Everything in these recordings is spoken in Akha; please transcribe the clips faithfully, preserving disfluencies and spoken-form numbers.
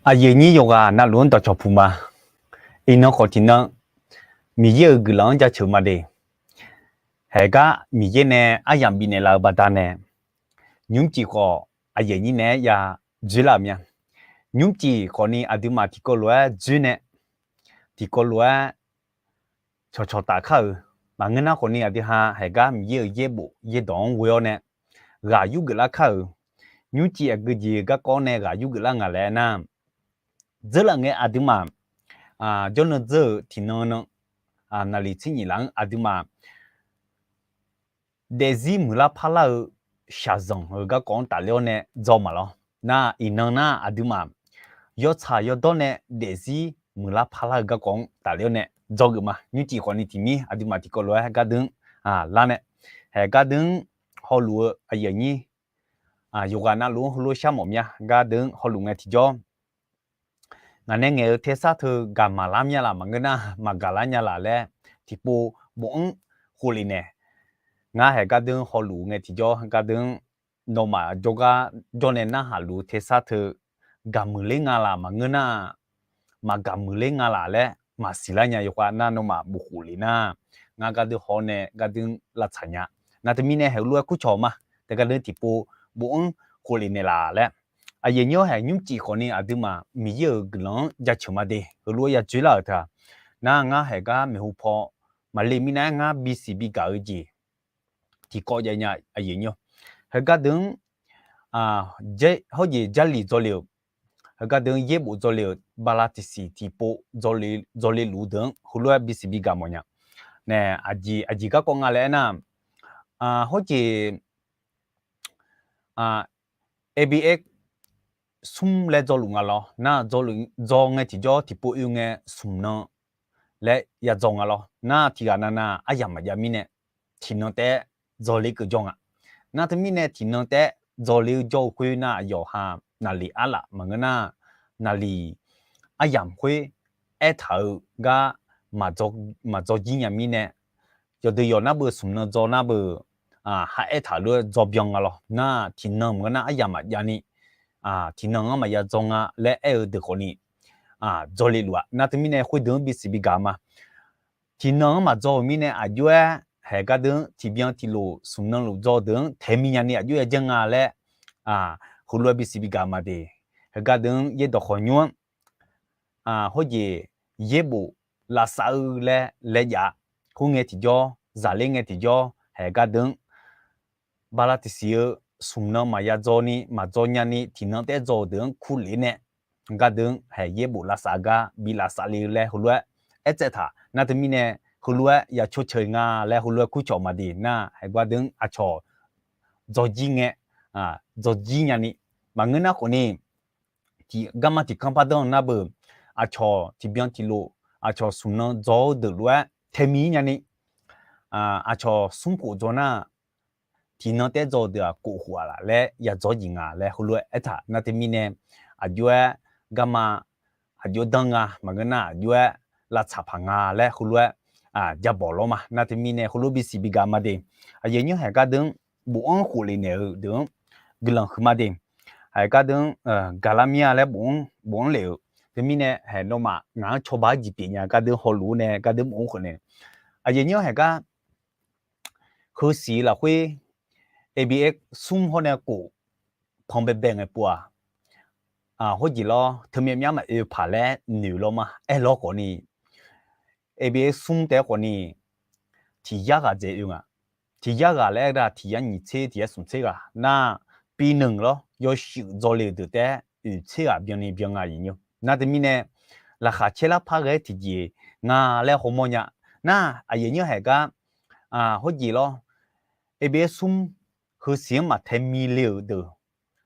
Aqyuif aqnyir yawqghaq navluf-anr dawqcawq puq ma. Iqnan khawf tiqnan, Miqyaer-euq guiqlanq-anr jaceuq ma de. Haeqgar Miqyaer nae aryamq bifnaeq laf-eu baqdanae, nymrcif khawf aqyuif aqnyir naeq-aer ya dzoerlar-euq mya. Nymrcif khawfni aqduimaf tiqkawv lof-aer dzoer nae, tiqkawv lof-aer cawqcawq taf kar-euq, maqngeur nar khawfni aqdui ha haeqgar Miqyaer-euq yaerbof yaerdawq-anr ghoe-awr nae ghaq yurgeuf lar kar-euq, nymrcif aqgeu jeq-eu garkawv-anr nae ghaq yurgeuf lar nga laer nar, dzeurlaf ngae aqduimaf jawrnan dzeur-euq tiqnan nan, naqliq tser nyif laf-anr aqduimaf daefzir muiqlar parlar-eu shaqzanq-eu garkawv-anr tafler-awr nae dzaw maqlawr. Nar iqnan nar aqduimaf yawtsaq yawdawr nae daefzir muiqlar parlar-eu garkawv-anr tafler-awr nae dzawgeuf ma. Nymrcif khawfni tiqmir aqduimaf tiqkawv lof-aer gardeuq-anr lar nae, haeq gardeuq-anr hawluf-eu aqyuif aqnyir yawqghaq navluf-anr heulof-aer shar mawf mya. Gardeuq-anr hawluf ngae tiqjawr, ngaq nae ngaeq-eu tersar teu gaq maqlar nya laf, maqngeur nar maqgaq lar nya laf laer tiqpov bofanr khoflef naeq. Ngar haeq gardeuq-anr hawluf ngae tiqjawr, gardeuq-anr nawmaf jawrgar jawr nae narhaq luf-eu tersar teu gaq muiqler nga laf, maqngeur nar maqgaq muiqler nga laf laer maqsiq lar nya yawkhav nar nawmaf bof khoflef nar, ngar gardeuq haw-awr nae gardeuq-anr lavtsaq nya. Nar teumirnae heulof-aer kurcawq ma. Taef gardeuq tiqpov bofanr khoflef naeq laf laer, aqyuif aqnyir-awr haeq nymrcif khawfni aqduimaf Miqyaer-euq guiqlanq-anr jaceuq ma de. Heulof-aer ya dzoerlar-euq teu-aq, nar ngar haeq gar maeqhu paw maqle mirnae-aer ngar bisiq bigaq-eu jeq tiqkawv jav nya aqyuif aqnyir-awr. Haeq gardeuq-anr hawrjeq Jarlif dzawle-euq, haeq gardeuq-anr yaerbof dzawle-euq, bala tiqsiq tiqpov dzawle luf-eu deuq-anr heulof-aer bisiq bigaq mawf nya. Nae aqjeq aqjeq garkawv nga laer aernar, hawrjeq abx smr laer dzawluf nga lawr. Nar dzaw ngae tiqjawr tiqpov oe ngae smq nan laer ya dzaw nga lawr. Nar tiqghaq navnav aryamq maqjav mirnae tiqnan taef-aer dzaw le keuv jawr nga. Nar teumirnae tiqnan taef-aer dzaw le-eu jawr-eu khoer nar, aqyawf ha naqliq arlaf maqngeur nar, naqliq aryamq khoer aertaq-eu gar maqdzaw jir nya mirnae, yawqdeuq yawq nar beu smq nan dzaw nar beu, ha aertaq lof-aer dzaw byan nga lawr. Nar tiqnan maqngeur nar aryamq maqjav ni, tiqnan-anr maqya dzaw nga laer aer-eu deuq khawfni dzaw le luf-aq. Nar teumirnae khoerdeuq-anr bisiq bigaq ma. Tiqnan-anr maqdzaw-euq mirnae aqjox-aer haeq gardeuq-anr tiqbyan tiqlof smq nan luf dzaw deuq-anr taeq mi nyani aqjox ya janr nga laer, heulof-aer bisiq bigaq ma de. Haeq gardeuq-anr yaerdawq khawqnymr-anr hawrjeq yaerbof lavsav-eu laer laejav khoerngae tiqjawr, zaqler ngae tiqjawr, haeq gardeuq-anr bala tiqsiq-eu smq nan maqya dzaw ni maqdzaw nyani tiqnan taef-aer dzaw-eu deuq-anr kurlef nae, gardeuq-anr haeq yaerbof lavsav gar bi lavsav le-eu laer heulof-aer aertsaev taq. Nar teumirnae heulof-aer ya cawcae nga laer heulof-aer kurcawq ma de. Nar haeq gardeuq-anr aqcawq dzaw jir ngae, dzaw jir nyani, maqngeur nar khawfni tiq garma tiq kanr par danr nar beu, aqcawq tiqbyan tiqlof aqcawq smq nan dzaw-eu deuq lof-aer taeq mi nyani, aqcawq smr khof dzaw nar, tiqnan taef-aer dzaw-eu deuq-aq kof khof-aq laf laer ya dzaw jir nga laer heulof-aer aertaq. Nar teumirnae aqjox-aer garma aqjox danr nga, maqngeur nar aqjox-aer lavtsaq paq nga laer heulof-aer jabawq lawr ma. Nar teumirnae heulof bisiq bigaq ma de. Aqyuif aqnyir haeq gardeuq-anr bofanr khoflef naeq-eu deuq-anr guiqlanq huiq ma de. Haeq gardeuq-anr gaqlar mir-a laer bofanr lef-euq teumirnae haeq nawmaf ngaq-anr cawba-aer jeq pyeuf nya gardeuq hawluf-eu nae gardeuq bofanr khof naeq. Aqyuif aqnyir haeq gar heusiq lafkhoer abx smr hawr nae kof panq baebae ngae pov-aq, hawrjeq lawr, teumyav myar maqoe paq laer noeq lawr ma. Aerlawr khawfni, abx smr taef-aer khawfni tiq yar ghaq dzaeq oe nga. Tiq yar ghaq laer aer-eu tiq yar nyiq tser tiq yar smq tser ghaq nar, pi nmq lawr yawshuif dzaw le-euq deuq taef-aer oeq tser ghaq byanni byan nga aqyuif aqnyir. Nar teumirnae laqkhaq caer lar par ghae-aer tiqjeq nga laer hawmawr nya. Nar aqyuif aqnyir haeq gar hawrjeq lawr, abx smr heusiq-anr maqtae mi le-euq deuq,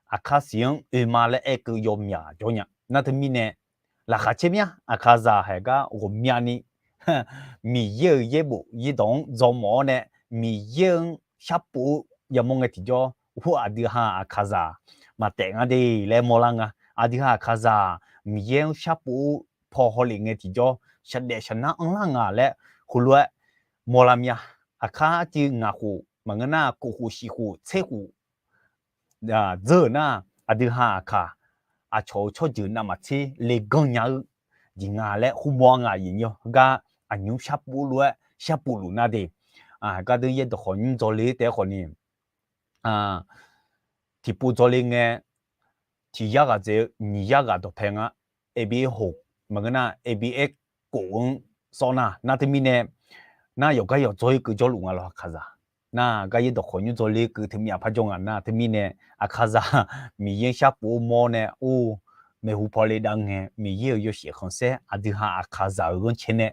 aqkar siq-anr oe ma laer aer keuv yawmyaq jawr nya. Nar teumirnae laqkhaq caer mya aqkaqzaq haeq gar ghawqmyani Miqyaer-euq yaerbof yaerdawq-anr dzaw mawf-awr nae, Miqyaer-anr sharpov-eu yamawr ngae tiqjawr, ur aqdui ha aqkaqzaq maqtaef nga de laer mawrlar nga. Aqdui ha aqkaqzaq Miqyaer-anr sharpov-eu paw hawlef ngae tiqjawr, shaqdaef shaqnar anrlar nga laer heulof-aer mawrlar mya. Aqkar arcuiv ngaq khof maqngeur nar, kof khof shif khof tser khof dzeur-euq nar, aqdui ha aqkaq aqcawq-euq tsawrjeuq navmaqtser leganr nya-eu jeq nga laer khoermawr-a nga aqyuif nyir-awr gar aqnymr sharpov lof-aer sharpov luf nar de. Gardeuv yaerdawq khawf nymr dzaw le taef-aer khawf ni, tiqpov dzaw le ngae, tiq yar ghaq dzaeq-eu nyiq yar ghaq dawqpae nga, A B A hoq maqngeur nar A B A kof-anr sawr nar, nar teumirnae nar yawqgar yawqdzawr-ir keuv jawrluf nga lawr Aqkaqzaq. Nar gar yaerdawq khawf nymr dzaw le keuv teumir aqpar jawr nga nar teumirnae, Aqkaqzaq Miqyaer-anr sharpov-awr mawr nae or, maeqhu paw le dav ngae Miqyaer-euq yawshaef khanqsaer aqdui ha Aqkaqzaq-euq ghanrcae nae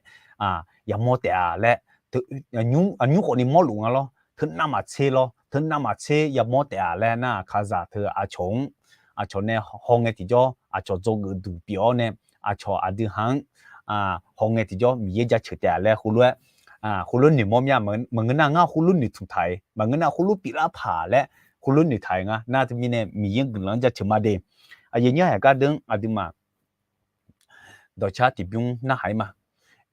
yamawr taef-a laer, aqnymr khawf ni mawrluf nga lawr. Teu navmaqtser lawr, teu navmaqtser yamawr taef-a laer nar Aqkaqzaq teu aqcawq-anr, aqcawq nae hawngae tiqjawr aqcawq dzawgeuf duq pyeuf-awr nae, aqcawq aqdui ha-anr hawngae tiqjawr Miqyaer jaceuq taef-a laer khoerlof-aer, khoerlof noeqmawr mya. Maqngeur nar ngar khoerlof noeqtmq taq-iq, maqngeur nar khoerlof pyeuflar paq laer khoerlof noeqtaq-iq nga nar teumirnae Miqyaer-anr guiqlanq-anr jaceuq ma de. Aqyuif nyir-aer gardeuv-anr aqduimaf dawqcar tiqbymr narhaq-ir ma.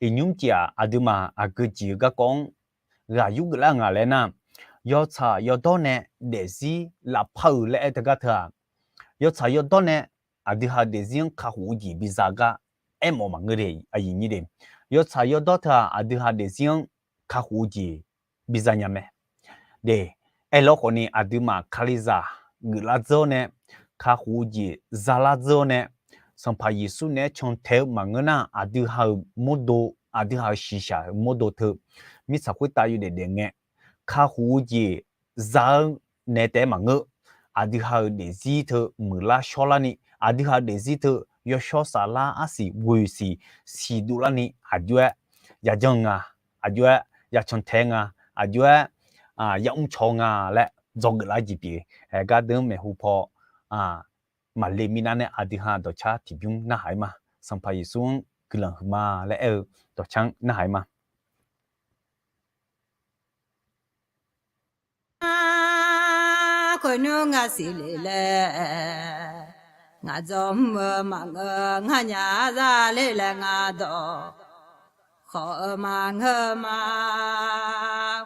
Iqnymr jeq-aq aqduimaf aqgeu jeq-eu garkawv-anr ghaq yurgeuf lar nga laer nar, yawtsaq yawdawr nae daefzir lavpar-eu laer aer teugar teu-aq, yawtsaq yawdawr nae aqdui ha-euq daefzir-anr kakhof-eu jeq biza gar aermawf maqngeur de. Aqyuif nyir de, yawtsaq yawdawr teu-aq aqdui ha daefzir-anr kakhof-eu jeq biza nya mae. De, aerlawr khawf ni aqduimaf Kalizaq geuflar dzeur-awr nae kakhof-eu jeq zalar dzeur-awr nae, Sanqpaq Yeqsur naeq-aer cantae-eu maqngeur nar aqdui ha-euq mawrdo, aqdui ha-euq shiqshaq-euq mawrdo teu mirtsaq khoertav yawdaef daef ngae, kakhof-eu jeq za-eu naeq taef-aer maqngeur. Aqdui ha-euq daefzir teu muiqlar shawrlarni, aqdui ha-euq daefzir teu yawshawr saflar arsiq ghoeq siq siqdov larni aqjox-aer yajanr nga, aqjox-aer yacantae nga, aqjox-aer yamr caw nga laer dzawgeuf lar jeq pyeuf. Gardeuv-anr maeqhu paw maqle mirnar nae aqdui ha dawqcar tiqbymr narhaq-ir ma. Sanqpaq Yeqsur-anr guiqlanq huiqma laer aer-eu dawqcar-anr narhaq-ir ma. Khoernymr ngar siqle laer, ngaq dzawr mr-eu maqngeur, ngar nya za le laer ngar dawq khawf-eu maqngeur ma.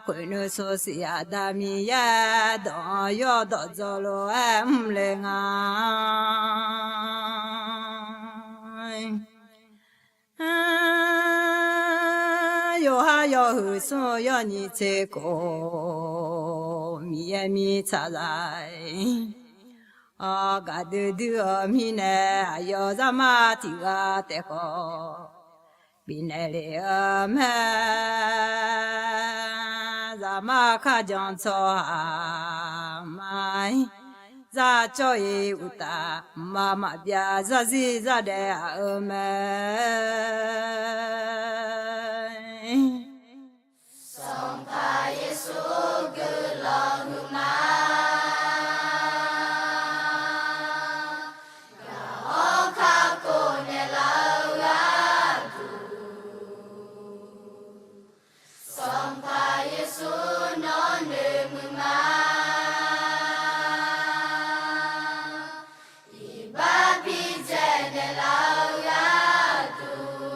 Khoernymr sawrsiq Aqda Miqyaer dawq-anr yawdawq dzaw lof-aer mrle nga. Yawqha yawhuiq smr-eu yawnyiq tser khof, Miqyaer mirtsaqzaq-aer gaqdui dui-eu mirnae, aqyawf zaqmar tiq ghaq taef khawf bifnaeq lef-eu mae. Zaqmar kharjan tsawrhaq ma-ir, zar cawv-ir uqtaf, mqmaq maqbyav zarzir zardaef aq-eu mae. Sanqpaq Yeqsur guiqlanq huiqma. Gaq-awr kakhof naeqlaf-eu gharduq, Sanqpaq Yeqsur nawr noeqmuiq ma. Iqbax bidzaeq naeqlaf-eu gharduq,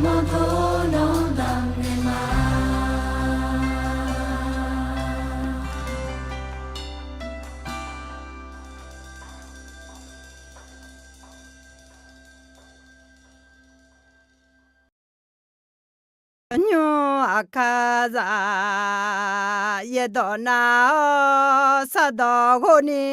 Nymr Aqkaqzaq yaerdawq nav-awr sardawq ghov ni.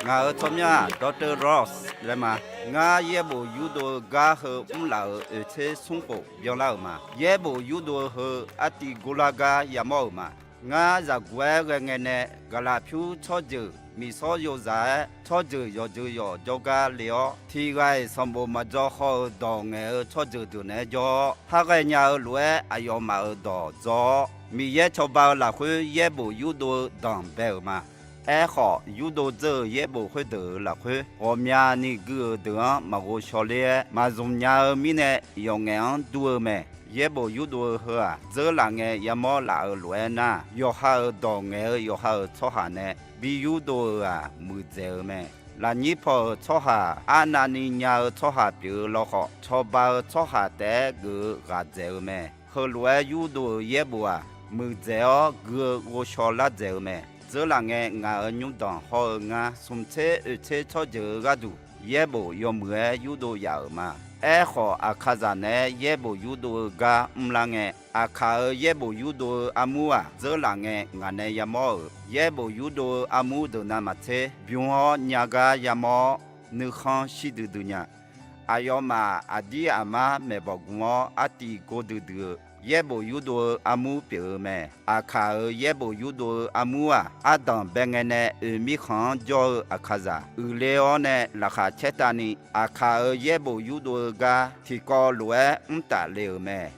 Ngaq-euq tsawrmyanr-aq, Doctor Ross laer ma. Ngar yaerbof yurdov-eu gar heu mrlaf-euq oeq tser smr khof byanlar-euq ma. Yaerbof yurdov-eu heu artiv gorlar gar yamawr-euq ma. Ngar zaqguq-aer ghae ngae nae, gaqlaq pyur tsawrjeuq miqsawr yozaq-aer tsawrjeuq yawqjeuq yawq jawrgar le-awr, tiq ghaq-iq sanqbof maqdzaw haw-eu dawq ngaeq-eu tsawrjeuq deuq naeq-aer jawr-awr, har ghaenya-eu lof-aer aqyawfmaf-euq dawq dzaw-awr, Miqyaer cawba-eu lafkhoer yaerbof yurdov-eu danq bae-euq ma. Aerkhawf, yurdov dzeur-euq yaerbof khoerdeuq-euq lafkhoer, ghawqmyani gui-euq deuq-anr maqghov shaw ler-aer maqzmq nya-eu mirnae, yawqngaef-anr dur-eu mae. Yaerbof yurdov-eu heu-aq, dzeurlaf ngae yamawr laf-euq lof-aer nar, yawqha-euq dawq ngaeq-eu yawqha-euq tsawrhaq nae bi yurdov-euq-aq, muiqdzaeq-eu mae. Lafnyir paw-euq tsawrhaq arnavni nya-eu tsawrhaq pyeuf-eu lawkhawf, cawba-eu tsawrhaq taef-aer geuf-eu ghaq dzaeq-eu mae. Heulof-aer yurdov-euq yaerbof-aq, muiqdzaeq-awr gui-eu ghovshaw lar dzaeq-eu mae. Dzeurlaf ngae ngaq-euq nymrdanq hawr-eu ngar, smq tser oeq tser tsawrjeuq-eu gharduq yaerbof yawmuiq-aer yurdov yaf-euq ma. Aerkhawf, Aqkaqzaq naeq-aer yaerbof yurdov-eu gar mrlar ngae, Aqkaq-euq yaerbof yurdov-eu armur-aq, dzeurlaf ngae ngaq nae yamawr-euq yaerbof yurdov-eu armur deuq navmaqtser bym-awr nya gar yamawr-awr, nuikhanr shir duidui nya. Aqyawfmaf aqdir aqmar maeqbawq gmq-awr artiv gor duidui-eu yaerbof yurdov-eu armur pyeuf-eu mae. Aqkaq-euq yaerbof yurdov-eu armur-aq, ardanq bae ngae nae oeq mirkhanq-anr jawr-eu Aqkaqzaq uiqle-awr nae laqkhaq caertavni, Aqkaq-euq yaerbof yurdov-eu gar tiqkawv lof-aer mrtaf le-euq mae.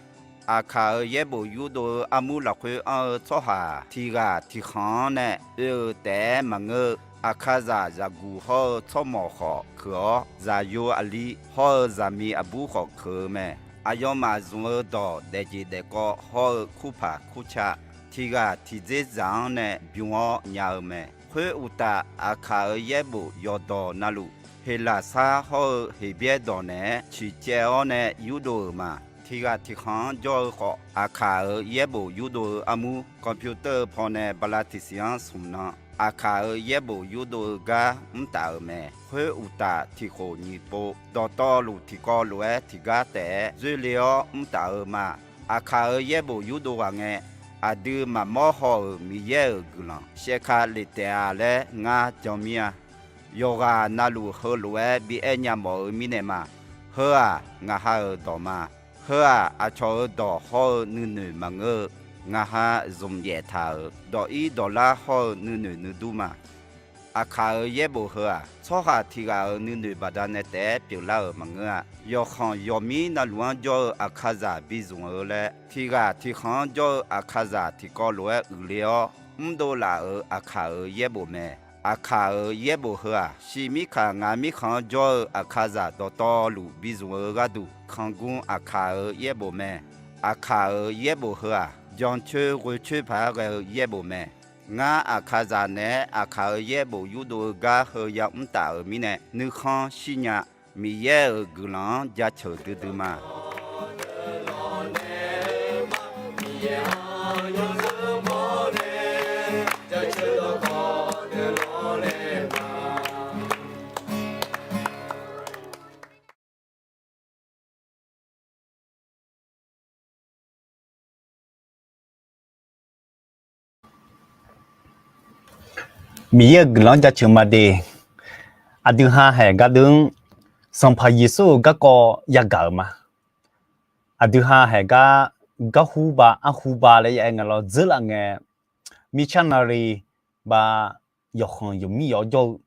Aqkaq-euq yaerbof yurdov-eu armur lafkhoer anr-eu tsawrhaq tiq ghaq tiq khanq-anr nae oe-euq taef-aer maqngeur-eu, Aqkaqzaq zaqguq hawr-eu tsawrmawq khawf keuq-awr, zaqyo aqli hawr-eu zaqmiq aqbur khawf keuq-eu mae. Aqyawfmaf zmq-eu dawq daefjeq daefkawv hawr-eu kurpaq kurca, tiq ghaq tiq dzer zaq-anr nae bym-awr nya-eu mae. Khoer uqtaf, Aqkaq-euq yaerbof yawqdawq na luf, Heqlaqsar hawr-eu Heqbyaer dawq naeq-aer ciqcaev-awr nae yurdov-euq ma. Tiq ghaq tiq khanq-anr jawr-eu khawf, Aqkaq-euq yaerbof yurdov-eu armur, computer-eu pawnae bala tiqsiq-anr smq nan, Aqkaq-euq yaerbof yurdov-eu gar mrtaf-euq mae. Khoer uqtaf, tiq khof nyiq pov dawqtawvluf tiqkawv lof-aer tiqgar taef-aer zoerle-awr mrtaf-eu ma. Aqkaq-euq yaerbof yurdov ghaq ngae, aqdui maqmawr haw-euq Miqyaer-euq guiqlanq shaevka lef taef-a laer ngar jan mir-a. Yawqghaq na luf heulof-aer bi aer nya mawf-eu mirnae ma. Heu-aq, ngaq ha-euq dawq ma. Heu-aq, aqcawq-euq dawq hawr-eu nuinoeq maqngeur-eu, ngaq ha zmq yaef taq-euq dawq ir dawq lar hawr-eu nuinoeq nuidur ma. Aqkaq-euq yaerbof heu-aq, tsawrhaq tiq ghaq-euq nuinoeq baqdanae taef-aer pyeuflar-euq maqngeur-a. Yawqkhanq yawqmir na luf-anr jawr-eu Aqkaqzaq bizmq-eu laer, tiq ghaq tiq khanq-anr jawr-eu Aqkaqzaq tiqkawv lof-aer uiqle-awr mrdov laf-euq Aqkaq-euq yaerbof mae. Aqkaq-euq yaerbof heu-aq, shiq mirkaq ngaq mirkhanq-anr jawr-eu Aqkaqzaq dawqtawvluf bizmq-eu gharduq kanqgmr Aqkaq-euq yaerbof mae. Aqkaq-euq yaerbof heu-aq, jancoer ghoecoer paq-aer ghae-eu yaerbof mae. Ngar Aqkaqzaq naeq-aer Aqkaq-euq yaerbof yurdov-eu gar heu yamr taf-euq mirnae nuikhanr shirnya. Miqyaer-euq guiqlanq-anr jaceuq duidui ma. Miqyaer-euq guiqlanq-anr jaceuq ma de. Aqdui ha haeq gardeuv-anr Sanqpaq Yeqsur-euq garkawv yagaq-euq ma. Aqdui ha haeq gar, garhur ba arhu ba laer ya aer nga lawr, dzeurlaf ngae missionary ba yawqkhanq yawqmir yawq-awr jawr-eu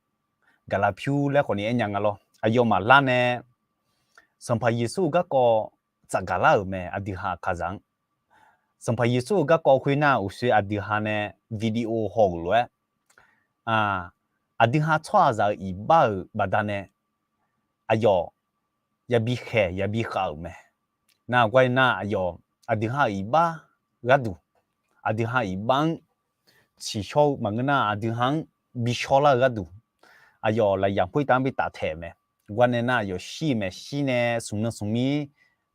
gaqlaq pyur laer khawfni aer nya nga lawr. Aqyawfmaf lar nae Sanqpaq Yeqsur-euq garkawv tsafgaq lar-euq mae. Aqdui ha Aqkaqzaq-anr Sanqpaq Yeqsur-euq garkawv khoernar, uqshoe aqdui ha nae video haw-euq lof-aer, aqdui ha tsawrhaqzaq-euq iqbax-euq baqdanae aqyawf yabi khaeq yabi khav-euq mae. Nar gar nar, aqyawf aqdui ha-euq iqbax gharduq, aqdui ha iqbax-anr tsiqshawr-eu maqngeur nar, aqdui ha-anr bi shawrlar-eu gharduq, aqyawf lafyaq khoertav-anr bi taftaeq-euq mae. Gar nae nar aqyawf shir-eu mae. Shir nae smq nan smq mir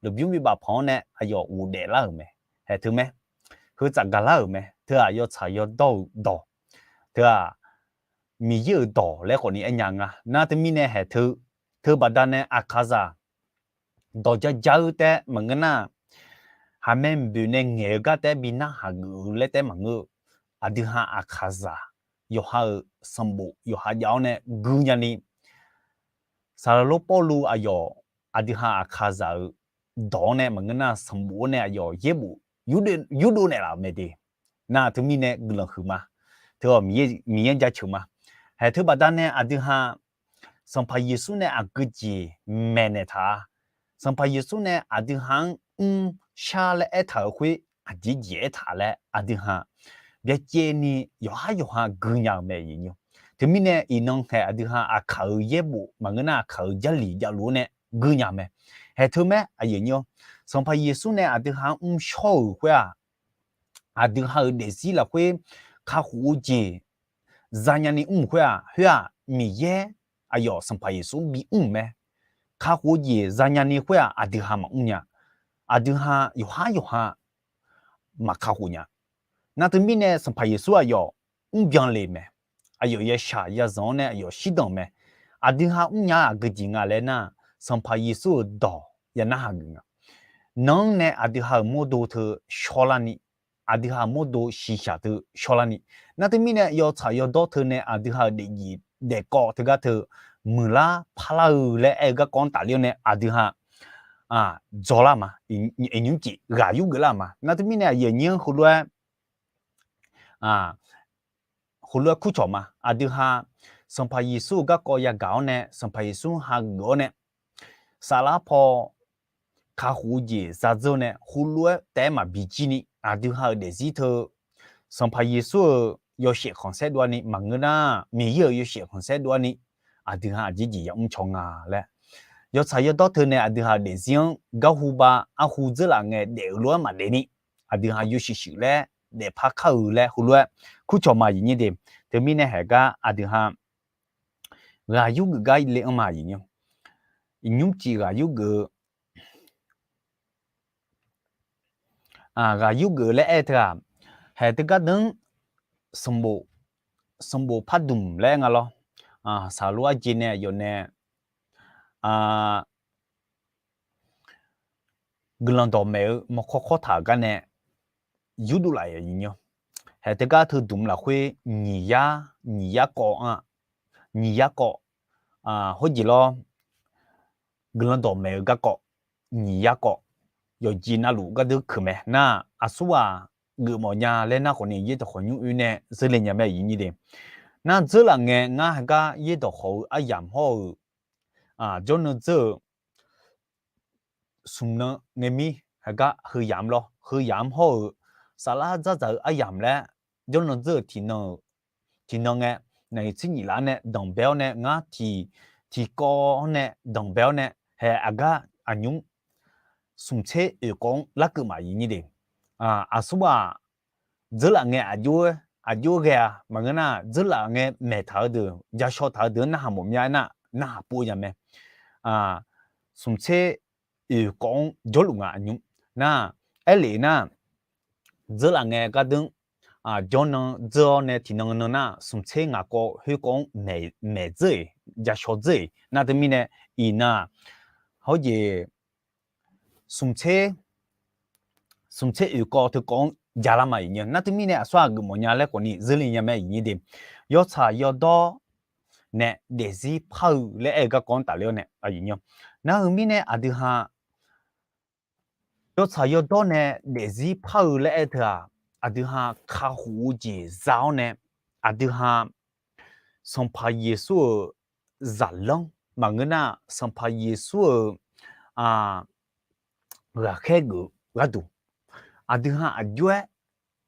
lmqbymr bi bafpanq-anr nae aqyawf ghofdaef lar-euq mae. Haeq teu mae. Heu tsafgaq lar-euq mae. Teu-aq yawtsaq yawdawr-euq dawq, teu-aq Miqyaer-euq dawq laer khawfni aernya nga. Nar teumirnae haeq teu, teu baqdanae aqkaqzaq dawq ja ja-eu taef maqngeur nar, haqmae mqboeq nae ngaeq-eu gar taef bi narhaq geuf-eu laer taef maqngeur-eu, aqdui ha aqkaqzaq, yawqha-euq sanqbof yawqha jav-awr nae guinya ni, saqlaq lor Pawrluv aqyawf aqdui ha aqkaqzaq-euq dawq-anr nae maqngeur nar sanqbof-awr nae aqyawf yaerbof yurdov naeqlaf-euq mae de. Nar teumirnae guiqlanq huiqma. Teu-awq Miqyaer jaceuq ma. Haeq teu baqdanae aqdui ha Sanqpaq Yeqsur nae aqgeu jeq maeqnaeq taq-a. Sanqpaq Yeqsur nae aqdui ha-anr mrshar laer aertaq-euq khoer aqjeq jeq aertaq laer aqdui ha byacaevni yawqhar yawqha guinya-euq mae. Teumirnae iqnan haeq aqdui ha aqkaq-euq yaerbof maqngeur nar aqkaq-euq jarlif javluf-awr nae guinya mae. Haeq teu mae aqyuif aqnyir-awr, Sanqpaq Yeqsur nae aqdui ha-anr mrshawr-euq khoer-aq, aqdui ha-euq daefzir lafkhoer kakhof-eu jeq zanya ni mr-euq khoer-aq, khoer-aq Miqyaer aqyawf Sanqpaq Yeqsur bi mr mae. Kakhof-eu jeq zanya ni khoer-aq aqdui ha maqmr nya. Aqdui ha yawqhar yawqha maqkakhof nya. Nar teumirnae Sanqpaq Yeqsur aqyawf mrbyan le mae. Aqyawf yashaq yazanq-anr nae aqyawf shirdanq mae. Aqdui ha mrnya aqgeu jeq nga laer nar, Sanqpaq Yeqsur-euq dawq ya narhaq geuf nga. Nan-anr nae aqdui ha-euq mawrdo teu shawrlarni, aqdui ha-euq mawrdo shiqshaq teu shawrlarni, nar teumirnae yawtsaq yawdawr teu nae aqdui ha-euq daefzir daefkawv teugar teu muiqlar parlar-eu laer aer-eu garkawv-anr tafler-awr nae aqdui ha dzawlar ma. Iqnymr cif ghaq yurgeuf lar ma. Nar teumirnae aqyuif aqnyir-anr heulof-aer heulof-aer kurcawq ma. Aqdui ha Sanqpaq Yeqsur-euq garkawv yagaq-awr nae Sanqpaq Yeqsur hageuf-awr nae saflar paw kakhof-eu jeq zadzeur-awr nae heulof-aer taef-aer maqbi jir ni aqdui ha-euq daefzir teu Sanqpaq Yeqsur-euq yawshaef khanqsaer dov-a ni maqngeur nar Miqyaer-euq yawshaef khanqsaer dov-a ni aqdui ha aqjeq jeq yamr caw nga laer, yawtsaq yawdawr teu nae aqdui ha-euq daefzir-anr garhu ba arhu dzeurlaf ngae daef-euq lof-aer maqdaef ni aqdui ha yawshuif shuif laer daefpar kar-eu laer heulof-aer kurcawq ma aqyuif aqnyir de. Teumirnae haeq gar aqdui ha ghaq yurgeuf gar le-anr ma aqyuif aqnyir. Iqnymr cif ghaq yurgeuf-eu ghaq yurgeuf laer aer teu-aq, haeq teugar deuq-anr sanqbof, sanqbof pardmq laer aer nga lawr. Saqlor arjeq nae aqyawf nae guiqlanq dawqmaeq-eu mawrkawr kawr taq-euq gar nae yurdov laf-euq aqyuif aqnyir. Haeq teugar teudmq lafkhoer nyiq yar, nyiq yar kawv-a, nyiq yar kawv, hawrjeq lawr, guiqlanq dawqmaeq-eu garkawv nyiq yar kawv, yawqjeq navluf gardeur keuq mae nar, aqsurghaq geufmawf nya laer nar khawfni yaerdawq khawqnymr oe nae zeurle nya mae aqyuif aqnyir de. Nar dzeurlaf ngae ngar heugar yaerdawq khawq-eu aryamq hawr-euq jawrnan dzeur-euq smq nan ngae mir heugar heuyamq lawr, heuyamq hawr-euq saflar dzardzaq-eu aryamq laer jawrnan dzeur-euq tiqnan-euq tiqnan ngae, naqnyiq tser nyif laf-anr nae danqbae-awr nae ngar tiq, tiqkawv-anr nae danqbae-awr nae haeq aqgar aqnymr smq tser oeq kawv-anr larkeuv maf aqyuif aqnyir de. Aqsurghaq dzeurlaf ngae aqjox-aer, aqjox-aer ghae-a maqngeur nar, dzeurlaf ngae maeqtaq-eu deuq, jashaw taq-eu deuq-anr narhaq mawf mya aernar, narhaq pov nya mae. Smq tser oeq kawv-anr jawrluf nga aqnymr nar, aerlef nar, dzeurlaf ngae gardeur jawrnan dzeur-awr nae tiqnan nan nar, smq tser ngaq kawv khoerkawv-anr maeq dzeur-eq, jashaw dzeur-eq. Nar teumirnae iqnan hawrjeq smq tser, smq tser oeq kawv teukawv-anr jalar ma aqyuif aqnyir. Nar teumirnae aqsurghaq geufmawf nya laer khawfni zeurle nya mae aqyuif aqnyir de. Yawtsaq yawdawr nae daefzir par-eu laer aer-eu garkawv-anr tafler-awr nae aqyuif aqnyir, nar-eu mirnae aqdui ha yawtsaq yawdawr nae daefzir par-eu laer aer teu-aq, aqdui ha kakhof-eu jeq za-awr nae, aqdui ha Sanqpaq Yeqsur-euq zaqlanr maqngeur nar, Sanqpaq Yeqsur-euq ghaqkhaer geuf-eu gharduq, aqdui ha aqjox-aer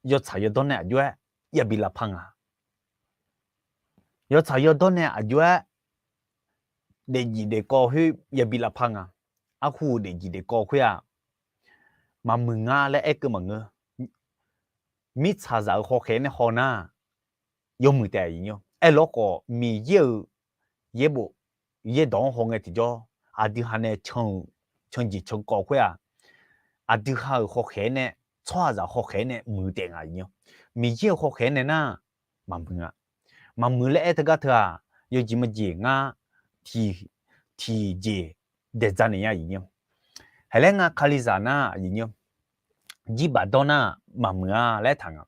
yawtsaq yawdawr nae aqjox-aer yabi lavpar nga. Yawtsaq yawdawr nae aqjox-aer daefjif daefkawv khoer yabi lavpar nga. Arhu-eu daefjif daefkawv khoer-aq, maqmuiq nga laer aerkeuv maqngeur. Mirtsaqzaq-euq hawkhaeq nae haw nar, yawmuiq taef aqyuif aqnyir. Aerlawr khawf, Miqyaer-euq yaerbof yaerdawq-anr hawngae tiqjawr, aqdui ha nae can-euq canjeq cankawv khoer-aq, aqdui ha-euq hawkhaeq-aer nae, tsawrhaqzaq hawkhaeq-aer nae muiq taef nga aqyuif nyir-awr. Miqyaer-euq hawkhaeq-aer nae nar, maqmuiq nga. Maqmuiq laer aer teugar teu-aq, yawjeq majeq ngar tiq, tiqjeq daeqdzaq naeq nya aqyuif nyir-awr. Haeq laer nga kalizaq nar aqyuif nyir-awr, jirbaq dawr nar maqmuiq-a laer aertaq nga.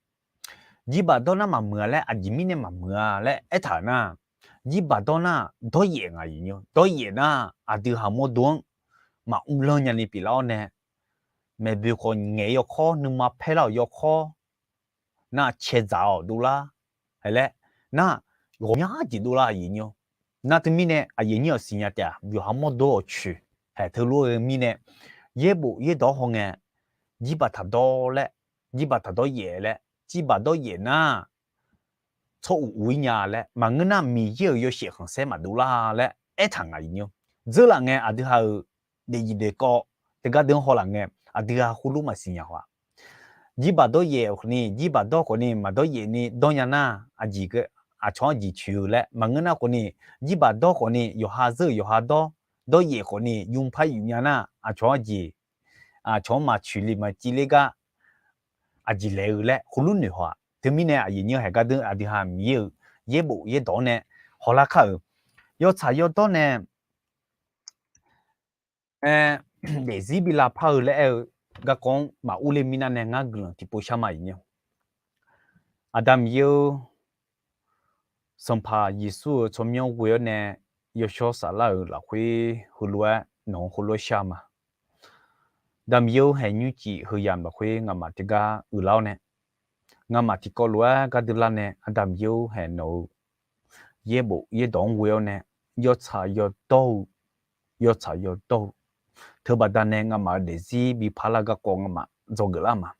Jirbaq dawr nar maqmuiq-a laer aqjeq mirnae maqmuiq-a laer aertaq-euq nar, jirbaq dawr nar dawryaef nga aqyuif nyir-awr. Dawryaef nar aqdui ha mawrdo-anr maqmr lanr nyani pyeuflar-awr nae, maeqboeq khawf ngaeq yawkawr nuima paerlar-awq yawkawr nar caedzaq-awq dovlar. Haeq laer nar ghawqmya jeq dovlar aqyuif nyir-awr. Nar teumirnae aqyuif nyir-awq siqnya taef-aq, yawqha mawrdo awq coeq haeq teulof-aer mirnae, yaerbof yaerdawq-anr hawngae, jirbaq taqdawr laer, jirbaq taqdawr yaef laer, jirbaq dawryaef nar tsawr uq uq-ir nya laer, maqngeur nar Miqyaer-euq yawshaef khanqsaer maqdov lar laer aertaq nga aqyuif nyir-awr. Dzeurlaf ngae aqdui ha-euq daefzif daefkawv teugar deuq-anr hawlaf ngae, aqdui ha heulof maqsiqnya haw-aq. Jirbaq dawryaef khawfni, jirbaq dawr khawfni maqdawryaef ni dawrnya nar, aqjeq aqcawq-anr jeq coeq-eu laer maqngeur nar khawfni, jirbaq dawr khawfni yawqha zeur-euq yawqha dawr, dawryaef khawfni yupar yuf nya nar, aqcawq-anr jeq, aqcawq-anr maqcoeq li maqciv ler gar aqjeq laeq-eu laer heulof noeq haw-aq. Teumirnae aqyuif nyir haeq gar deuq aqdui ha Miqyaer-euq yaerbof yaerdawq-anr nae hawlar kar-euq, yawtsaq yawdawr nae aer, daefzir bi lavpar-eu laer aer-eu garkawv-anr maqur le mirnav nae ngar guiqlanq tiqpov shar ma aqyuif nyir-awr. Aqda Miqyaer-or, Sanqpaq Yeqsur-euq tsawrmyanr ghoe-awr nae yawshawr saflar-euq lafkhoer heulof-aer nawq-anr heulof-aer shar ma. Aqda Miqyaer-or, haeq nymrcif heu yamq lafkhoer nga'maf tiqgar uiqlar-awr nae, nga'maf tiqkawv lof-aer gardui lar nae Aqda Miqyaer-or, haeq nawq-euq yaerbof yaerdawq-anr ghoe-awr nae yawtsaq yawdawr-eu, yawtsaq yawdawr-eu teubaqda nae nga'maf-euq daefzir bi parlar garkawv nga'maf dzawgeuf lar ma.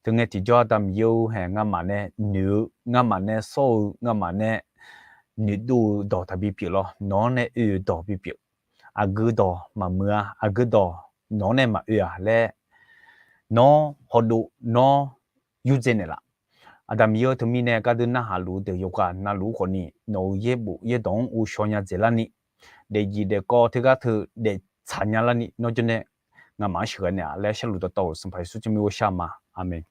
Teungae tiqjawr Aqda Miqyaer-or, haeq nga'maf nae noeq-eu, nga'maf nae sawr-eu, nga'maf nae noeqdov-eu dawq taqbi pyeuf lawr. Nawq-anr nae oe-euq dawq bipyeuf. Aqgeu dawq maqmuiq-a, aqgeu dawq nawq-anr nae maqoe-a laer nawr hawdov, nawr yurdzae naeqlaf. Aqda Miqyaer-or, teumirnae gardui narhaq luf-eu deuq yawqghaq navluf-ur khawfni, nawq-euq yaerbof yaerdawq-anr ghovshaw nya dzaeqlarni, daefzif daefkawv teugar teu daeftsaq nya larni nawr jawrnae nga'maf-anr sheuqghae naeq-a laer sharluf dawqtawv-euq Sanqpaq Yeqsur tsawrmyanr ghoe shar ma. Aqmeq.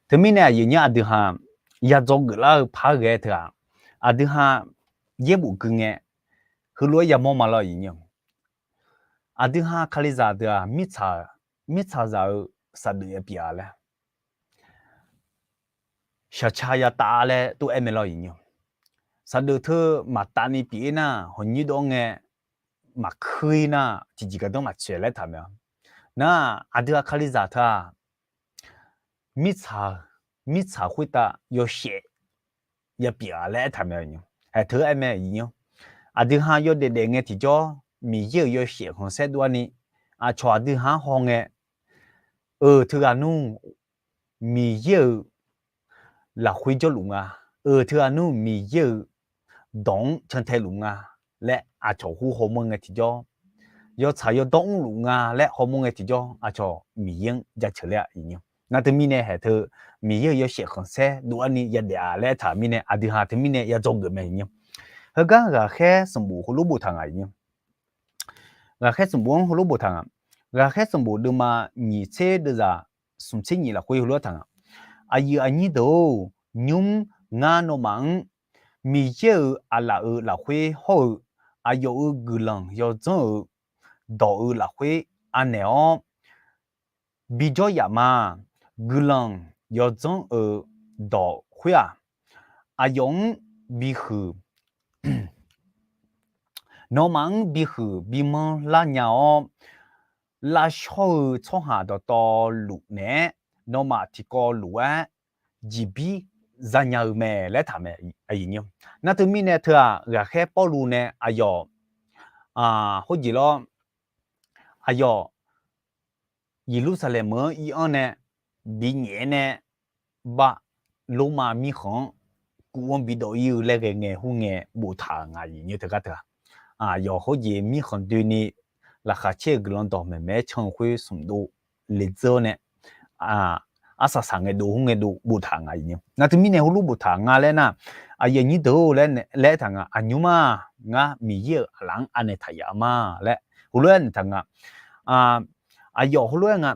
Teumirnae aqyuif nyir aqdui ha yadzawr geuflar-eu par ghae teu-aq, aqdui ha yaerbof gui ngae heulof-aer yamawr ma lawr aqyuif nyir-awr. Aqdui ha kalizaq deuq-aq, mirtsaq, mirtsaqzaq-eu saqdeuf yapyeuf-a laer shaqca yatav laer tov-aer mae lawr aqyuif nyir-awr. Saqdeuf teu maqtav ni pyeuf-ir nar, hawq nyir dov-anr ngae maqkuir-ir nar, tiqjeq gardanr maqtsoeq laer taq mae-a. Nar, aqdui ha kalizaq teu-aq, mirtsaq, mirtsaq khoertav yawshaef yapyeuf-a laer aertaq mae. Haeq teu-aer aer mae aqyuif nyir-awr. Aqdui ha yawdaef daef ngae tiqjawr, Miqyaer-euq yawshaef khanqsaer dov-ar ni, aqcawq aqdui ha-anr haw ngae, euq teughaq nmr Miqyaer-euq lafkhoer jawrluf nga, euq teughaq nmr Miqyaer-euq dawq-anr cantae luf nga laer aqcawq hu hawmawr ngae tiqjawr, yawtsaq yawdawr mrluf nga laer hawmawr ngae tiqjawr, aqcawq Miqyaer-anr jaceuq ler-a aqyuif nyir-awr. Nar teumirnae haeq teu Miqyaer-euq yawshaef khanqsaer dov-ar ni yadaef-a laer aertaq mirnae aqdui ha teumirnae yadzawr geuf mae aqyuif nyir-awr. Heugar ghaqkhaer sanqbof heulof boftaq nga aqyuif nyir-awr. Ghaqkhaer sanqbof-anr heulof boftaq nga. Ghaqkhaer sanqbof deuvma nyiq tser deuvzaq smq tser nyiq lafkhoer heulof-aer taq nga. Aqyuif aqnyir deuq-or, nymr ngar nawmaf-anr Miqyaer-euq aqlaf-euq lafkhoer hawr-eu aqyawf-euq guiqlanq yawdzanr-euq dawq-euq lafkhoer anaeq-awr bijawr yaf ma. Guiqlanq yawdzanr-euq dawq khoer-aq, aqyawf-anr bihuiq, nawmaf-anr bihuiq bimanr lar nya-awr, lavshawr-eu tsawrhaq dawqtawvluf naeq-aer nawmaf tiqkawv lof-aer jeqbir zanya-eu mae laer taq mae. Nar teumirnae teu-aq, ghaqkhaer Pawrluv nae aqyawf, khoerjeq lawr, aqyawf Yeqlursaqlaeq meuq-anr ir-anr nae binyaef-aer nae bar Lormav mirkhanq-anr kuv-anr bidawv ir-eu laer ghae ngae khoerngae boftaq nga aqyuif nyir teugar teu-aq, aqyawf khoerjeq mirkhanq doeni laqkhaq caer-eu guiqlanq dawq maeqmaeq-aer can-eu khoer smq dov ledzeur-awr nae arsaq saq ngae dov khoerngae dov boftaq nga aqyuif nyir. Nar teumirnae heulof boftaq nga laer nar, Aqyuif aqnyir deuq-or laer aertaq nga, aqnymr ma, ngar Miqyaer-euq aqlaf-anr anaeq taq yaf ma laer heulof-aer naeq taq nga. Aqyawf heulof-aer nga,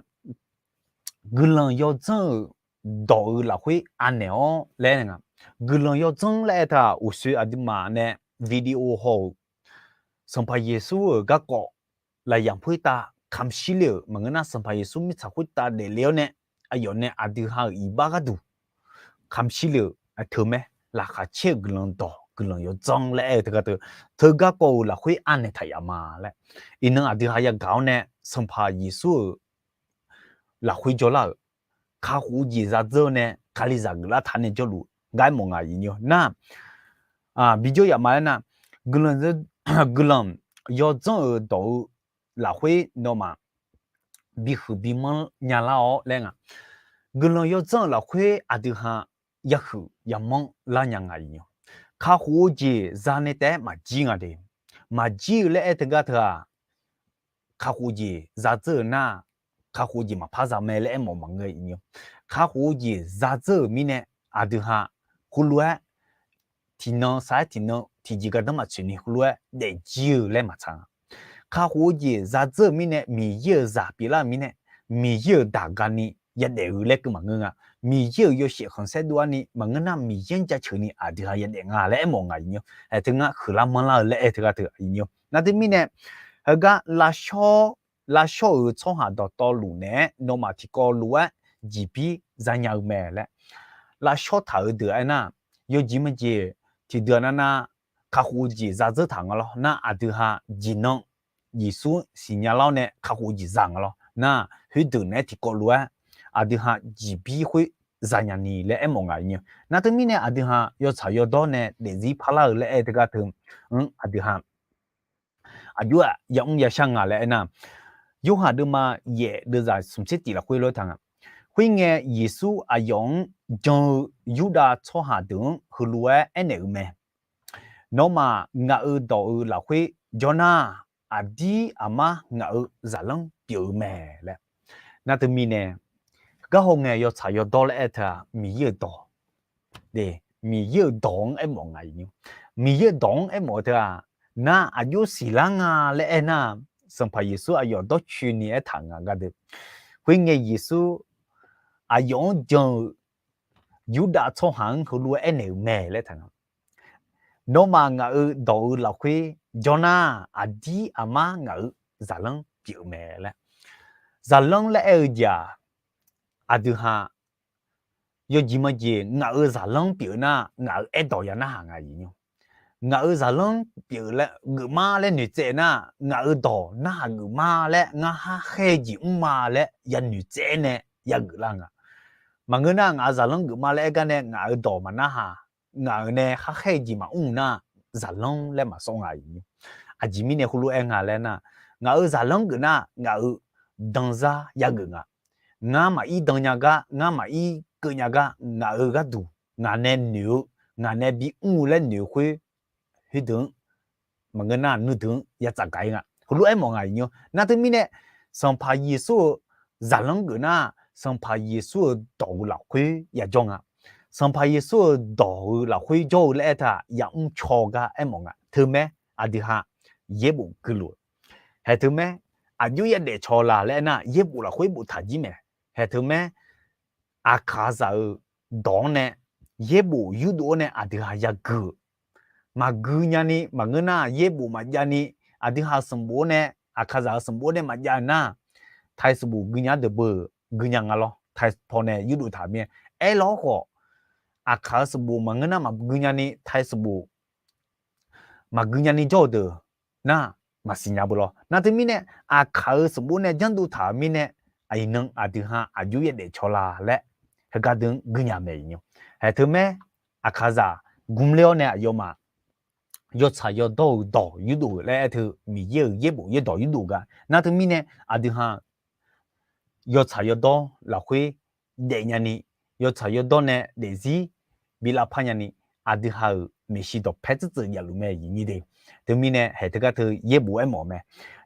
guiqlanq yawdzanr-euq dawq-eu lafkhoer anaeq-awr laer nga. Guiqlanq yawdzanr laer aertaq-aq, uqshoe aqduimaf nae video haw-euq Sanqpaq Yeqsur-euq garkawv lafyamq khoertav kamq shir le-euq maqngeur nar, Sanqpaq Yeqsur mirtsaq khoertav daefle-awr nae aqyawf nae aqdui ha-euq iqbax gharduq kamq shir le-euq aqteu mae, laqkhaq caer-eu guiqlanq dawq guiqlanq yawdzanr laer aer-eu teugar teu, teugar kawv-euq lafkhoer anaeq taq yaf ma laer. Iqnan aqdui ha yagaq-awr nae Sanqpaq Yeqsur-euq lafkhoer jawrlar-euq, kakhof-eu jeq zadzeur nae Kalizaq geuflar taq nae jawrluf gar aermawf nga iqnymr nar, bijawr yaf ma laer nar, guiqlanq yawdzanr-euq dawq-eu lafkhoer nawmaf bihuiq bimanr nyalar-awr laer nga. Guiqlanq yawdzanr-euq lafkhoer aqdui ha yahuiq yamanr lar nya nga iqnymr. Kakhof-eu jeq za nae taef-aer maqjir nga de. Maqjir-eu laer aer teugar teu-aq, kakhof-eu jeq zadzeur-eu nar, kakhof-eu jeq maqpar za mae laer aermawf maqngeur iqnymr. Kakhof-eu jeq zadzeur-euq mirnae aqdui ha heulof-aer tiqnan sar-aer tiqnan tiqjeq gardanr maqtsoeq ni heulof-aer daefjir-eu laer maqtsaq nga. Kakhof-eu jeq zadzeur-eu mirnae Miqyaer-euq zaq pyeuflar-euq mirnae, Miqyaer-euq daq gani yadaef-eu laer keuv maqngeur nga. Miqyaer-euq yawshaef khanqsaer dov-ar ni maqngeur nar, Miqyaer-anr jaceuq ni aqdui ha yadaef nga laer aermawf nga iqnymr. Aer teu ngar huiqlar manrlar-eu laer aer teugar teu iqnymr. Nar teumirnae heugar lavshawr-euq tsawrhaq dawqtawvluf naeq-aer nawmaf tiqkawv lof-aer jeqbir zanya-eu mae laer lavshawr taq-euq deuq aernar, yawjeq majeq tiqdeuq-aq nar nar, kakhof-eu jeq zadzeur taq nga lawr nar, aqdui ha jeqnan Yeqsur siqnya lar-awr nae kakhof-eu jeq za nga lawr nar, khoerdeuq naeq-aer tiqkawv lof-aer aqdui ha jeqbir khoer zanya ni laer aermawf nga iqnymr. Nar teumirnae aqdui ha yawtsaq yawdawr nae daefzir parlar-eu laer aer teugar teu-anr aqdui ha aqjox-aq yamr yashar nga laer aernar, Yorhaq deuvma yaef deuvzaq smq tser tif lafkhoer lof-aer taq nga. Khoerngae Yeqsur aqyawf-anr jan-eu Yurdav tsawrhaq deuq-anr heulof-aer aernaeq-eu mae. Nawmaf ngaq-euq dawq-eu lafkhoer jawr nar, aqdir aqmar ngaq-euq zaqlanr pyeuf-eu mae laer. Nar teumirnae garhaw ngae yawtsaq yawdawr laer aer teu-aq, Miqyaer-euq dawq Miqyaer-euq dawq-anr aermawf nga iqnymr. Miqyaer-euq dawq-anr aermawf-eu teu-aq, nar aqjox siqlar nga laer aernar, Sanqpaq Yeqsur aqyawf dawrcoeni aertaq nga gardeuq. Khoerngae Yeqsur aqyawf-anr jan-eu Yurdav tsawrhaq-anr heulof-aer aernaeq-euq mae laer taq nga. Nawmaf ngaq-euq dawq-eu lafkhoer jawr nar, aqdir aqmar ngaq-euq zaqlanr pyeuf-eu mae laer. Zaqlanr laer aer-eu jeq-aq, aqdui ha yawjeq majeq ngaq-euq zaqlanr pyeuf-eu nar, ngaq-euq aerdawq ya narhaq nga iqnymr. Ngaq-euq zaqlanr pyeuf-eu laer geufmar laer noeqtsaev nar, ngaq-euq dawq narhaq geufmar laer ngar kharkhaer-eu jeq mr ma laer ya noeqtsaev-aer nae ya geuflar nga. Maqngeur nar, ngaq-euq zaqlanr geufma laer aer gar nae ngaq-euq dawq maqnarhaq, ngaq-euq nae kharkhaer-eu jeq maqmr nar, zaqlanr laer maqsawr nga iqnymr. Aqjeq mirnae heulof-aer nga laer nar, ngaq-euq zaqlanr geuf nar ngaq-euq danzar yageuf nga. Ngar maqir dan nya gar, ngar maqir keuv nya gar, ngaq-euq gharduq ngaq nae noeq-eu, ngaq nae bimr-eu laer noeq-eu khoer, khoerdeuq-anr maqngeur nar nuideuq-anr ya tsafgaq-ir nga. Heulof-aer mawf nga iqnymr. Nar teumirnae Sanqpaq Yeqsur-euq zaqlanr geuf nar, Sanqpaq Yeqsur-euq dawq-eu lafkhoer yajawr nga. Sanqpaq Yeqsur-euq dawq-eu lafkhoer jawr-eu laer aer teu-aq, yamr caw gar aermawf nga. Teumae aqdui ha yaerbof guiqluf-eu haeq teumae aqjox yadaef caw la laer aernar, yaerbof lafkhoer boftaq jir mae. Haeq teumae aqkaqzaq-euq dawq-anr nae yaerbof yurdov-awr nae aqdui ha yagui-euq. Maqgui nyani maqngeur nar, yaerbof maqjav ni aqdui ha-euq sanqbof-awr nae, aqkaqzaq-euq sanqbof-awr nae maqjav nar, tai sanqbof gui nya deuq beu gui nya nga lawr. Tai paw nae yurdov taq mir-aer aerlawr khawf, aqkaq-euq sanqbof maqngeur nar maqgui nyani tai sanqbof maqgui nyani jawr-eu deuq nar, maqsiq nya beu lawr. Nar teumirnae aqkaq-euq sanqbof nae janrdov taq-euq mirnae, iqnan aqdui ha aqjox yadaef caw la laer heugar deuq-anr gui nya mae iqnymr. Haeq teumae aqkaqzaq gmr ler-awr nae aqyawfmaf yawtsaq yawdawr-euq dawq yurdov-euq laer aer teu Miqyaer-euq yaerbof yaerdawq yurdov gar. Nar teumirnae aqdui ha yawtsaq yawdawr lafkhoer daef nyani, yawtsaq yawdawr nae daefzir bi lavpar nyani, aqdui ha-euq maeqshi dawqpae tseurtseuf javluf mae iqnyir de. Teumirnae haeq teugar teu yaerbof aermawf mae.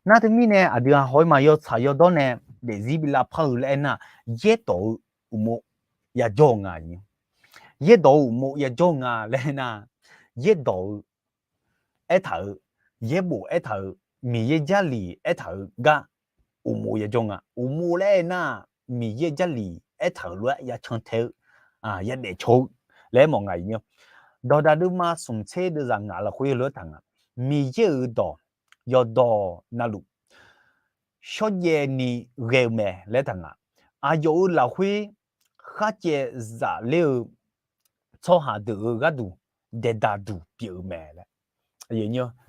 Nar teumirnae aqdui ha hawr-ir ma yawtsaq yawdawr nae daefzir bi lavpar-eu laer aernar, yaerdawq-eu uqmov yajawr-eu nga iqnymr. yaerdawq-eu uqmov yajawr nga laer nar, yaerdawq-eu aertaq-eu, yaerbof aertaq-eu, Miqyaer Jarlif aertaq-eu gar uqmov yajawr nga. Uqmov laer aer nar, Miqyaer Jarlif aertaq-euq lof-aer yacan tae-eu, yadaef caw-eu laer aermawf nga iqnyir. Dawqdaq deuvma smq tser deuvzaq ngaq lafkhoer lof-aer taq nga. Miqyaer-euq dawq yawqdawq navluf shawrjaev ni ghae-eu mae laer taq nga. Aqyawf-euq lafkhoer kharcaev zaf ler-eu tsawrhaq deuq-euq gharduq daeqdaq duq pyeuf-eu mae laer.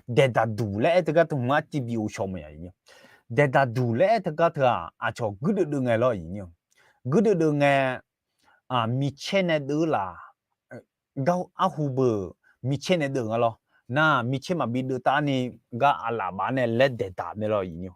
Daeqdaq duq laer aer teugar teu hmq arciv bi ghovshaw mae. Daeqdaq duq laer aer teugar teu-aq, aqcawq guirdeuv deuv ngae lawr iqnyir. Guirdeuv deuv ngae, micaer nae deuv laf, gar arhu beu micaer nae deuv nga lawr. Nar micaer maqbi deuv taf-ar ni gar aqlaf baf nae laer daeqdaq mae lawr iqnyir.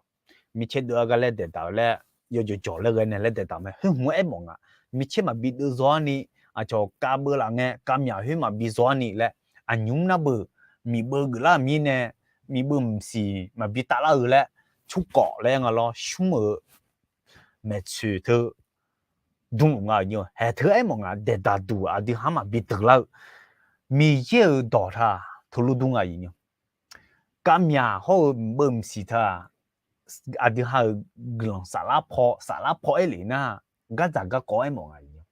Micaer deuv-ar gar laer daeqdaq-eu laer yawjawq jawq laer ghae nae laer daeqdaq mae. Khoer hmq-aer aermawf nga. Micaer maqbi deuv zawr-ar ni, aqcawq kav beu laf ngae kavmyaq khoer maqbi zawr-ar ni laer, aqnymr nar beu, miqbeuv geuflar-euq mirnae, miqbeuv mqsiq maqbi taflar-eu laer, tsur kawf laer nga lawr, smr-euq maeqtsoeq teu dmluf nga iqnyir. Haeq teu aermawf nga, daeqdaq duq aqdui ha maqbi deuq lar-eu, Miqyaer-euq dawq taq teulof dur nga iqnyir. Kavmyaq hawr-eu miqbeuv mqsiq taq aqdui ha-euq guiqlanq saflar paw saflar paw aer lef nar, gardzaq garkawv aermawf nga iqnyir.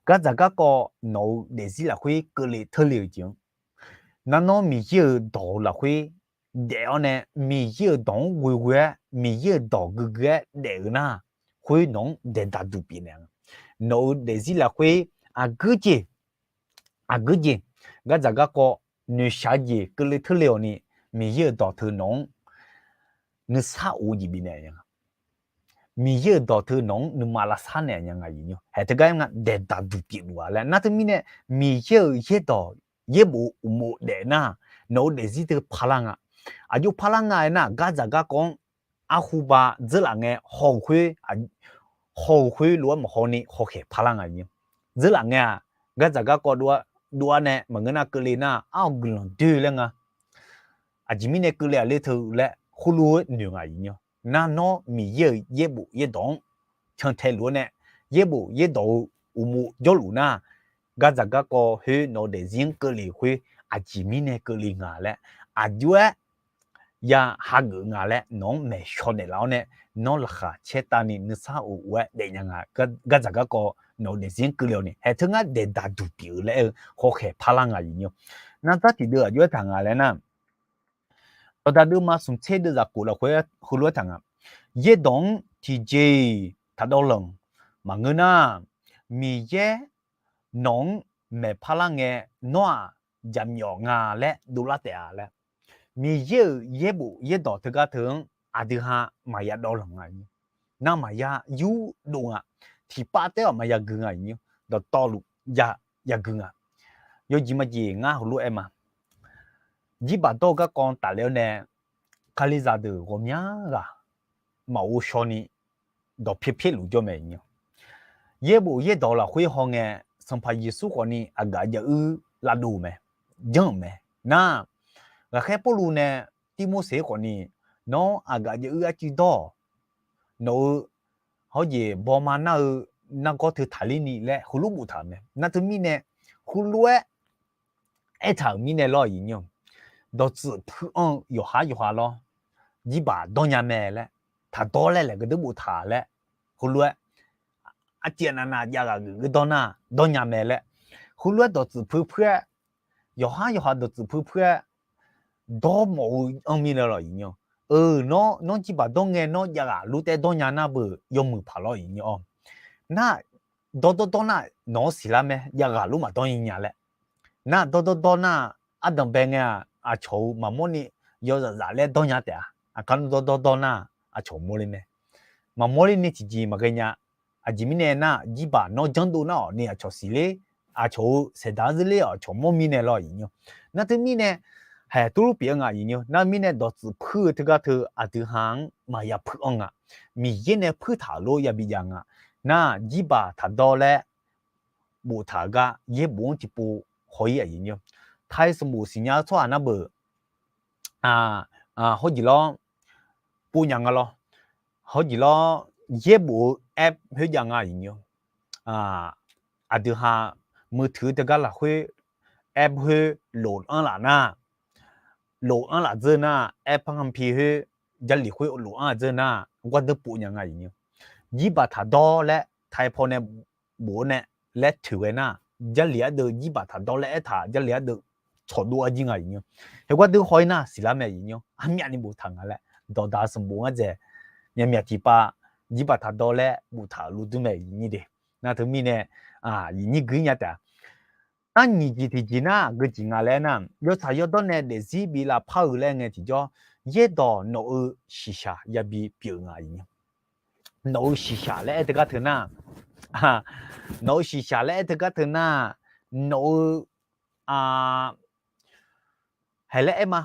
Gardzaq garkawv nawq-eu daefzir lafkhoer keuvle teule-euq jeq-anr, nar nawr Miqyaer-euq dawq-eu lafkhoer daef-awr nae, Miqyaer-euq dawq-anr ghoeghoe-aer, Miqyaer-euq dawq guigui-aer daef-eu nar, khoer nawq-anr daeqdaq duq pyeuf naeq-a. Nawq-eu daefzir lafkhoer aqgeu jeq, aqgeu jeq, gardzaq garkawv noeqshaq-eu jeq keuvle teule-awq ni, Miqyaer-euq dawq teu nawq-anr nuisar of-eu jeq bifnaeq nya nga. Miqyaer-euq dawq teu nawq-anr nuima lavsar naeq nya nga iqnyir. Haeq teugar nga daeqdaq duq pyeufluf-a laer. Nar teu mirnae, Miqyaer-euq yaerdawq yaerbof uqmov daef nar, nawq-eu daefzir teu parlar nga. Aqjox parlar nga aernar, gardzaq garkawv-anr arhu ba dzeurlaf ngae haw-eu khoer, haw-eu khoer lof-aer maqhaw ni hawkhaeq parlar nga iqnyir. Dzeurlaf ngae-aq, gardzaq garkawv dov-ar nae maqngeur nar keuvle nar, arhaw guiqlanq doe laer nga. Aqjeq mirnae keuvle-aq ler teu laer khoerlof-aer noeq nga iqnyir. Nar nawr Miqyaer-euq yaerbof yaerdawq-anr cantae luf-awr nae, yaerbof yaerdawq-eu uqmov jawrluf nar, gardzaq garkawv khoer nawq-eu daefzir-anr keuvle khoer aqjeq mirnae keuvle nga laer, aqjox-aer ya hageuf nga laer nawq-anr maeqshaw naeqlaf-awr nae, nawr laqkhaq caer tavni nuisar of of-aer daef nya nga. Gardzaq garkawv nawq-eu daefzir-anr keuvle-awq ni, haeq teu ngar daeqdaq duq pyeuf-eu laer-eu hawkhaeq parlar nga iqnyir. Nar dzar tiqdeuv aqjox-aer taq nga laer nar, dawqdaq deuvma smq tser deuvzaq kof lafkhoer heulof-aer taq nga. Yaerdawq-anr tiqjeq-iq taqdawv lanq maqngeur nar, Miqyaer nawq-anr maeq parlar ngae, nawr-aq jaqmyawf nga laer dovlar taef-a laer. Miqyaer-euq yaerbof yaerdawq teugar teu-anr aqdui ha maqya dawv lanq nga. Nar maqya yurdov nga. Tiqpav taef-awq maqya gui nga iqnyir. Dawqtawvluf ya, ya gui nga. Yawjeq majeq ngar heulof-aer ma. Jirbaq dawr-eu garkawv tafler-awr nae, Kalizaq deuq ghawqmya ghaq maqghov shaw ni dawq pyaer pyaer luf jawr mae iqnyir. Yaerbof yaerdawq lafkhoer hawngae, Sanqpaq Yeqsur khawfni aqgaf jav-uir lavdov-euq mae, janr-euq mae. Nar, ghaqkhaer Pawrluv nae Tirmorseq khawfni, nawr aqgaf jav-uir arcuiv dawr-awq, nawq-eu hawrjeq bawma nar-eu nargawr teu taqler ni laer heulof boftaq-euq mae. Nar teumirnae, heulof-aer aertaq-euq mirnae lawr iqnyir. Dawqtsuif puiv-anr-eu yawqhar yawqha lawr, jirbaq dawrnya mae laer, taqdawr laer laeq gardeur boftaq laer, heulof-aer arciv aqnav nav jav ghaq geuf geur dawr nar dawrnya mae laer, heulof-aer dawqtsuif puiv puir-aer, yawqhar yawqha dawqtsuif puiv puir-aer dawrmawf-eu anr mirnae lawr iqnyir. Eu, nawr, nawr jirbaq dawr ngae nawr jav ghaq lof taef dawrnya nar beu yawmuiq paq lawr iqnyir-awr. Nar, dawrdawr dawr nar nawq-anr siqlar mae, jav ghaq lof maqdawr nyi nya laer. Nar dawrdawr dawr nar, ardanqbae ngae-aq aqcawq-euq maqmawr ni yawzaf zaf laer dawrnya taef-a. Aqkar dawrdawr dawr nar aqcawq mawrler mae. Maqmawrler ni tiqjeq maqghae nya. Aqjeq mirnae nar, jirbaq nawr janrdov nar-awq ni aqcawq siqler, aqcawq-euq saeqdaq-anr zirler-awq aqcawq mawr mirnae lawr iqnyir. Nar teumirnae, haeq tuvlur pyeuf-eu nga iqnyir. Nar mirnae dawqtsuif puir-eu teugar teu aqdui ha-anr maqya puiv-anr nga. Miqyaer nae puirtaq-euq lof yabi jav nga. Nar jirbaq taqdawr laer boftaq-euq gar yaerbof-anr tiqpov haw-ir aqyuif nyir. Taiq sanqbof siqnya-eu tsawrhaq nar beuq hawrjeq lawr, pov nya nga lawr. Hawrjeq lawr, yaerbof-eu app khoerjav nga aqyuif nyir. Aqdui ha Muiq tuiq-eu teugar lafkhoer aer khoer lof-anr laf nar, lof-anr laf dzeur nar, aer par ngamq pi khoer, Jarlif khoer lof-anr laf dzeur nar, gardeur pov nya nga iqnyir. Jirbaq taqdawr laer taqpaw nae bof-awr nae laer toeq ghae nar, Jarlif ardeuv jirbaq taqdawr laer aertaq Jarlif ardeuv tsawqdov arjir nga iqnyir. Heu gardeur haw-ir nar siqlar mae iqnyir. Armyavni boftaq nga laer dawqdaq sanqbof ngar dzaeq. Myaqmyaq tiqpav jirbaq taqdawr laer boftaq-euq luf dur mae iqnyir de. Nar teumirnae iqnyir guir nya taef-a. Nar nyiq jeq tiqjeq nar geujeq nga laer nar, yawtsaq yawdawr nae daefzir bi lavpar-eu laer ngae tiqjawr, yaerdawq nawq-euq shiqshaq yabi pyeuf nga iqnyir. Nawq-euq shiqshaq laer aer teugar teu nar, nawq-euq shiqshaq laer aer teugar teu nar, nawq-euq haeq laer aer ma.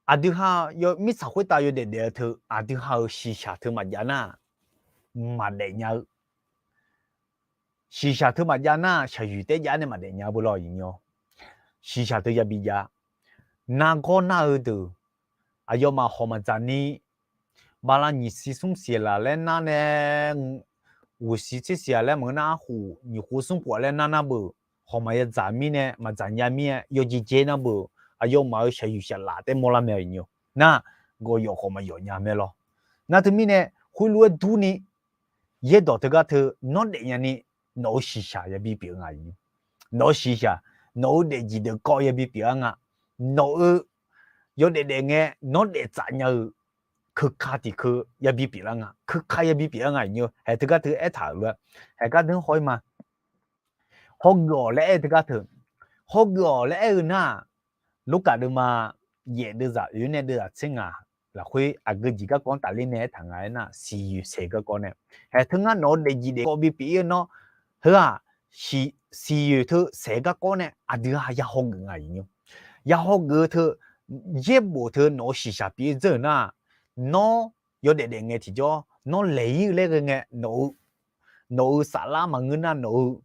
Aqdui ha mirtsaq khoertav yawdaef daef-eu teu aqdui ha-euq shiqshaq teu maqjav nar, maqdaef nya-eu. Shiqshaq teu maqjav nar shaqyuiq taer jav nae maqdaef nya beu law iqnyir. Shiqshaq teu yabi jav. Nargawr nar-eu deuq aqyawfmaf hawq maqdzaq ni, bala nyiq siq smr siq laf laer nar nae, ghoeq siq tser siq-aq laer maqngeur nar, arkhof nyiq khof smr khof-aq laer nar nar beuq, hawq maqya dzaq mirnae maqdzaq nya mir-aer yawjeq jae nar beuq, aqyawfmaf-euq shaqyuiq shaqlaf taer mawrlar mae iqnyir. Nar gawqyawf khawf maqyawf nya mae lawr. Nar teumirnae khoerlof-aer durni, yaerdawq teugar teu nawr daefnya ni, nawq-euq shiqshaq yabi pyeuf nga iqnyir. Nawq-euq shiqshaq, nawq-euq daefjeq daefkawv yabi pyeuf-ar nga. Nawq-euq yawdaef daef ngae nawr daeftsaf nya-euq keuka tiqkeuv yabi pyeuflar nga, keuka yabi pyeuf-ar nga iqnyir. Haeq teugar teu aertaq-euq lof-aer, haeq gardeur haw-ir ma. Hawgeuf-awq laer aer-eu teugar teu, hawgeuf-awq laer aer-eu nar, Lurkaf deuvma yaef deuvzaq oe nae deuvzaq tser ngaq lafkhoer aqgeu jeq garkawv-anr tafler nae aertaq nga aernar, siqyoeq saeq garkawv nae, haeq teu ngar nawq-eu daefjeq daefkawv bipyeuf-ir-eu nawr, heu-aq, siqyoeq teu saeq garkawv nae aqdui ha ya hawgeuf nga iqnyir. Ya hawgeuf-eu teu, yaerbof teu nawq-euq shiqshaq pyeuf-ir dzeur-euq nar, nawr yawdaef daef ngae tiqjawr nawr laeq-ir-eu laer ghae ngae, nawq-euq saflar maqngeur nar nawq-euq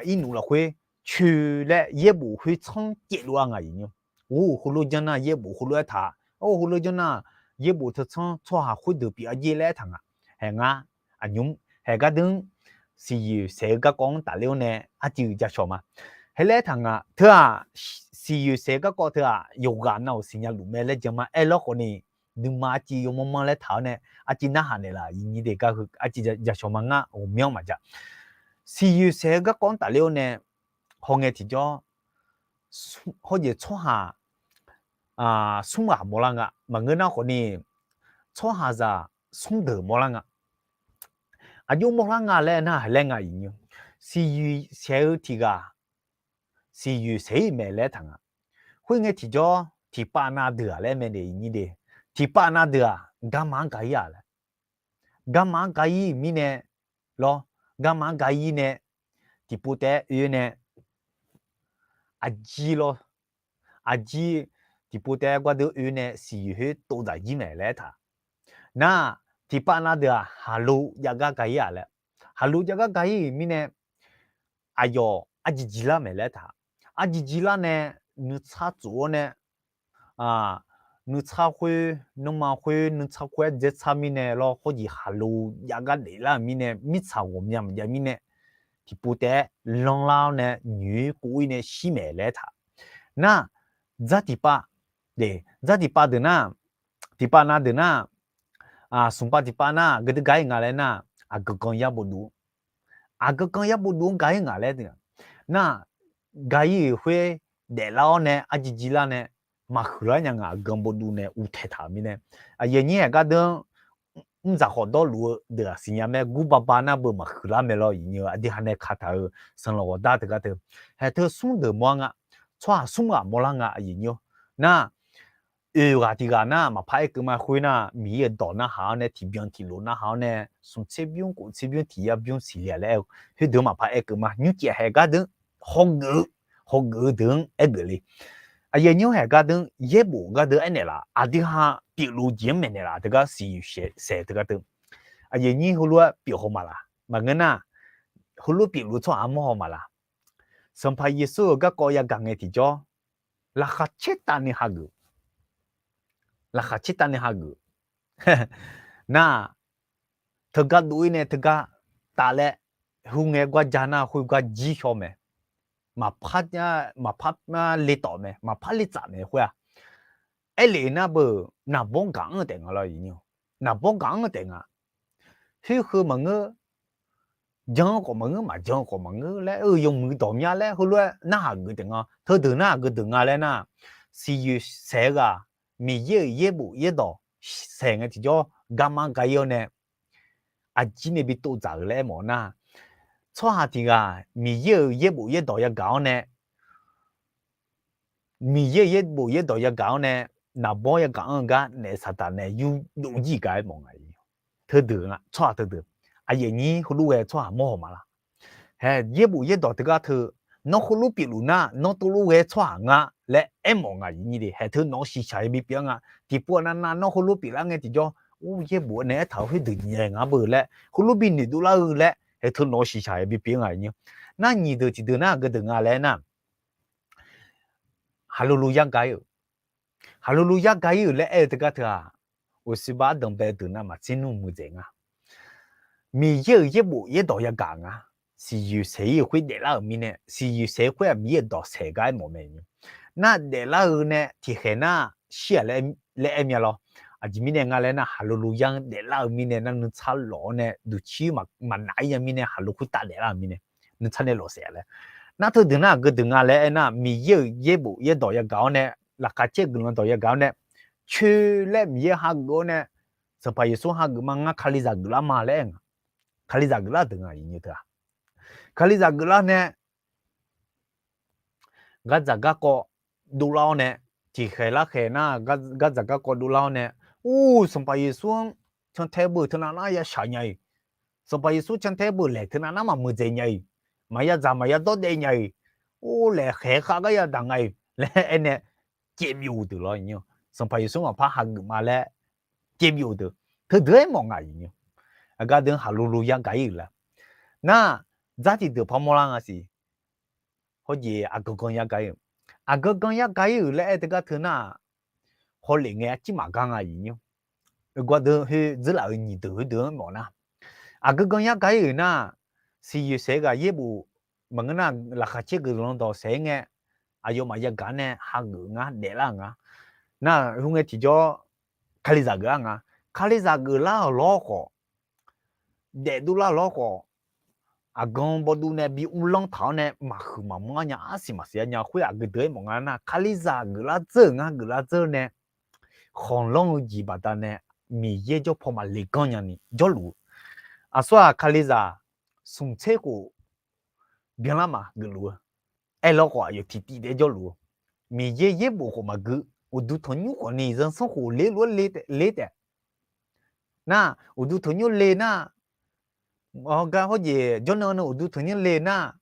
irnuf lafkhoer coe laer yaerbof khoertsanr caevluf-a nga iqnyir. Or, heulof janr nar yaerbof heulof aertaq, or, heulof janr nar yaerbof teu tsanr tsawrhaq khoerdeuq pyeuf-a jer laer aertaq nga. Haeq ngar aqnymr haeq gardeur-anr siqyoeq saeq-eu garkawv-anr tafler-awr nae arcuiv jacawq ma. Heulof aertaq nga teu-aq, siqyoeq saeq-eu garkawv teu-aq yawqghaq nav-euq siqnya luf mae laer jan ma aer lawr khawf ni, nuima arcuiv yawmanr manr laer taq-awr nae arcuiv narhaq naeqlaf iqnyir de gar heu arcuiv jacawq ma ngar ghawqmyanr maqjav. Siqyoeq saeq-eu garkawv-anr tafler-awr nae hawngae tiqjawr, hawjeq tsawrhaq smr ghaq mawrlar nga. Maqngeur nar khawf ni, tsawrhaqzaq smr deuq mawrlar nga. Aqjox mawrlar nga laer nar, haeq laer nga iqnyir. Siqyoeq saeq-eu tiq ghaq siqyoeq saeq-ir mae laer taq nga. Khoerngae tiqjawr tiqpav nav deuq-aq laer mae de iqnyir de. Tiqpav nav deuq-aq garma-anr ga-ir-aq laer, garma-anr ga-ir-euq mirnae lawr, garma-anr ga-ir nae tiqpov taef-aer oe nae aqjir lawr, aqjir tiqpov taef-aer gardeur oe nae siqyoeq khoer tov dzaq jir mae laer aertaq. Nar, tiqpav nav deuq-aq haqlo jav gar ga-ir-aq laer, haqlo jav gar ga-ir-euq mirnae aqyawf arjir jir lar mae laer aertaq. Arjir jir lar nae nuitsar tsof-awr nae, nuitsar khoer, nanrma khoer nuitsar khoer-aer dzaer tsar mirnae lawr, hawjeq haqlo jav gar daeflar-euq mirnae mirtsaq ghawqmya maqjav mirnae tiqpov taef-aer lanrlar-awr nae nyoeq-ir kov-ir nae shir mae laer aertaq. Nar, dzar tiqpav, dzar tiqpav deuq nar, tiqpav nav deuq nar, smqpav tiqpav nar geu dui ga-ir nga laer nar, aqgeu gan yar bofduv, aqgeu gan yar bofduv-anr ga-ir ngaq laer nar, ga-ir-euq khoer daeflar-awr nae arjir jir lar nae maqhuiq lar nya ngaq, aqgeu bofduv nae uvtaeq taq-euq mirnae, aqyuif aqnyir haeq gardeur-anr mrdzaq khawf dawrluf-eu deuq-aq siqnya mae, gur baba nar beu maqhuiq lar mae lawr iqnyir-eu aqdui ha nae kataq-euq sanqlanq ghawqdar teugar teu, haeq teu smr deuq mawr-ar nga, tsawrhaq smr ghaq mawrlar nga aqyuif aqnyir-or. Nar, oeq ghaq tiq ghaq nar maqpar aer keuv ma, khoer nar Miqyaer-euq dawq narhaq-awr nae tiqbyan tiqlof narhaq-awr nae smq tser bymr khof tser bymr tiq yar bymr siqle-a laer aer-eu, khoerdeuq maqpar aer keuv ma, nymrcaev haeq gardeur hawgeuf-eu, hawgeuf-eu deuq-anr aer geuf le. Aqyuif aqnyir haeq gardeur yaerbof gardeur aernaeq laf, aqdui ha pyeufluf jeq-anr maeqnaeq laf teugar siqyoeq saeq teugar teu, aqyuif aqnyir heulof-aer pyeuf haw ma laq? Maqngeur nar, heulof pyeufluf tsawrhaq-anr mawr haw ma laq? Sanqpaq Yeqsur-euq garkawv yagaq ngae tiqjawr, laqkhaq caertavni hageuf, laqkhaq caertavni hageuf. Nar, teugar dov-ir nae teugar tavlaer, Heu ngae gar ja nar khoergar jir shaw mae. Maqpar, maqpar le tawf mae, maqpar le tsaf mae khoer-aq. Aerlef nar beu, naqbawr gaq-anr taef nga lawr. Naqbawr gaq-anr taef nga. Khoer heu maqngeur, jan-eu khawf maqngeur, maqjan-eu khawf maqngeur laer, eu yawmuiq dawq mya laer heulof-aer narhaq geuf taef nga. Teudeuq nar aqgeu deuq nga laer nar, siqyoeq saeq-eu ghaq, Miqyaer-euq yaerbof yaerdawq saeq ngae tiqjawr garma ga-ir-awr nae, aqjir nae bi tov dzaq-euq laer aermawf nar, tsawrhaq tiq ghaq Miqyaer-euq yaerbof yaerdawq yagaq-awr nae, Miqyaer-euq yaerbof yaerdawq yagaq-awr nae, naqbawr yagaq-anr-eu gar naef Saqdaq nae yurdov jir gaq-aer mawf nga. Teudeuq nga tsawrhaq teudeuq, aqyuif aqnyir heulof ghae tsawrhaq mawr haw ma la. Hae, yaerbof yaerdawq teugar teu, nawr heulof pyeufluf nar nawr teulof ghae tsawrhaq nga laer aermawf nga. Aqyuif aqnyir de, hae teu nawq-eu shiqshaq yabi pyeuf-anr nga. Tiqpov aqnav nav nawr heulof pyeuflar ngae tiqjawr, or yaerbof nae aertaq-eu khoerdeuq nyae nga beu laer heulof bi noeqdov lar-eu laer hae teu nawq-eu shiqshaq yabi pyeuf nga. Nar nyiq deuq tiqdeuq nar aqgeu deuq nga laer nar, haqlulu yar ga-ir-euq, haqlulu yar ga-ir-euq laer aer-eu teugar teu-aq, uqsirbar ardanq bae-eu deuq navmaqtser nmr muiqdzaeq nga. Miqyaer-euq yaerbof yaerdawq yagaq nga. Siqyoeq saeq-ir-euq khoer daeflar-euq mirnae, siqyoeq saeq-eu khoer-aq Miqyaer-euq dawq saeq gar aermawf mae. Nar daeflar-eu nae tiqkhaeq nar shir-aq laer aer mya lawr. Aqjeq mirnae nga laer nar, haqlulu yar-anr daeflar-eu mirnae nar nuitsar lawf-awr nae duqcir maqnaf-ir nya mirnae, haqlulu khoertav daeflar-euq mirnae nuitsar nae lawf saef-a laer. Nar teudeuq nar aqgeu deuq nga laer aernar, Miqyaer-euq yaerbof yaerdawq yagaq-awr nae, laqkhaq caer guiqlanq dawq yagaq-awr nae, coer laer Miqyaer hageuf-awr nae, Sanqpaq Yeqsur hageuf ma, ngar Kalizaq geuflar ma laer aer nga. Kalizaq geuflar deuq nga. Aqyuif aqnyir teu-aq, Kalizaq geuflar nae, gardzaq garkawv dovlar-awr nae, tiqkhaeq larkhaeq nar, gardzaq garkawv dovlar-awr nae, or Sanqpaq Yeqsur-anr cantae beu teunav nar ya shaq nya-iq, Sanqpaq Yeqsur cantae beu laeq teunav nar maqmuiqdzaeq nya-iq, maqya dzaq maqya dawr daev nya-iq, or laeq khaeq khav gar yadaq nga-iq laer aer nae, caevbyov-eu deuq lawr. Sanqpaq Yeqsur maqpar hageuf ma laer caevbyov-eu deuq, teudeuq-aer mawf nga. Aqyuif aqnyir, aqgar deuq haqlulu yar ga-ir-euq la. Nar, dzar tiqdeuq parmawr lar nga siq. Hawjeq aqgan gan yar ga-ir-euq, aqgan gan yar ga-ir-euq laer aer teugar teu nar-aq, hawlef ngae arcir maqgar nga. Aqyuif aqnyir, gar deuq khoer dzeurlaf-euq nyiq deuq khoerdeuq-anr mawf nar, aqgan gan yar ga-ir-euq nar, siqyoeq saeq-eu ghaq yaerbof maqngeur nar, laqkhaq caer guiqlanq dawq saeq-aer ngae, aqyawfmaf yagaq nae hageuf ngar daeflar-euq nga. Nar, heu ngae tiqjawr Kalizaq geuflar nga. Kalizaq geuflar-euq lawr khawf, daefdov lar-euq lawr khawf, aqgan bawduv nae bi uvlanr taq-awr nae maqhuiq maqmanr nya, arsiq maqsiq nya khoer aqgeu deuq-aer mawf nga nar, Kalizaq geuflar dzeur-euq ngar geuflar dzeur nae, khanqlanr-eu jeq baqdanae Miqyaer jawr paw maqle ganr nyani jawrluf-eu, aqsur-aq Kalizaq smq tser khof byanlar ma geufluf-eu, aerlawr khawf aqyawf tiqtiv taef-aer jawrluf-eu, Miqyaer yaerbof khawf maqgui, uqduq tanqnymr khawfni zanrsanrkhof ler lof-aer le taef. Nar, uqduq tanqnymr le nar, gar hawjeq jawrnan nae uqduq tanqnymr le nar,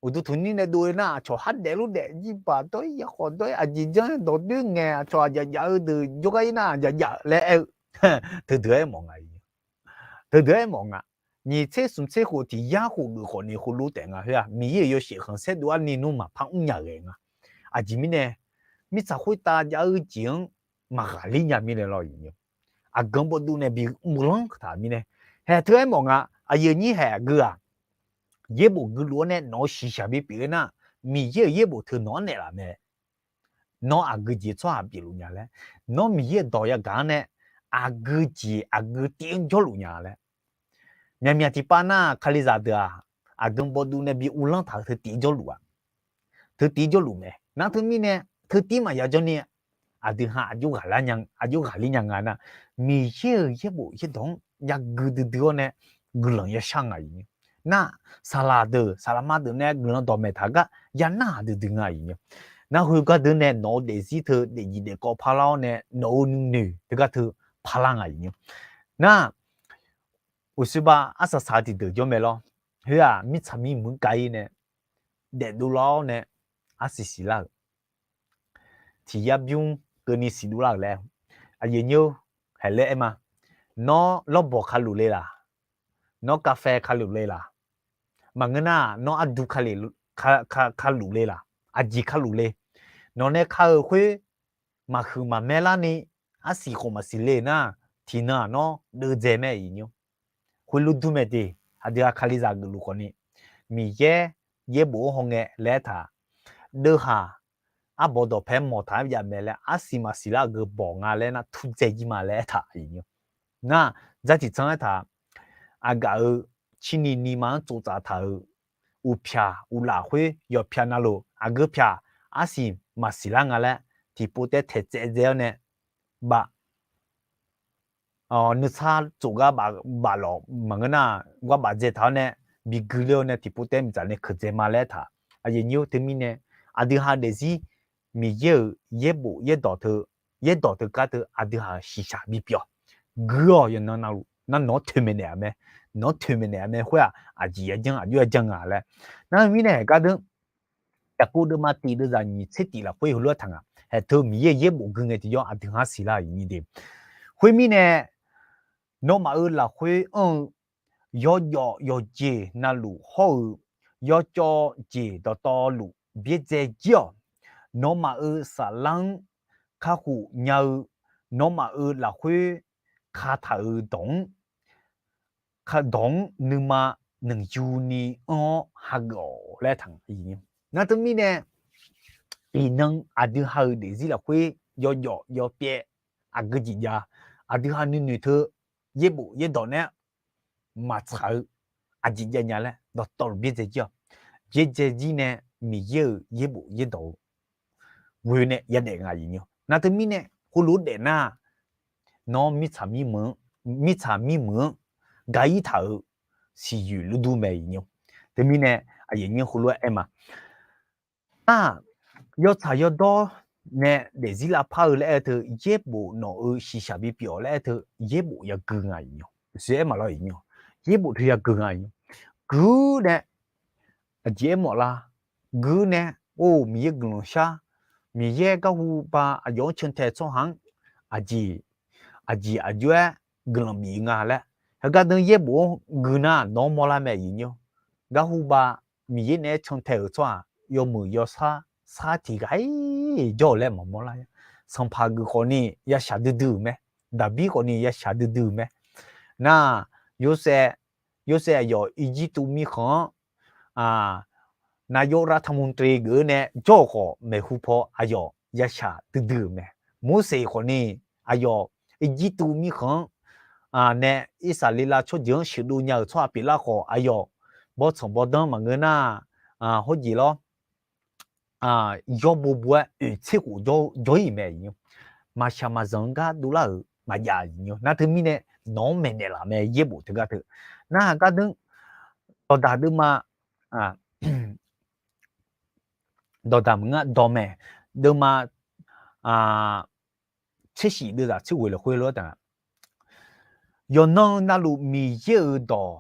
uqduq tanqnymr nae dov-eu nar, aqcawq har daef lof daef, jirbaq dawr-ir yakhawf dawr-ir aqjeq janr-aer dawqdoer ngaeq, aqcawq aqjaf jaf-eu deuq jawrgar-ir nar aqjaf jaf laer aer-eu, teudeuq-aer mawf nga. Teudeuq-aer mawf nga. Nyiq tser smq tser khof tiq yar khof geuf khawfni khoerlof taef nga khoer-aq, Miqyaer-euq yawshaef khanqsaer dov-ar ni nmr maqpar mr nya ghae nga. Aqjeq mirnae, mirtsaq khoertav jav-eu jeq-anr maqghaqler nya mirnae lawr. Aqgan bawduv nae bi mrlanr taq mirnae, haeq teu-aer mawf nga. Aqyuif aqnyir haeq gui-aq, yaerbof guiluf-awr nae nawq-eu shiqshaq bipyeuf-eu nar, Miqyaer-euq yaerbof teu nawq-anr naeqlaf mae. Nawr aqgeu jeq tsawrhaq bifluf nya laer, nawr Miqyaer-euq dawq yagaq-anr nae aqgeu jeq aqgeu tiv-anr jawrluf nya laer. Myaqmyaq tiqpav nar, Kalizaq deuq-aq, aqgan bawduv nae bi uvlanr taq-eu teu tiv jawrluf-a. Teu tiv jawrluf mae. Nar teumirnae, teu tiv maqya jawrni, aqdui ha aqjox ghaqler nya nga nar, Miqyaer-euq yaerbof yaerdawq-anr yagui duidui-awr nae guiqlanq yashar nga. Nar, saqlaq deuq saqlaqma deuq nae guiqlanq dawqmaeq taq gar yanar duidui nga. Nar, khoergar deuq nae nawq-eu daefzir teu daefnyiq daefkawv parlar-awr nae nawq-eu nuinoeq teugar teu parlar nga. Nar, uqshoe ba arsaq saq-eu tiqdeuq jawr mae lawr. Khoer-aq, mirtsaq mirmuiq-anr kav-ir nae daefdov lar-awr nae arsiq siqlar-euq, tiq yar bymr keuvni siqdov lar-euq laer, aqyuif aqnyir-or, haeq laer aer ma. Nawr lawrbawq kaluf le laq? Nawr kavfae kaluf le laq? Maqngeur nar nawr ardu kaluf le laq? Aqjeq kaluf le? Nawq nae ka-euq khoer maqhuiq maqmaer larni, arsiq khawf maqsiq le nar, tiqnan-aq nawr deuvdzae mae. Khoerlof dur mae de. Aqdui-aq Kalizaq geufluf khawfni, Miqyaer yaerbof-anr hawngae laer aertaq, deuvhaq arbawr dawqpae mawqtaq-aer jav mae laer arsiq maqsiq lar-eu geu bawq nga laer nar turdzae jir ma laer aertaq aqyuif nymr. Nar, dzartiq tsanr aertaq, aqgaf-euq cirni nima-anr tsovtsaf taq-euq uqpyaq uqlaf khoer yawqpyaq navluf aqgeu pyaq arsiq maqsiq lar nga laer tiqpov taer taeqtsaev dzae-awr nae, baf nuisar tsofgar baf lawq maqngeur nar, gar baf dzae taq-awr nae, bi gui ler-awr nae tiqpov taer miqdzaq nae keuqdzae ma laer aertaq. Aqyuif nymr teumirnae, aqdui ha daefzir Miqyaer-euq yaerbof yaerdawq teu, yaerdawq teu gar teu aqdui ha-euq shiqshaq bipyeuf-awq. Gui-awq yawqnan navluf nar nawq-anr toeqmaeq naeq-a mae, nawq-anr toeqmaeq naeq-a mae khoer-aq aqjeq yajanr aqjox yajanr nga laer. Nar mirnae haeq gar deuq Yaqkov deuvma tiq deuvzaq nyiq tser tiq lafkhoer heulof-aer taq nga. Haeq teu Miqyaer yaerbof gui ngae tiqjawr aqdui ha siqlar-euq ni de. Khoermirnae, nawmaf-euq lafkhoer anr-eu yawjawf yawqjeq navluf hawr-eu yawcawv jeq dawqtawvluf byaerdzae jir-awq. Nawmaf-euq saflar-anr kakhof nya-eu, nawmaf-euq lafkhoer kataq-euq dawq-anr, dawq-anr nuima nanqyuni anr-awr hageuf-awq laer taq nga. Nar teu mirnae, iqnan aqdui ha-euq daefzir lafkhoer yawjawf yawpyaev aqgeu jeq jav, aqdui ha nuinoeq teu yaerbof yaerdawq nae maqtsaq-eu aqjeq jav nya laer dawqtawvluf byaerdzae jir-awq. Byaerdzae jir nae Miqyaer-euq yaerbof yaerdawq-eu ghoe nae yadaef nga aqyuif nymr. Nar teu mirnae heulof-aer daef nar, nawr mirtsaq mirmuiq-anr, mirtsaq mirmuiq-anr ga ir taq-euq siqyoeq lurdur mae aqyuif nymr. Teumirnae aqyuif nymr heulof-aer aer ma. Nar, yawtsaq yawdawr nae daefzir lavpar-eu laer aer teu yaerbof nawq-euq shiqshaq bipyeuf-awq laer aer teu yaerbof yagui nga aqyuif nymr. Siq-aer maqlawr aqyuif nymr. Yaerbof teu yagui nga aqyuif nymr. Gui nae aqjeq aermawf lar. Gui nae, or, Miqyaer guiqlanq shar, Miqyaer garhu ba aqyawf-anr cantae-eu tsawrhaq-anr aqjeq, aqjeq aqjox-aer guiqlanq bif nga laer, heugar deuq yaerbof-anr gui nar nawq-anr mawrlar mae aqyuif nymr. Garhu ba Miqyaer naeq-aer cantae-euq tsawrhaq yawmuiq yawsar sar tiq ghaq-ir jawr-euq laer maqmawr lar-a. Sanqpaq geuf khawfni yashaq duidui-euq mae. Daqbir khawfni yashaq duidui-euq mae. Nar, Yorsaev, Yorsaev aqyawf Irjirtuv mirkhanq-anr นายกรัฐมนตรี geuf-eu nae jawr-euq khawf maeqhu paw aqyawf yashaq duidui-euq mae. Morseq khawfni aqyawf Irjirtuv mirkhanq-anr nae Irsaqleqlav tsawrjeuq-anr sheuqdov nya-euq tsawrhaq pyeuflar khawf aqyawf bawrtsanq bawrdanr maqngeur nar, hawrjeq lawr, yawbo bo-aer oeq tser khof jawr-ir mae aqyuif nymr. Maqshaq maqzanq-eu gar dovlar-euq maqjav aqyuif nymr. Nar teumirnae nawq-anr maeqnaeq laf mae yaerbof teugar teu. Nar gar deuq, dawqdaq deuvma, dawqdaq maqngeur dawqmaeq deuvma tsershif deuvzaq tser ghoeq lafkhoer lof-aer taq nga. Yawqnan navluf Miqyaer-euq dawq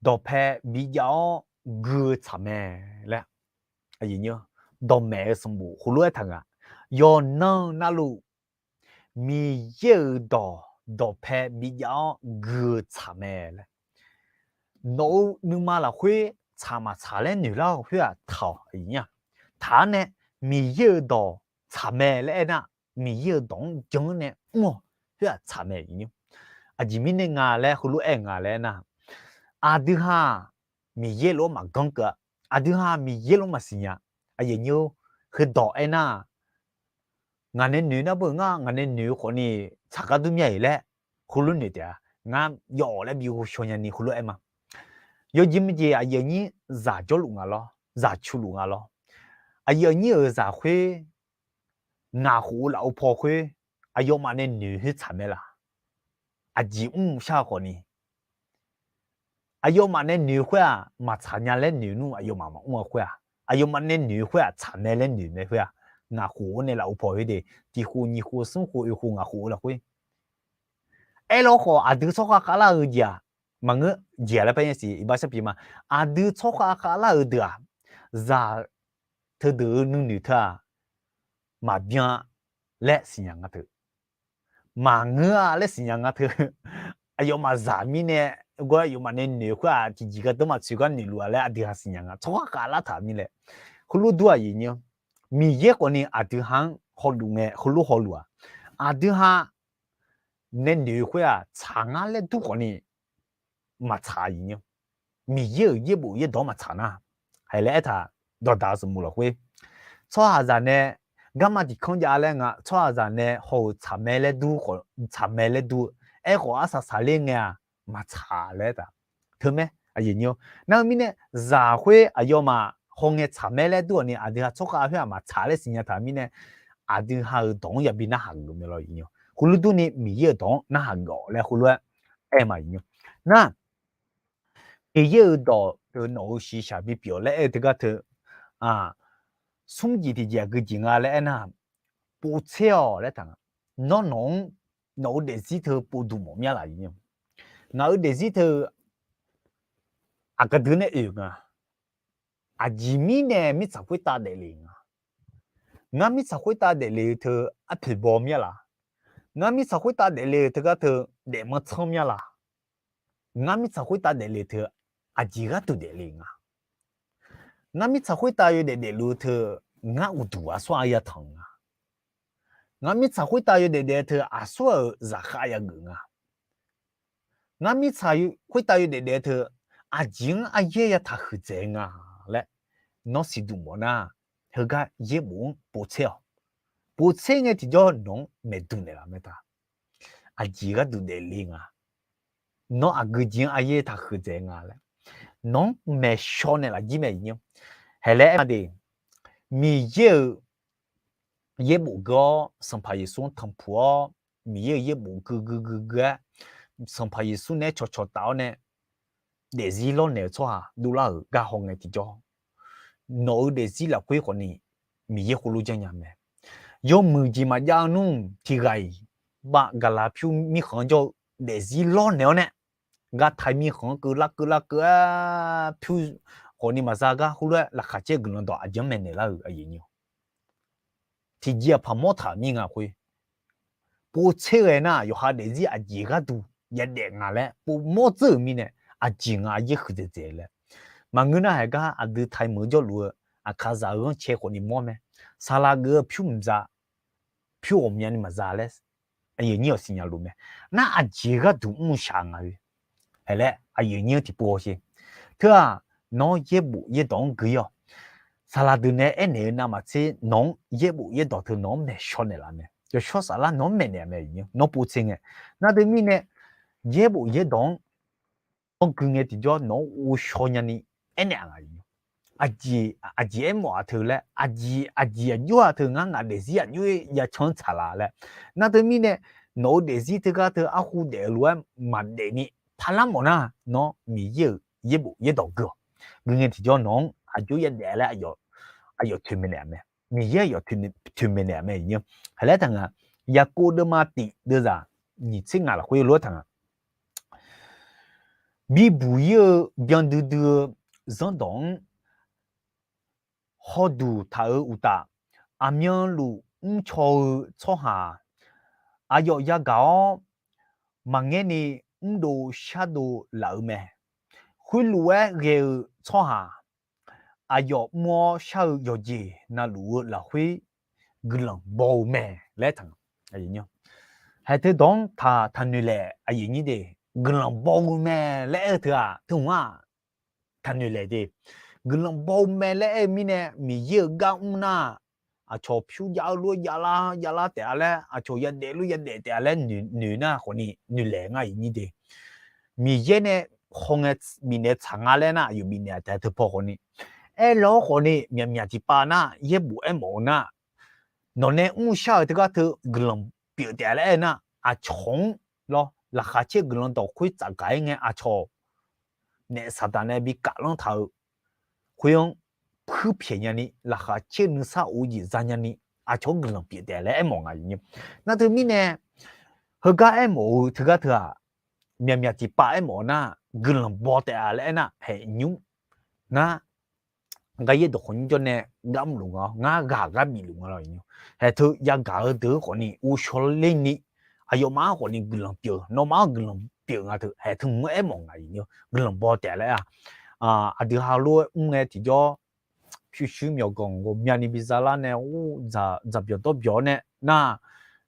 dawqpae bijav-awr gui-eu tsaq mae laer. Dawqmaeq-eu sanqbof heulof-aer taq nga. Yawqnan navluf Miqyaer-euq dawq dawqpae bijav-awr gui-eu tsaq mae laer. Nawq-euq nuima lafkhoer tsaq maqtsaq laer noeq lar-eu khoer-aq taq-awq aqyuif nymr-a. Taq-awr nae Miqyaer-euq dawq tsaq mae laer aernar, Miqyaer-euq dawq-anr jan-anr nae mr-awq khoer-aq tsaq mae aqyuif nymr. Aqjeq mirnae nga laer heulof-aer nga laer aernar, aqdui ha Miqyaer lof-aer maqganr keuv-a. Aqdui ha Miqyaer lof-aer maqsiq nya. Aqyuif nymr-or, heudawq aernar, ngaq nae noeq nar beu ngar ngaq nae noeq-eu khawfni tsaq gar dur mya-iq laer heulof noeq taef-a. Ngar yawf-awq laer bi ghovshaw nyani heulof aer ma. Yawjeq maqjeq aqyuif aqnyir zaq jawrluf nga lawr, zaq cu luf nga lawr. Aqyuif aqnyir-euq zaq khoer, ngaq khof-eu lafov paw khoer, aqyawfmaf nae noeq khoer tsaq mae laf. Aqjeq mr shar-eu khawfni, aqyawfmaf nae noeq khoer-aq maqtsaq nya laer noeq nmr aqyawfmaf maqmr-eu khoer-aq, aqyawfmaf nae noeq khoer-aq tsaq mae laer noeq mae khoer-aq, ngaq khof-awr nae lafov paw khoer de, tiq khof nyiq khof smr khof oeq khof ngaq khof-eu lafkhoer. Aerlawr khawf aqdui tsawrkhav khavlar-eu jeq-aq, maqngeur jeq-aq laer par nya siq iqbax sharpiq ma. Aqdui tsawrkhav khavlar-eu deuq-aq, zaq teudeuq-eu nuinoeq teu-aq, maqbyan laer siqnya nga teu. Maqngeur-a laer siqnya nga teu. Aqyawfmaf zaq mirnae, gawr aqyawfmaf nae noeq khoer-aq tiqjeq gardanr maqtsoeq gar noeqluf-a laer aqdui ha siqnya nga. Tsawrkhav khavlar taq mirnae. Heulof dur-aq aqyuif nymr, Miqyaer khawfni aqdui ha-anr hawluf ngae heulof hawluf-aq, aqdui ha nae noeq khoer-aq tsaq ngar laer dur khawfni, maqtsaq-a, iqnyir. Miqyaer-euq yaerbof yaerdawq-anr maqtsaq nar, haiq laer aertaq, dawqdaq-eu sanqbof lafkhoer, tsawrhaqzaq nae garma tiq kanr jav laer nga, tsawrhaqzaq nae haw-euq tsaqmae laer dur khawf, tsaqmae laer dur-eu, aerkhawf arsaq saqler ngae-aq, maqtsaq laer taq. Teumae, aqyuif nyir-awr nar-eu mirnae, zaq khoer aqyawfmaf haw ngae tsaqmae laer dur-awq ni, aqdui ha tsawrkhav khoer-aq maqtsaq laer siqnya taq-eu mirnae, aqdui ha-euq dawq-anr yabi narhaq geuf mae lawr, iqnyir. Khoerlof durni Miqyaer-euq dawq-anr narhaq geuf-awq laer khoerlof-aer aer ma, iqnyir. Nar, Miqyaer-euq dawq teu nawq-euq shiqshaq bipyeuf-awq laer aer-eu teugar teu, smr jeq tiqjeq aqgeu jeq nga laer aernar, povtser-awq laer taq nga. Nawr nawq-anr, nawq-euq daefzir teu povduq mawf mya laf, iqnyir. Ngaq-euq daefzir teu aqgeu deuq nae oeq nga. Aqjeq mirnae mirtsaq khoertav daefle nga. Ngar mirtsaq khoertav daefle-eu teu arpoeq baw mya laf. Ngar mirtsaq khoertav daefle-eu teugar teu daefmanr tsanr mya laf. Ngar mirtsaq khoertav daefle teu aqjeq gharduq daefle nga. Ngar mirtsaq khoertav yawdaef daefluf-eu teu ngar uqduq aqsur-a yatanq nga. Ngar mirtsaq khoertav yawdaef daef teu aqsur-euq zaqkhav yageuf nga. Ngar mirtsaq khoertav yawdaef daef teu aqjeq-anr aryaer yataq huiqdzaeq nga laer nawr siqduq mawf nar, heugar yaerbof-anr povtser-awq. Povtser ngae tiqjawr nawq-anr maeqduq naeqlaf mae ta. Aqjeq gharduq daefle nga. Nawr aqgeu jeq-anr aryaer taq huiqdzaeq nga laer nawq-anr maeqshaw naeqlaf jir mae, iqnyir. Haiq laer aer ma de, Miqyaer-euq yaerbof gui-awr Sanqpaq Yeqsur-anr tanqpuq-awr, Miqyaer-euq yaerbof gui gui gui gui-aer, Sanqpaq Yeqsur nae-aer cawqcawq taf-awr nae daefzir lawrnaeq-eu tsawrhaq dovlar-euq gar haw ngae tiqjawr, nawq-euq daefzir lafkhoer khawfni Miqyaer khoerlof janrnya mae. Yawmuiq jeq maqjav-eu nmr tiq ghaq-iq bav gaqlaq pyur mirkhanq-anr jawr-eu daefzir lawrnaeq-awr nae, gartaq mirkhanq-anr keuvlar keuvlar keuv-aer pyur khawfni maqza gar khoerlof-aer laqkhaq caer-eu guiqlanq dawq aqjeq-anr maeqnaeq lar-euq aqyuif nyir-awr. Tiqjeq-aq paq mawr taq mir nga khoer. Povtser ghae nar yawqha daefzir aqjeq gharduq yadaef nga laer povmawr dzeur-euq mirnae, aqjeq nga aryaer huiqdzaeq dzaeq laer. Maqngeur nar haiq gar aqdui taiq meuq-eu jawrluf-eu aqkaqzaq-eu ghanrcae khawfni mawr mae. Saqlaq geuf-eu pyur mqza, pyur ghawqmyani maqza laer aqyuif nyir-awq siqnya luf mae. Nar aqjeq gharduq mr-eu shaq nga-eu. Haiq laer aqyuif nyir-anr tiqpov hawsher. Teu-aq, nawr yaerbof yaerdawq-anr gui-awq. Saqlaq deuq nae aernaeq-eu navmaqtser nawq-anr yaerbof yaerdawq teu nawq-anr maeqshaw naeqlaf mae. Yawshawr saflar nawq-anr maeqnaeq mae, nawr povtser ngae. Nar teumirnae yaerbof yaerdawq-anr nawr gui ngae tiqjawr nawq-anr ghovshaw nyani aernaeq-a nga. Aqjeq, aqjeq aermawf-a teu laer, aqjeq, aqjeq aqjox-a teu ngar ngaq daefzir aqjox-aer yacan-anr tsaqlaf laer. Nar teumirnae nawq-eu daefzir teugar teu arhu daef-eu lof-aer maqdaef ni parlar mawf nar, nawr Miqyaer-euq yaerbof yaerdawq gui-awq. Gui ngae tiqjawr nawq-anr aqjox yadaef laer aqyawf toeqmaeq naeq-a mae. Miqyaer aqyawf toeqmaeq naeq-a mae, iqnyir. Haiq laer taq nga, Yaqkov deuvma tiq deuvzaq nyiq tser ngaq lafkhoer lof-aer taq nga. Bibuq ir-eu byandui dui-eu zanrdawq-anr hawduq taq-euq uqtaf, aqmyanluf mrcaw-eu tsawrhaq-aq, aqyawf yagaq-awr maqngaer ni mrdov shardov laf-eu mae. Khoerlof-aer ghae-eu tsawrhaq, aqyawf mr-awr shar-eu yawqjeq navluf-eu lafkhoer guiqlanq baw-eu mae laer taq. Haeq teu dawq-anr taq taqnoeq laeq, aqyuif nyir de, guiqlanq baw-eu mae laer aer-eu teu-aq, teu hmq-aq taqnoeq laeq de. Guiqlanq baw-eu mae laer aer-eu mirnae, Miqyaer-euq gar mr nar, aqcawq pyur jav-eu lof javlar javlar taef-a laer, aqcawq yadaef lof yadaef taef-a laer noeq nar khawfni noeq laeq ngar, aqyuif nyir de. Miqyaer nae hawngae bifnaeq tsaq nga laer nar, aqyawf bifnaeq-a taef teu paw khawfni, aerlawr khawfni myaqmyaq tiqpav nar, yaerbof aermawf-eu nar, nawq nae mr shar-euq teugar teu guiqlanq pyeuf taef-a laer aer nar, aqcawq-anr lawr laqkhaq caer guiqlanq dawq khoer tsafgaq-ir ngae, aqcawq naef saqdaq nae bi kaflanr taq-eu khoer-anr puir pyaeq nyani, laqkhaq caer nuisar of-eu jeq za nyani, aqcawq-anr guiqlanq pyeuf taef laer aermawf nga, aqyuif nyir. Nar teumirnae, heugar aermawf-eu teugar teu-aq, myaqmyaq tiqpav aermawf nar, guiqlanq baw taef-a laer aernar, haeq nymr ngar, ngar yaerdawq khawf nymr jawr nae gar mrluf nga-awr, ngar ghaq gar bifluf nga lawr, iqnyir. Haeq teu yagaq-eu deuq-anr khawfni ghovshaw lerni, aqyawfmaf-anr khawfni guiqlanq pyeuf, nawmaf-anr guiqlanq pyeuf nga teu, haeq teu hmq-anr aermawf nga, iqnyir. Guiqlanq baw taef laer-a, aqdui ha lof-aer mr ngae tiqjawr pyurshuir myawqganq ghawqmyani bi zalar nae, dzaqbyawq dawrbyawq-awr nae nar,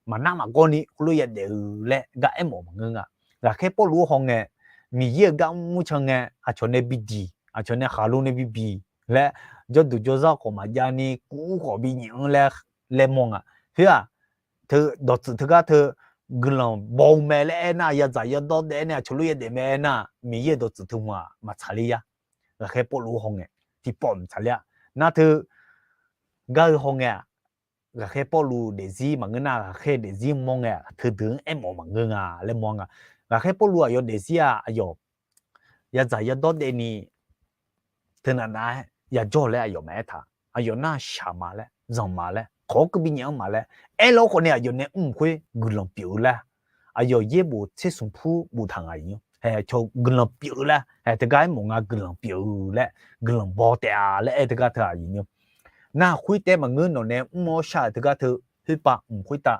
maqnar maqgawr ni khoerlof yadaef-eu laer gar aermawf maqngeur nga. Ghaqkhaer Pawrluv-anr hawngae, Miqyaer-euq gar mrmr can ngae, aqcawq nae bidiq, aqcawq nae khaqlo nae bibiq laer, jawrduq jawrzar khawf maqjav ni, kuv khawf binyaef-anr laer, laer mawr nga. Khoer-aq, teu dawqtsuif teugar teu guiqlanq baw-eu mae laer aernar, yadzaq yadawr daef-aer nae aqcawq lof yadaef mae aernar, Miqyaer-euq dawqtsuif teu hmq-aq maqtsaq ler ya. Ghaqkhaer Pawrluv hawngae tiqpawf maqtsaq ler-a. Nar teu gar-eu hawngae-aq, ghaqkhaer Pawrluv daefzir maqngeur nar, ghaqkhaer daefzir mawr ngae-aq, teudeuq-anr aermawf maqngeur nga laer mawr nga. Ghaqkhaer Pawrluv aqyawf daefzir-aq, aqyawf yadzaq yadawr daef ni, teu navnav-aer yajawr laer aqyawf maqaer taq. Aqyawf nar shaq ma laer, zanq ma laer, kawq-awr keuv binyaef-anr ma laer aerlar-awr khawf nae, aqyawf nae mr khoer guiqlanq pyeuf-eu laer, aqyawf yaerbof tser smq pur boftaq nga iq nymr. Hae, guiqlanq pyeuf-eu laer, hae, teugar aermawf nga, guiqlanq pyeuf-eu laer, guiqlanq baw taef-a laer aer teugar teu-aq iq nymr. Nar khoertaef maqngeur, nawq nae mr-awr shar-euq teugar teu khoerpav mq khoertav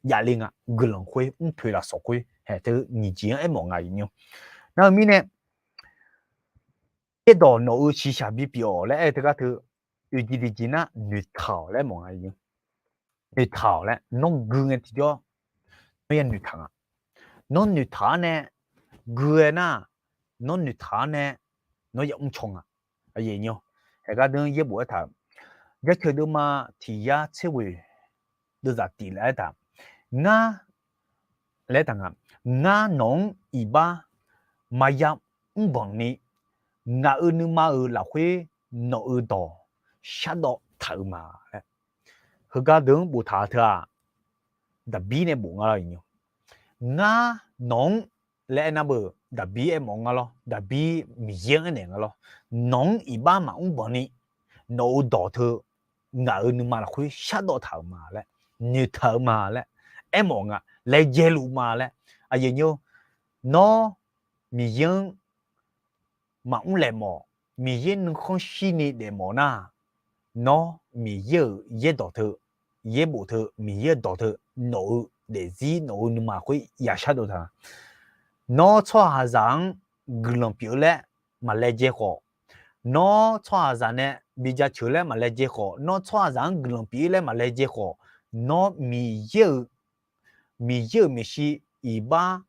javle nga. Guiqlanq khoer, mrpoeq lafsawq khoer, hae, teu nyiq jeq-anr aermawf nga iq nymr. Nar-eu mirnae, Yaerdawq nawq-euq shiqshaq bipyeuf-awq laer aer-eu teugar teu, oeq jeq tiqjeq nar noeqtaq-awq laer mawf nga. Noeqtaq-awq laer, nawr gui ngae tiqjawr, nawr ya noeqtaq nga. Nawr noeqtaq-awr nae, gui-aer nar, nawr noeqtaq-awr nae, nawr ya mrcaw nga. Aqyuif aqnyir, haeq gharduq yaerbof aertaq-eu, Jarceuq deuvma tiq yar tser ghoeq deuvzaq tif laer aertaq, ngar laer aertaq nga, ngar nawq-anr iqbax maqya mrbanq ni, ngaq-euq nuima-euq lafkhoer nawq-euq dawq shardawv taq-euq ma laer. Heugar deuq-anr boftaq-eu teu-aq, Daqbir nae bof nga lawr iq nymr. Ngar nawq-anr laer aernar beu, Daqbir aermawf nga lawr, Daqbir Miqyaer-anr aernaeq nga lawr. Nawq-anr iqbax maqmr banq ni, nawq-euq dawq teu ngaq-euq nuima lafkhoer shardawv taq-euq ma laer, noeqtaq-euq ma laer aermawf nga, laejae luf ma laer. Aqyuif aqnyir, nawr Miqyaer-anr maqmr laeq mawf, Miqyaer nuikhanr shirni daef mawf nar, nawr Miqyaer-euq yaerdawq teu, yaerbof teu, Miqyaer-euq dawq teu, nawq-eu daefzir nawq-eu nuima khoer ya shardawv taq. Nawr tsawrhaqzaq-anr guiqlanq pyeuf-eu laer maqlaejae khawf, nawr tsawrhaqzaq nae bi jaceuq laer maqlaejae khawf, nawr tsawrhaqzaq-anr guiqlanq pyeuf-ir laer maqlaejae khawf, nawr Miqyaer-euq Miqyaer-euq maeqshi iqbax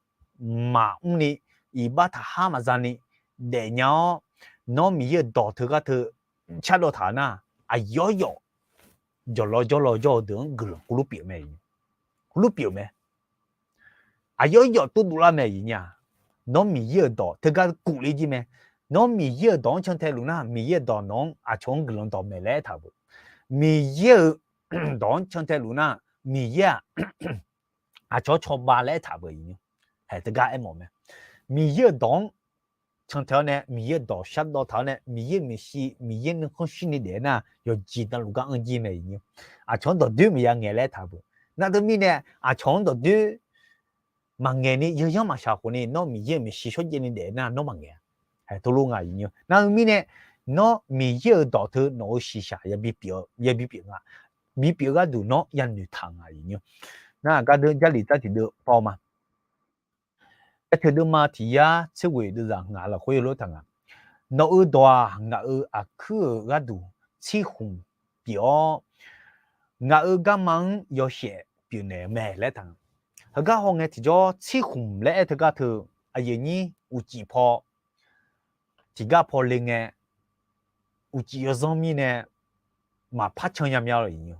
maqmr ni, iqbax taqhar maqza ni daefnya-awr, nawr Miqyaer-euq dawq teugar teu shardawv taq-eu nar, aqyawf yawf jawqlawr jawrlawr jawr-eu deuq-anr guiqlanq heulof pyeuf mae. Heulof pyeuf mae. Aqyawf yawf tov dovlar mae iq nya. Nawr Miqyaer-euq dawq teugar kuvle jir mae. Nawr Miqyaer-euq dawq-anr cantae luf nar, Miqyaer-euq dawq nawq-anr aqcawq-anr guiqlanq dawq maeq laer aertaq beu. Miqyaer-euq dawq-anr cantae luf nar, Miqyaer-aq, aqcawq-anr cawba laer aertaq beu iq nymr. Haeq teugar aermawf mae. Miqyaer-euq dawq-anr cantae-awr nae, Miqyaer-euq dawq shardawv taq-awr nae, Miqyaer-euq maeqshi, Miqyaer nuikhanr shirni daef nar, yawqjeq navluf gar anr jir mae iq nymr. Aqcawq-anr dawqdoer maqya ngaeq laer aertaq beu. Nar teumirnae, aqcawq-anr dawqdoer maqngaeq ni, yanyanr maqshaq khawf ni, nawr Miqyaer-euq maeqshi shawrjaev ni daef nar, nawr maqngaeq-a. Haeq tov lof nga iq nymr. Nar-eu mirnae, nawr Miqyaer-euq dawq teu nawq-euq shiqshaq yabi pyeuf-eu, yabi pyeuf nga. Bipyeuf-eu gharduq nawr yanoeq taq nga iq nymr. Nar gardeuv Jarlif tsar tiqdeuv paw ma. Jarceuq deuvma tiq yar tser ghoeq deuvzaq ngaq lafkhoer lof taq nga. Nawq-euq dawq-aq, ngaq-euq aqkuir-euq gharduq tsirkhmq pyeuf-awr, ngaq-euq garma-anr yawshaef pyeufnaeq-eu mae laer taq nga. Heugar hawngae tiqjawr tsirkhmq laer aer teugar teu, aqyuif aqnyir uqcif paw tiqgar paw le ngae, uqcif yawzanr mirnae maqpar can nya mya lawq iq nymr.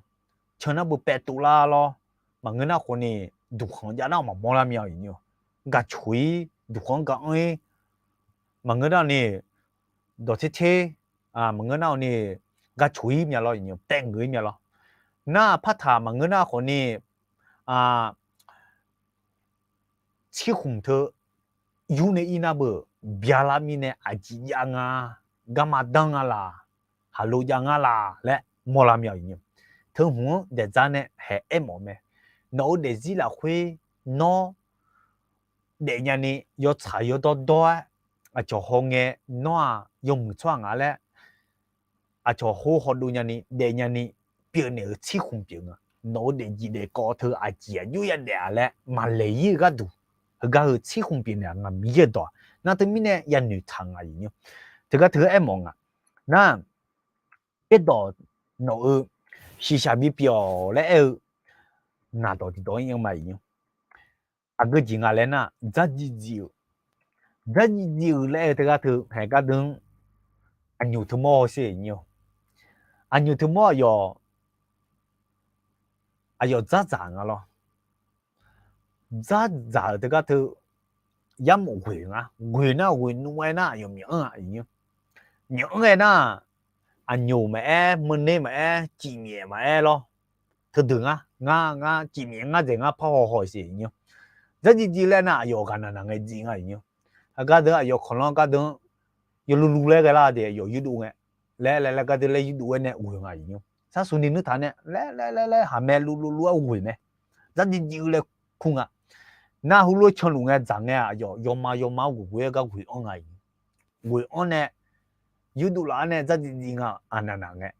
Can nar beu paev tov lar lawr. Maqngeur nar khawf ni, duqkhanq jav nar maqmawr lar mya iq nymr. Gaq coq-ir, duqkhanq-anr gaq anr-ir, maqngeur nar ni, dawq tser tser, maqngeur nar ni, gaq coq-ir mya lawr iq nymr, paev ngeuq-ir mya lawr. Nar partaq maqngeur nar khawf ni, tsirkhmq teu yur nae ir nar beu, byalar mirnae aqjeq jav nga, garma danr nga laq, haqlo jav nga laq laer mawrlar mya iq nymr. Teu hmq-anr daeqdzaq nae haeq aermawf mae. Nawq-euq daefzir lafkhoer nawr daefnya ni, yawtsaq yawdawr dawr-aer, aqcawq hawngae, nawr-aq yawmuiq tsawrhaq nga laer, aqcawq hawr hawdov nyani daefnya ni pyeufnaeq-euq tsirkhmq pyeuf nga. Nawq-euq daefjeq daefkawv teu aqjeq aqjox yadaef-a laer maqlaeq-ir-eu gharduq, heugar heu tsirkhmq pyeufnaeq-a nga Miqyaer-euq dawq-aq. Nar teumirnae yanoeq taq nga iq nymr. Teugar teu aermawf nga. Nar, Yaerdawq nawq-euq shiqshaq bipyeuf-awq laer aer-eu ngaq dawq tiqdawq-anr yanr ma iq nymr. Aqgeu jeq nga laer nar, dzardziv dziv-euq Dzardziv dziv-euq laer-eu teugar teu haeq gardeuv-anr aqnyoq teumawr-eu sher nyir-awr, aqnyoq teumawr aqyawf, aqyawf dzardzaq nga lawr. Dzardzaq-euq teugar teu yarmawf ghoeq nga. Ghoeq nar ghoeq nmr-aer nar aqyawf myawq anr-a. Myawq anr-aer nar, aqnyoq maqaer, meuner maqaer, cifmyaef maqaer lawr. Teudeuq ngar, ngar, ngar cifmyaef ngar dzaeq ngar parhaw haw-iq siq nyir-awr. Dzardziv dziv laer nar aqyawf ghaqnaq naq ngae dziv nga nyir-awr. Aqgardeuv aqyawf kanqlanr gardeuv-anr yawluvluv laer ghae lar de aqyawf yurdov ngae, laer laer laer gardeuv laer yurdov-aer nae ghoeq nga nyir-awr. Sarsuq ni nuirtaq nae laer laer laer laer haqmae luvluvluv-aer ghoeq mae. Dzardziv dziv-eu laer kur nga. Nar heulof-aer canluf ngae dzaq ngae aqyawf yawma yawma-anr ghoeq ghoeq-aer gar ghoeq anr nga nyir-awr. Ghoeq anr nae yurdov laf-anr nae dzardziv dziv nga aqnaq naq ngae.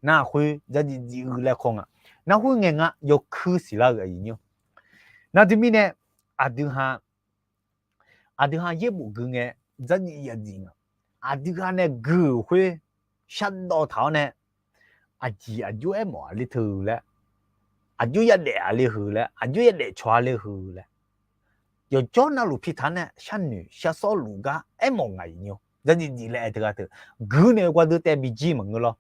Nar khoer dzardziv dziv-eu laer kawr nga. Nar khoer ngae nga yawkuir siqlar-eu aqyuif nyir-awr. Nar teumirnae aqdui ha aqdui ha yaerbof gui ngae dzardziv yadziv nga. Aqdui ha nae gui-euq khoer shardawv taq-awr nae aqjeq aqjox aermawf-a le teu laer, aqjox yadaef-a le heu laer, aqjox yadaef cawq-a le heu laer, yawqjawr navluf pi taq-anr nae sharnoeq sharsawr luf gar aermawf nga nyir-awr. Dzardziv dziv laer aer teugar teu gui nae-eu gardeuv taev bijir maqngeur lawr.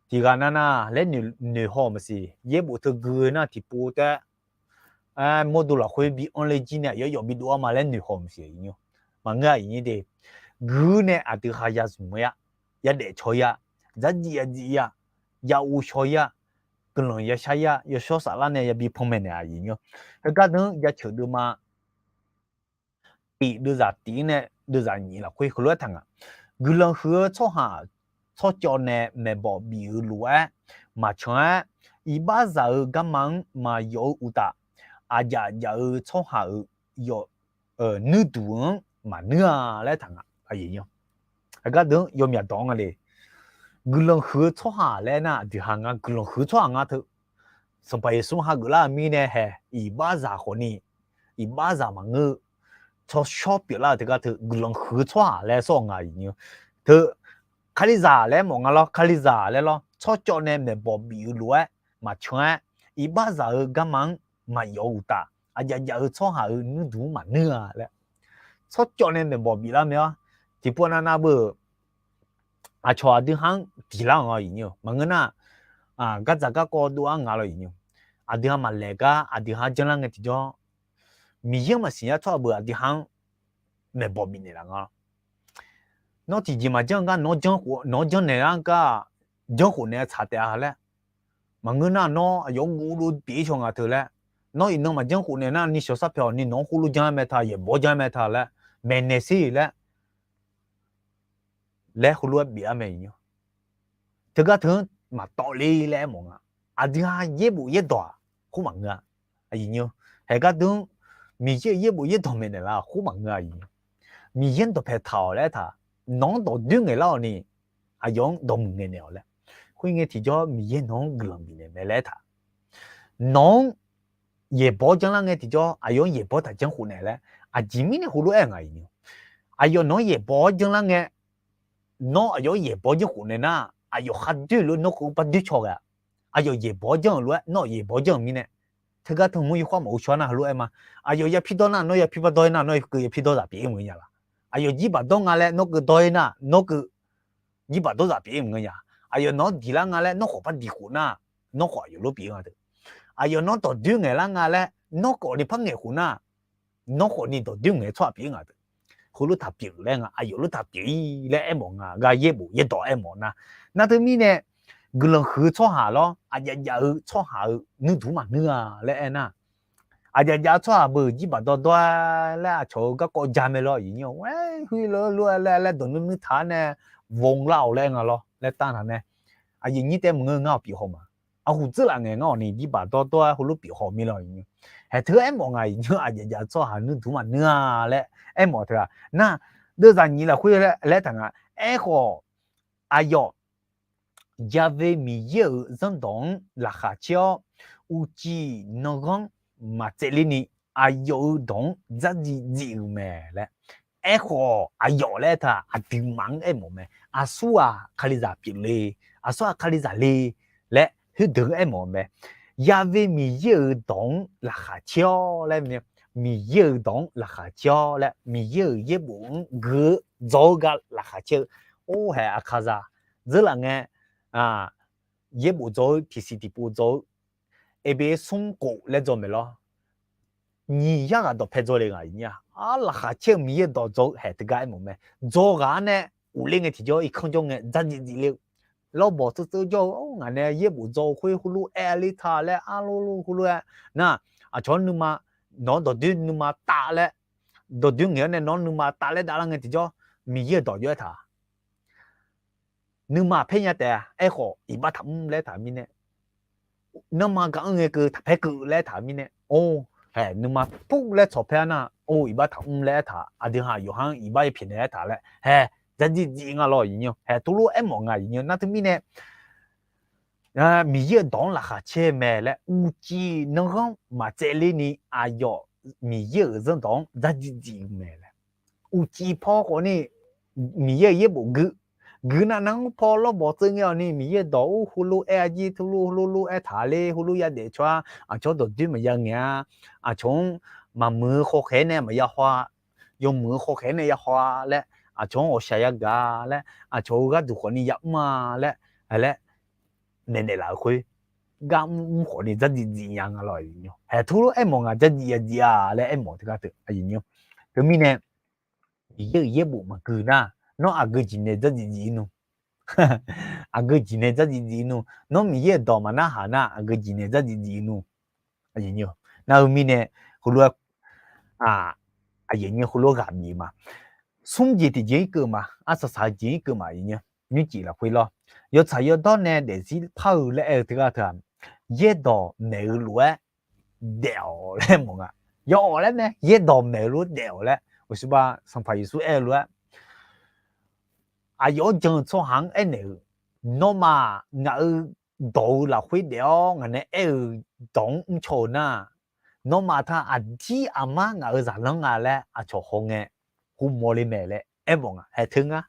Tiqghaq nar nar laer noeqhaw maqsiq. Yaerbof teu gui nar tiqpov taef-aer mawrdo lafkhoer bi anr ler jir nae aqyawf yawf bi dov-ar ma laer noeqhaw maqsiq nyir-awr. Maqngeur aqyuif nyir de. Gui nae aqdui ha ya zmq-ir-a, yadaef cawq-ir-a, dzardziv yadziv-ir-a, ya ov shaw-ir-a, guiqlanq ya shar-ir-a, yawshawr saflar nae yabi panmaeq naeq aqyuif nyir-awr. Heugar deuq-anr jaceuq deuvma tif deuvzaq tif-ir nae deuvzaq nyiq lafkhoer heulof-aer taq nga. Guiqlanq huiq-eu tsawrhaq tsawrcawv nae maeqbawq bif-eu lof-aer maqcan-aer, iqbaxzaq-eu garma-anr maqyawf-eu uqtaf, aqjaf jaf-eu tsawrhaq-euq yawf nuirduq-anr maqnuir-a laer taq nga. Aqgar deuq-anr yawmyaq dawq-anr nga le. Guiqlanq huiq-eu tsawrhaq laer nar aqdui ha ngar guiqlanq huiq-eu tsawrhaq ngar teu. Sanqpaq Yeqsur hageuf lar-eu mirnae hae iqbaxzaq khawfni, iqbaxzaq maqngeur-eu tsawrshawr pyeuflar-euq teugar teu guiqlanq huiq-eu tsawrhaq laer sawr-eu nga aqyuif nyir-awr. Teu Kalizaq laer mawf nga lawr, Kalizaq laer lawr, tsawrcawv nae maeqbawq bif-eu lof-aer maqcan-aer, iqbaxzaq-eu garma-anr maqyawf-eu uqtaf, aqjaf jaf-eu tsawrhaq-euq nuirduq-anr maqnuir-a laer. Tsawrcawv nae maeqbawq biflar mae-awr, tiqpov navnav beu-euq aqcawq aqdui ha-anr diqlar-anr aqyuif nyir-awr. Maqngeur nar, gardzaq garkawv dov-ar nga lawr aqyuif nyir-awr. Aqdui ha maqlaeq gar aqdui ha-anr janlar ngae tiqjawr, Miqyaer-anr maqsiq nya tsawrhaq beu aqdui ha-anr maeqbawq bifnaeq laf nga. Nawr tiqjeq maqjanr gar nawq-anr janrnaeq lar gar janrkhof naeq-a tsaq taef-a laer. Maqngeur nar nawr aqyawf-anr guv dov pyeuf-ir shaw nga teu laer. Nawr iqnan maqjanr khof naeq nar ni shawq sar pyaeq-awq ni nawq-anr khoerlof janr-aer mae ta, yaeqbawq janr-aer mae ta laer maeqnaeq sher laer laer heulof-aer bif-ar mae aqyuif nyir-awr. Teugar teu-anr maqtawv le laer aermawf nga. Aqdui ha yaerbof yaerdawq-aq khoermaqngeur-a aqyuif nyir-awr. Haeq gar deuq-anr Miqyaer-euq yaerbof yaerdawq maeqnaeq laf khoermaqngeur-a aqyuif nyir-awr. Miqyaer-anr dawqpae taq-awq laer aertaq, nawq-anr dawqdoer ngaeq lar-awq ni aqyawf-anr dawqmuiq ngaeqnaeq-awq laer. Khoerngae tiqjawr Miqyaer nawq-anr guiqlanq bifnaeq mae laer aertaq, nawq-anr yaeqbawq-awr janrlar ngae tiqjawr aqyawf-anr yaeqbawq taq janrkhof naeq laer aqjeq mirnae heulof-aer nga aqyuif nyir-awr. Aqyawf nawq-anr yaeqbawq-awr janrlar ngae, nawr aqyawf-anr yaeqbawq-awr janrkhof naeq nar, aqyawf khardoer lof-aer nawr keuv-eu par doer caw ghae-a. Aqyawf yaeqbawq-awr janr-euq lof-aer nawr yaeqbawq-awr janr-euq mirnae, teugar teu mur yawkhav maqghov caw nar heulof-aer ma. Aqyawf yapir dawr nar nawr yapir par dawr-ir nar nawr keuv yapir dawrzaq pyeuf-ir maqngeur nya laq. Aqyawf jirbaq dawr nga laer nawr keuv dawr-ir nar nawr keuv jirbaq dawrzaq pyeuf-ir maqngeur nya. Aqyawf nawq-anr diqlar nga laer nawr khawf par diq khof nar, nawr khawf aqyawf lof pyeuf-ir nga deuq. Aqyawf nawr dawqdoer ngaeqlar nga laer nawr khawf ni par ngaeq khof nar, nawr khawf ni dawqdoer ngaeq-eu tsawrhaq pyeuf-ir nga deuq. Heulof taq pyeuf laer nga, aqyawf lof taq pyeuf-ir laer aermawf nga. Gar yaerbof yaerdawq aermawf nar, nar teumirnae guiqlanq huiq-eu tsawrhaq lawr, aqjaf jaf-eu tsawrhaq-euq nuirduq maqnuir-a laer aernar, aqjaf jaf-eu tsawrhaq beu jirbaq dawrdawr-aer laer aqcawq-eu garkawv ja mae lawr aqyuif nyir-awr. Aer, khoerlof-aer laer laer dawq nuir nuir taq-ar nae, vov lar-awq laer nga lawr laer tavnaq nae, aqyuif nyir tae maqngeur ngar-awq pyeuf haw ma. Aqhuq dzeurlaf ngae ngar-awq ni jirbaq dawrdawr-aer heulof pyeuf haw mir lawr aqyuif nyir-awr. Haeq teu aermawf nga aqyuif nyir-awr, aqjaf jaf-eu tsawrhaq nuirduq maqnuir-a laer aermawf teu-aq nar, deuvzaq nyiq lafkhoer laer taq nga. Aerkhawf, aqyawf Ya've Miqyaer-euq zanrdawq-anr laqkhaq caer-awr, uqcif nanghanr maqtsaevler ni, aqyawf-euq dawq-anr dzardziv dziv-euq mae laer. Aerkhawf, aqyawf laer aertaq aqduimaf-anr aermawf mae. Aqsurghaq Kalizaq pyeufle, aqsurghaq Kalizaq le laer khoerdeuq-anr aermawf mae. Ya've Miqyaer-euq dawq-anr laqkhaq caer-awr laer mae. Miqyaer-euq dawq-anr laqkhaq caer-awr laer, Miqyaer-euq yaerbof-anr gui-eu dzaw-eu gar laqkhaq caer-eu. Or, haeq aqkaqzaq dzeurlaf ngae, yaerbof dzaw-eu tiqsiq tiqpov dzaw-eu, Eqbeqsmr khof laer dzaw maeq lawr. Nyiq yar ghaq dawqpae dzaw le ngaq iqnyir-a. Ar, laqkhaq caer-eu Miqyaer-euq dawq dzaw-eu haeq teugar aermawf mae. Dzaw ghaq-anr nae uqler ngae tiqjawr irkanr jawr ngae dzardziq dziq le-eu. Lawrbawq tseuv tseuv jawr-eu, ngaq nae yaerbof dzaw-eu khoer heulof-aer ler ta laer arlor lor heulof-aer nar, aqcawq-anr nuima, nawq-anr dawqdoer nuima tav laer, dawqdoer ngaeq-anr nae nawq-anr nuima tav laer davlar ngae tiqjawr, Miqyaer-euq dawq jawr-aer taq. Nuima paer nya taef-a. Aerkhawf iqbax taqmr laer taq mirnae, nanrma gaq-anr ngae keuv taqpaer keuv laer taq mirnae, or, haeq nuima pur laer tsawq paer-a nar, or, iqbax taqmr laer aertaq, aqdui ha yawqha-anr iqbax yapyaeq naeq aertaq laer, haeq dzardziq dziq nga lawr iqnyir-a. Haeq teulof aermawf nga iqnyir-a. Nar teumirnae, Miqyaer-euq dawq-anr laqkhaq caer mae laer uqcif nanrghanr maqtsaevler ni aqyawf Miqyaer-euq zanrdawq-anr dzardziq dziq-eu mae laer. Uqcif paw khawf ni Miqyaer-euq yaerbof gui, gui nar nar-anr paw lawrbawq tseuv ngae-awq ni Miqyaer-euq dawq-or heulof-aer arjir teulof heulof lof-aer taq ler, heulof yadaef caw-ar, aqcawq-anr dawqdoer maqya ngaeq-a, aqcawq-anr maqmuiq-eu khawkhaeq-aer nae maqya haw-a, yawmuiq-eu khawkhaeq-aer nae ya haw-a laer, aqcawq-anr ghawqshaq yagaq-a laer, aqcawq-euq gharduq khawf ni yamr-a laer, laer naeqnaeq laf-euq khoer, gar mr mr khawf ni dzardziq dziq nya nga lawr iqnyir-a. Haeq teulof aermawf nga dzardziq yadziq-a laer aermawf teugar teu iqnyir-a. Teumirnae, Miqyaer-euq yaerbof maqgui nar, nawr aqgeu jeq nae dzardziq dziq-ir nmr. Aqgeu jeq nae dzardziq dziq-ir nmr. Nawr Miqyaer-euq dawq maqnarhaq nar, aqgeu jeq nae dzardziq dziq-ir nmr. Nar-eu mirnae, heulof-aer, aqyuif aqnyir heulof-aer ghaq bif ma. Smr jeq tiqjeq-ir keuv ma, arsaq saq-eu jeq-ir keuv ma iqnyir, nymrcif lafkhoer lawr. Yawtsaq yawdawr nae daefzir par-eu laer aer-eu teugar teu-aq, yaerdawq maeq-eu lof-aer daef-awq laer mawf nga. Yawf-awq laer mae, yaerdawq maeq-eu lof-aer daef-awq laer, uqshoe ba Sanqpaq Yeqsur aer-eu lof-aer, aqyawf-anr jan-eu tsawrhaq-anr aernaeq-eu, nawmaf ngaq-euq dawq-eu lafkhoer daef-awr ngaq nae aer-eu dawq-anr mrcaw-eu nar, nawmaf taq aqdir aqmar ngaq-euq zaqlanr nga laer aqcawq hawngae, ghawrmawr le mae laer aermawf nga. Haeq teu ngar,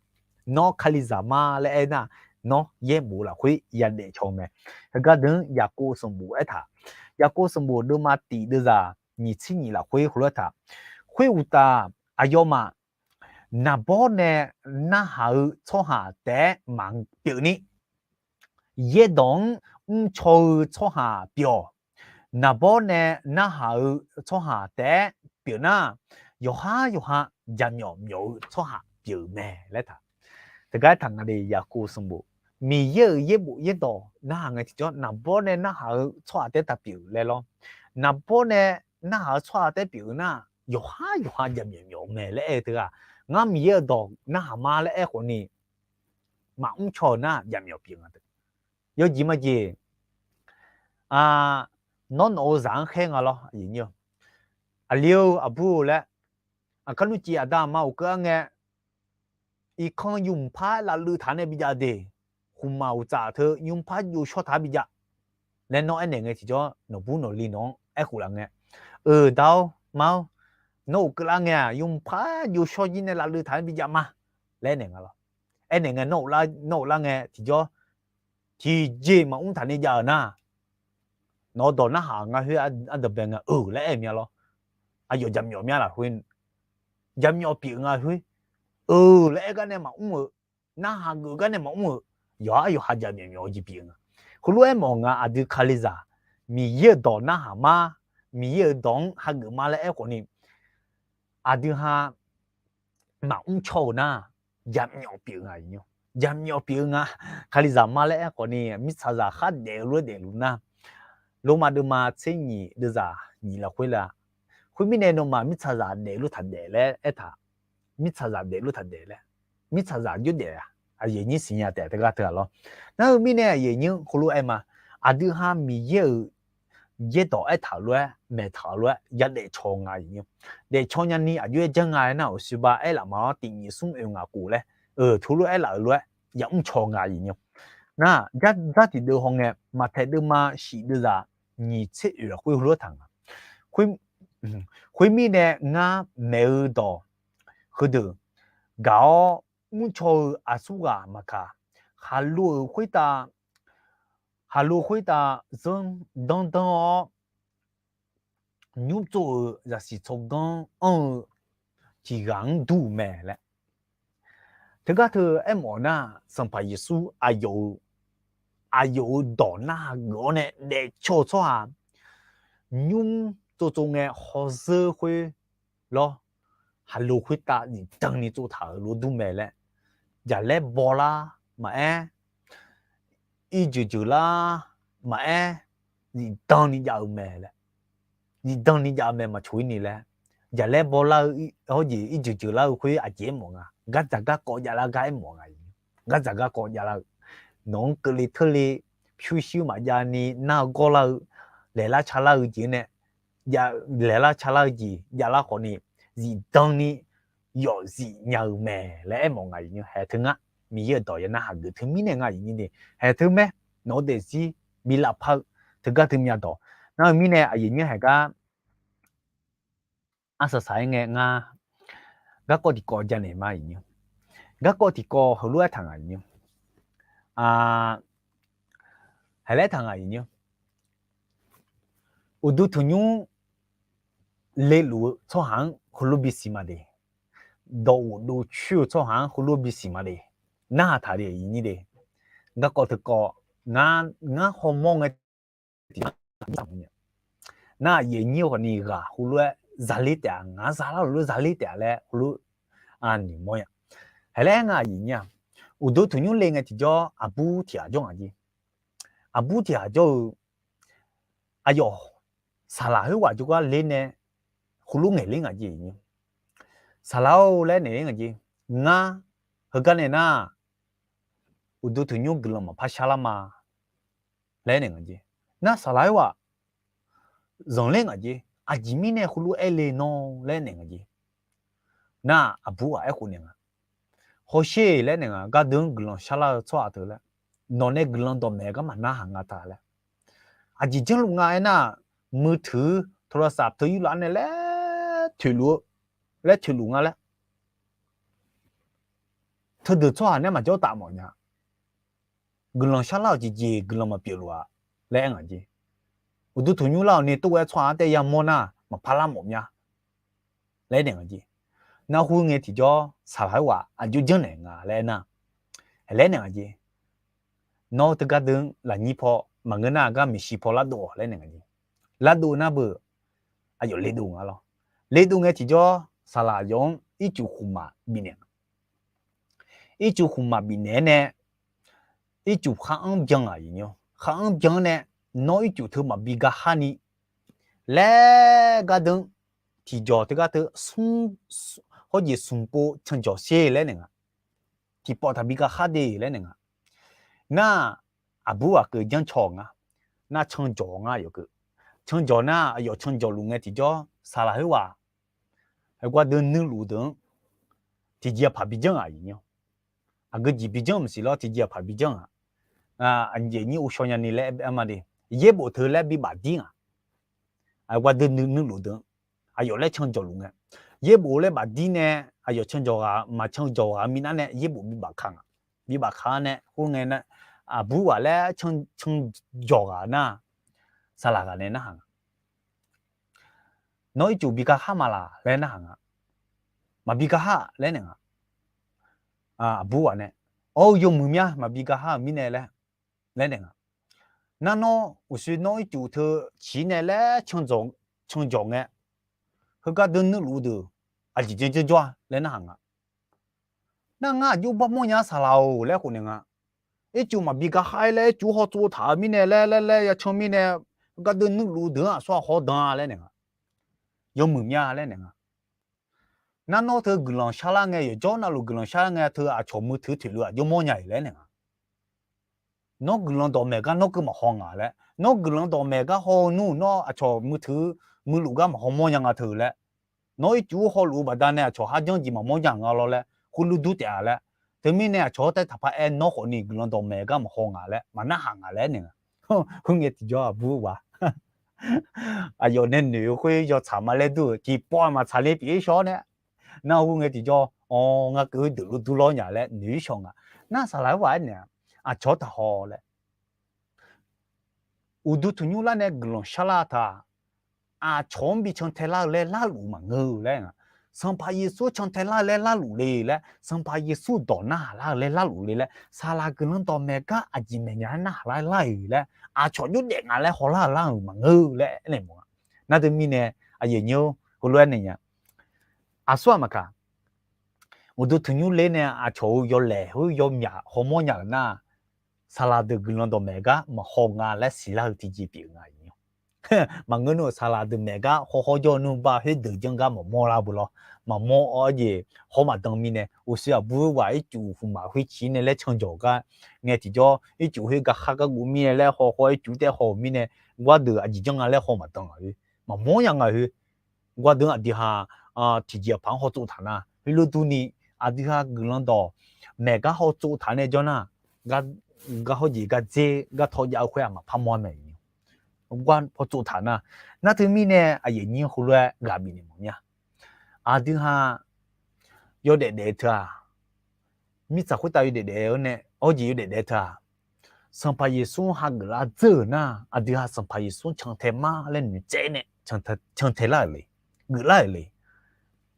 nawr Kalizaq ma laer aer nar, nawr yaerbof lafkhoer yadaef caw mae. Heugar deuq-anr Yaqkov sanqbof aertaq, Yaqkov sanqbof deuvma tiq deuvzaq nyiq tser nyiq lafkhoer heulof-aer taq, khoeruqtaf aqyawfmaf naqbawr nae narhaq-eu tsawrhaq taef-aer maqpyeuf ni, yaerdawq-anr mrcaw-eu tsawrhaq pyeuf-awq. Naqbawr nae narhaq-eu tsawrhaq taef-aer pyeuf nar, yawqhar yawqha jaqmyawf myawf-eu tsawrhaq pyeuf-euq mae laer taq. Teugar aertaq nga le Yaqkov sanqbof, Miqyaer-euq yaerbof yaerdawq narhaq ngae tiqjawr naqbawr nae narhaq-eu tsawrhaq taef-aer taq pyeuf laer lawr. Naqbawr nae narhaq-eu tsawrhaq taef-aer pyeuf-eu nar, yawqhar yawqha jaqmyawf myawf-eu mae laer aer-eu teughaq, ngar Miqyaer-euq dawq narhaq ma laer aer khawf ni, maqmr caw-euq nar jaqmyawf pyeuf nga teu. Yawjeq majeq, nawr nawq-eu zaq-anr khaer nga lawr. Aqli-eu aqbur-eu laer, aqkar nmrcif aqda aqma uqkeuv-ar ngae, irkanr yumqpar lavluiv taq nae bijav de, khmqmaq uqtsaf teu yumqpar jov shawr taq-ar bijav laer nawr aernaeq ngae tiqjawr, nawqbur nawqli nawq-anr aerkhof laf ngae, eu, da-or, ma-or, nawr uqkeuv lar ngae-aq, yumqpar jov shawr jir nae lavluiv taq-ar bijav ma laer aernaeq nga lawr. Aernaeq ngae, nawr uqlar ngae tiqjawr, tiqjeq maqmr taq nae jav-euq nar, nawq-eu dawq narhaq nga khoer ardanqbae nga-eu laer aer-eu mya lawr. Aqyawf jaqmyawf mya lafkhoer, jaqmyawf pyeuf nga khoer, eu laer aer gar nae maqmr-eu, narhaq geuf gar nae maqmr-eu, yawqhar yawqha jaqmyawf myawf-eu jeq pyeuf nga. Heulof-aer mawf nga aqdui Kalizaq, Miqyaer-euq dawq narhaq ma, Miqyaer-euq dawq-anr hageuf ma laer aer khawf ni, aqdui ha maqmr caw-euq nar, jaqmyawf pyeuf nga. Jaqmyawf pyeuf-eu nga. Kalizaq ma laer aer khawf ni, mirtsaqzaq khar daef-eu lof-aer daefluf nar, Lormav deuvma tser nyiq deuvzaq nyiq lafkhoer la, khoermirnae nawmaf mirtsaqzaq daefluf taq daef laer aertaq, mirtsaqzaq daefluf taq daef laer, mirtsaqzaq jawrdaef-a, aqyuif aqnyir siqnya taef teugar teu-aq lawr. Nar-eu mirnae aqyuif aqnyir heulof-aer ma, aqdui ha Miqyaer-euq yaerdawq aertaq-euq lof-aer, maeqtaq-euq lof-aer yadaef caw nga. Daefcaw nyani aqjox-aer janr nga aernar, uqshoe ba aerlaf ma-awr tiq nyiq smr oeq ngaq khof laer, eu, teulof-aer laf-euq lof-aer yamr caw nga. Nar, dzar tiqdeuv hawngae, Maqtaeq deuvma shif deuvzaq nyiq tser oeq lafkhoer heulof-aer taq nga. Khoermirnae ngar maeq-eu dawq heudeuq gaq-awr mrcaw-eu aqsurghaq maqkaq, khaqlo-euq khoertav, khaqlo khoertav zanrdanr danr-awr, nymr tsov-euq zaqsiq tsawrganr anr-eu tiqghaq-anr dur-euq mae laer. Teugar teu aermawf nar, Sanqpaq Yeqsur aqyawf-euq, aqyawf-euq dawq narhaq geuf-awr nae daefcaw-eu tsawrhaq, nymr tsov tsov ngae hawzeur khoer lawr, haqlo khoertav zifdan ni tsovtaq-euq lof dur mae laer, jaqlaer baw lar maqaer, irjeuq jeuq lar maqaer, zifdan ni jav-eu mae laer. Zifdan ni jav-eu mae maqcoq-ir ni laer, jaqlaer baw lar-eu, hawjeq irjeuq jeuq lar-eu khoer aqjeq aermawf nga. Gardzaq garkawv javlar gar aermawf nga. Gardzaq garkawv javlar-eu, nawq-anr keuvle teurle, pyurshuir maqjav ni nar-eu gawrlar-eu, laeqlar calar-eu jeq nae, laeqlar calar-eu jeq javlar khawf ni, zifdan ni yawfzif nya-eu mae laer aermawf nga. Aqyuif nymr, haeq teu ngar Miqyaer-euq dawq ya narhaq geuf teumirnae nga. Aqyuif nymr de, haeq teu mae, nawq-eu daefzir bi lavpar-eu teugar teu mya dawq. Nar-eu mirnae aqyuif nymr haeqgar arsaq saq-aer ngae ngar garkawv tiqkawv janaeq ma. Aqyuif nymr, garkawv tiqkawv heulof-aer taq nga. Aqyuif nymr, haeq laer taq nga. Aqyuif nymr, uqduq tanqnymr leluf-eu tsawrhaq-anr heulof bisiq ma de. Dawq ghofdov coer-eu tsawrhaq-anr heulof bisiq ma de. Narhaq taq de. Aqyuif nymr de, garkawv teukawv ngar hawmawr ngae tiqjawr, nar aqyuif nymr khawf ni ghaq heulof-aer zaler taef-a, ngaq-anr zalar heulof zaler taef-a laer heulof noeqmawr nya. Haeq laer nga. Aqyuif nymr-aq, uqduq tanqnymr le ngae tiqjawr aqbur tiq ghaq jawr ngaq jeq. Aqbur tiq ghaq jawr-eu aqyawf saqlaq khoerghaq jawrgar ler nae heulof ngaeq ler ngaq jeq. Aqyuif nymr, saqlaq-or laer naeq-aer ngaq jeq. Ngar heugar nae nar, uqduq tanqnymr guiqlanq maqpar sharlar ma laer naeq ngaq jeq. Nar saqlaq khoerghaq zanqler ngaq jeq. Aqjeq mirnae heulof-aer le nawr laer naeq ngaq jeq. Nar aqbur ghaq aerkhof naeq nga. Hawsher laer naeq nga. Gardeuv-anr guiqlanq sharlar-eu tsawrhaq teu laer, nawq nae guiqlanq dawqmaeq gar maqnarhaq nga ta laer. Aqjeq janrluf nga aernar, มือถือ โทรศัพท์ teu yurlaf nae laer toeqluf-eu, laer toeqluf nga laer teudeuq tsawrhaq nae maqjawr taf mawf nya. Guiqlanq sharlar-euq jeqjeq guiqlanq maqpyeuf luf-a laer aer ngaq jeq. Uqduq tanqnymr lar-awq ni tov-aer tsawrhaq-anr taef yamawr nar maqpar lar mawf mya laer naeq ngaq jeq. Nar khoerngae tiqjawr saqlaq khoerghaq aqjox janrnaeq nga laer aernar, laer naeq ngaq jeq. Nawr teugar deuv-anr lafnyir paw maqngeur nar gar maeqshi paw lardov-awq laer naeq ngaq jeq. Lardov nar beu aqyawf ledov nga lawr. Ledov ngae tiqjawr saqlaq aqyawf-anr ircuf khmqmaq bifnaeq nga. Ircuf khmqmaq bifnaeq-aer nae, ircuf khar-anr byan-aq. Aqyuif nymr, khar-anr byan-anr nae, nawr ircuf teu maqbi garhar ni laer gardeuv-anr tiqjawq teugar teu, hawjeq smq pov canjawq sher laer naeq nga. Tiqpawf taqbi garhar de laer naeq nga. Nar aqbur ghaq keuv janrcaw nga. Nar canjawq nga yawqkeuv. Canjawq nar aqyawf canjawq luf ngae tiqjawr saqlaq khoerghaq heugar deuv nuirluf deuq-anr tiqjeq aqpaq bi janr-aq. Aqyuif nymr, aqgeu jeq bi janr maqsiq lawr, tiqjeq aqpaq bi janr-aq. Aqjeq nyir ghovshaw nyani laer aer ma de. Yaerbof teu laer bi bafdir ngaq. Heugar deuv nuirluf deuq-anr aqyawf laer canjawq luf ngae, yaerbof laer bafdir nae, aqyawf canjawq ghaq maqcanjawq ghaq-eu minav nae yaerbof bi bafka ngaq. Bi bafka nae khoerngae nar, aqbur ghaq laer canjawq ghaq nar, saqlaq ghaq nae narhaq nga. Nawr ircuf bi garhar ma laq laer narhaq nga. Maqbi garhar laer naeq nga. Aqbur ghaq nae, awr-eu yawmuiq mya maqbi garhar-euq mirnae laer, laer naeq nga. Nar nawr uqshoe nawr ircuf teu ciq nae laer canjawq ngae, heugar deuv nuirluf deuq aqjeq janr janr jawr-a laer narhaq nga. Nar ngar aqjox bar mawrnya saqlaq-or laer khofnaeq nga. Ircuf maqbi garhar-ir laer ircuf hawtsov taq-eu mirnae laer laer laer ya can mirnae, heugar deuv nuirluf deuq-anr aqsur aqhawr dan-a laer naeq nga. Yawmuiq mya laer naeq nga. Nar nawr teu guiqlanq sharlar ngae, yawqjawr navluf guiqlanq sharlar ngae teu aqcawq muiq teu toeqluf-aq jawr mawrnya-iq laer naeq nga. Nawr guiqlanq dawqmaeq gar nawr keuv maqhaw ngaq laer, nawr guiqlanq dawqmaeq gar haw-eu nmr nawr aqcawq muiq teu muiqluf gar maqhaw mawrnya nga teu laer, nawr ircuf hawluf-eu baqdanae aqcawq kharjanr jeq maqmawr nya nga lawr laer, khoerlof dur taef-a laer, teumirnae aqcawq-anr taef taqpar aer nawr khawfni guiqlanq dawqmaeq gar maqhaw ngaq laer, maqnarhaq ngaq laer naeq nga. Khoerngae tiqjawr aqbur ghaq aqyawf nae noeq-eu khoer yawtsaq ma laer dur-euq tiqpawf maqtsaq le pyeuf-ir shaw-awr nae, nar khoerngae tiqjawr, awr ngar keuv-eu deuq lof dur lawr nya laer noeq-ir shaw nga. Nar saqlaq-aer ghaq-aer naeq-a, aqcawq-anr taqhaw laer, uqduq tanqnymr lar nae guiqlanq sharlar taq, aqcawq-anr bi cantae lar-eu laer larluf maqngeur-eu laer nga. Sanqpaq Yeqsur cantae lar-eu laer larluf le laer, Sanqpaq Yeqsur dawq narhaq lar-eu laer larluf le laer, saqlaq guiqlanq dawqmaeq gar aqjeq maeqnya-aer narhaq lar lar-iq laer, aqcawq jawrdaef nga laer hawlar-eu lar-euq maqngeur-eu laer aernaeq mawf nga. Nar teumirnae, aqyuif aqnyir-or, heulof-aer naeq nya. Aqsur-aq maqkaq, uqduq tanqnymr ler nae aqcawq-euq yawlaeq khoer yawmyaq hawmawr nya-euq nar, saqlaq deuq guiqlanq dawqmaeq gar maqhaw nga laer siqlar-eu tiqjeq pyeuf nga. Maqngeur nmr-euq saqlaq deuq maeq gar hawhaw jawr-eu nmr bar khoerdeuq janr gar maqmawr lar beu lawr. Maqmawr-awr jeq hawr maqdan mirnae, uqshoe aqbur ghaq ircuf hmq maf khoer ciq nae laer canjawq gar ngae tiqjawr, ircuf khoer gaqkhar garguf mirnae laer haw haw, ircuf taev haw-euq mirnae, gardeuq aqjeq janr nga laer haw maqdan nga. Maqmawr nya nga. Gardeuq-anr aqdui ha tiqjeq aqpaq-anr hawtsov taq nar, heulof durni, aqdui ha guiqlanq dawq maeq gar hawtsov taq nae jawr nar, gar hawr jeq gardzer gar taw jav-eu khoer-aq maqpar mawr mae. Gar hawtsov taq nar, nar teumirnae aqyuif aqnyir heulof-aer ghaq bifnaeq mawf mya. Aqdui ha yawdaef daef-eu teu-aq, mirtsaq khoertav yawdaef daef-eu nae, hawr jeq yawdaef daef-eu teu-aq, Sanqpaq Yeqsur-anr hageuf lar dzeur-euq nar, aqdui ha Sanqpaq Yeqsur-anr cantae mar laer noeqtsaev nae cantae lar-euq le, geuflar-euq le.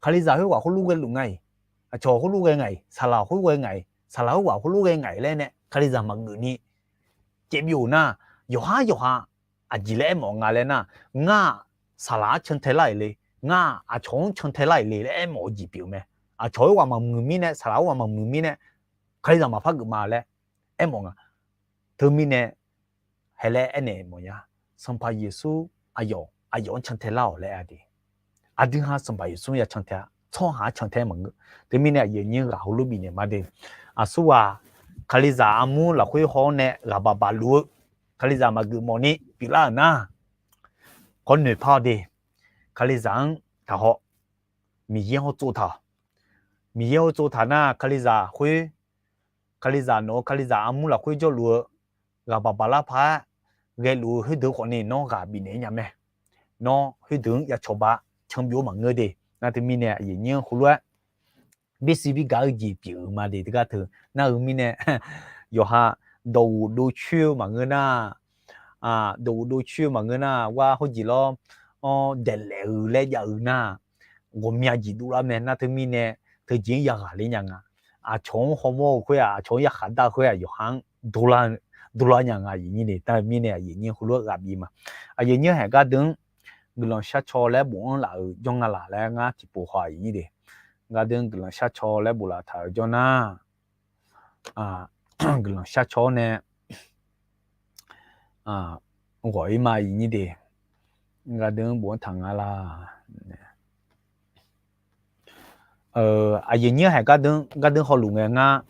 Kalizaq khoerghaq khoerlof ghae luf nga-iq, aqcawq khoerlof ghae nga-iq, saqlaq khoer ghae nga-iq, saqlaq khoerghaq khoerlof ghae nga-iq laer nae Kalizaq maqgeuf ni caevbyov nar, yawqhar yawqha aqjeq laer aermawf nga laer nar, ngar-aq saqlaq-anr cantae lar-iq le, ngar-aq aqcawq-anr cantae lar-iq le laer aermawf-eu jeq pyeuf-eu mae. Aqcawq khoerghaq maqmuiq mirnae, saqlaq khoerghaq maqmuiq mirnae, Kalizaq maqpar geuf ma laer aermawf nga. Teumirnae hae laer aernaeq mawf nya. Sanqpaq Yeqsur aqyawf, aqyawf-anr cantae lar-awq laer aer-a de. Aqdui ha Sanqpaq Yeqsur ya cantae-a, tsawrhaq-anr cantae maqngeur. Teumirnae aqyuif aqnyir ghaq heulof bifnaeq ma de. Aqsurghaq Kalizaq armur lafkhoer haw-awr nae ghaq baq baq luf-eu, Kalizaq maqgeuf mawf ni pyeuflar-euq nar, khawf noeqpar-awr de. Kalizaq-anr taqhaw, Miqyaer hawtsov taq-awq. Miqyaer hawtsov taq nar Kalizaq khoer, Kalizaq nawq-eu Kalizaq armur lafkhoer jawrluf-eu ghaq baq baq lar paq-aer ghaeluf-eu khoerdeuq khawfni nawr ghaq bifnaeq-ir nya mae. Nawr khoerdeuq-anr ya cawba canbyov-eu maqngeur de. Nar teumirnae aqyuif aqnyir heulof-aer birsiv birgaq-eu jeq pyeuf-eu ma de teugar teu. Nar-eu mirnae yawqha dawqghof dovcoer-eu maqngeur nar, dawqghof dovcoer-eu maqngeur nar, war hawr jeq lawr-awr daeqlaef-eu laer jav-eu nar, ghawqmya jeq dovlar mae. Nar teumirnae teujeq-anr yaghaq ler nya nga. Aqcawq-anr hawmawr-eu khoer-aq, aqcawq-anr yarkhaq dar-eu khoer-aq, yawqha-anr dovlar nya nga aqyuif aqnyir de. Nar-eu mirnae aqyuif aqnyir heulof-aer ghaq bif ma. Aqyuif aqnyir haeq gardeuq-anr guiqlanq sharcaw laer bofanr laf-euq jawr nga laq laer ngar tiqpov haw aqyuif aqnyir de. Gardeuq-anr guiqlanq sharcaw laer bof laf taq-euq jawr nar, guiqlanq sharcaw-awr nae ghawq-ir ma aqyuif aqnyir de. Gardeuq-anr bofanr taq nga laq. Aqyuif aqnyir haeq gardeuq, gardeuq hawluf ngae ngar,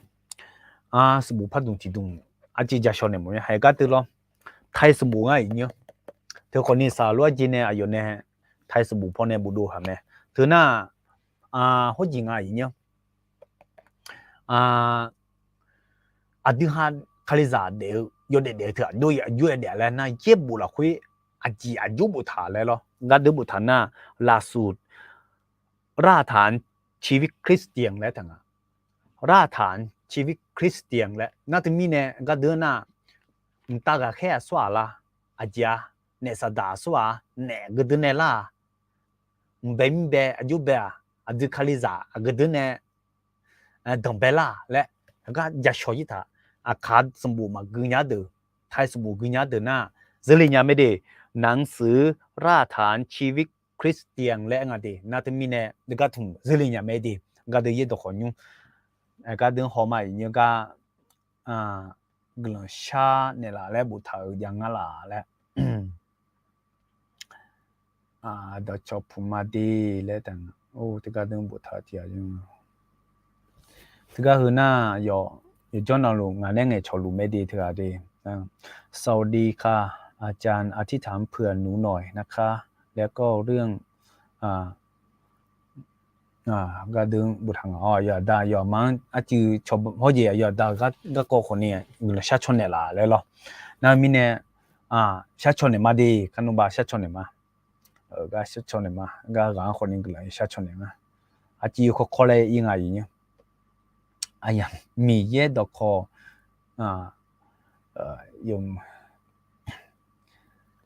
sanqbof pardmq tiqdmq arciv ja shaw naeq mawf-a haeq gardeuq lawr. Taiq sanqbof ngar aqyuif aqnyir. Teu khawfni saqlaq lof-aer jeq nae aqyawf nae taiq sanqbof pawnae bofdov haq mae. Teu nar, hawr jeq nga aqyuif aqnyir. Aqdui ha Kalizaq daef-eu yawdaef daef-eu teu aqjox-aer daef laer nar, yaerbof lafkhoer aqjeq aqjox boftaq laer lawr. Gardeuq boftaq nar, lafsuq รากฐานชีวิตคริสเตียน laer taq nga. รากฐานชีวิตคริสเตียน laer nar teumirnae gardeuq nar, mqtav ghaqkhaer aqsur-aq lar, aqjeq-a, naef saqdaq aqsur-aq, naef aqgeu deuq nae lar-aq, mqbae mirbae aqjox bae-aq, aqdui Kalizaq aqgeu deuq nae danqbae lar laer, heugar ja shaw-ir taq. Aqkaq sanqbof maqgui nya deuq, taiq sanqbof gui nya deuq nar, zeurle nya mae de. หนังสือรากฐานชีวิตคริสเตียน laer nga de. Nar teumirnae deuq gar tmq zeurle nya mae de. Gardeuq yaerdawq khawf nymr, gardeuq haw ma aqyuif aqnyir gar, guiqlanq shar naeqlaf laer boftaq-euq jav ngar laf laer. Dawqcawq puq ma de laer taq nga. Or, teugar deuq boftaq-eu tiq ghaq-a. Teugar heu nar, yawqjawr navluf ngaq nae ngaeqcawq luf mae de teughaq de. สวัสดีค่ะ อาจารย์ อธิษฐานเผื่อหนูหน่อยนะคะ แล้วก็เรื่อง gardeuq boftaq nga. Yawqda yawqma-anr arcuiv cawba hawr jeq yawqda garkawv khawfni guiqlanq shar caw naeq laf laer lawr. Nar mirnae, shar caw naeq ma de, kar nmr ba shar caw naeq ma. Gar shar caw naeq ma, gar ghaq-anr khawfni guiqlanq shar caw naeq nga. Arcuiv yawkawr kawr laer ir nga aqyuif aqnyir. Miqyaer dawqkawq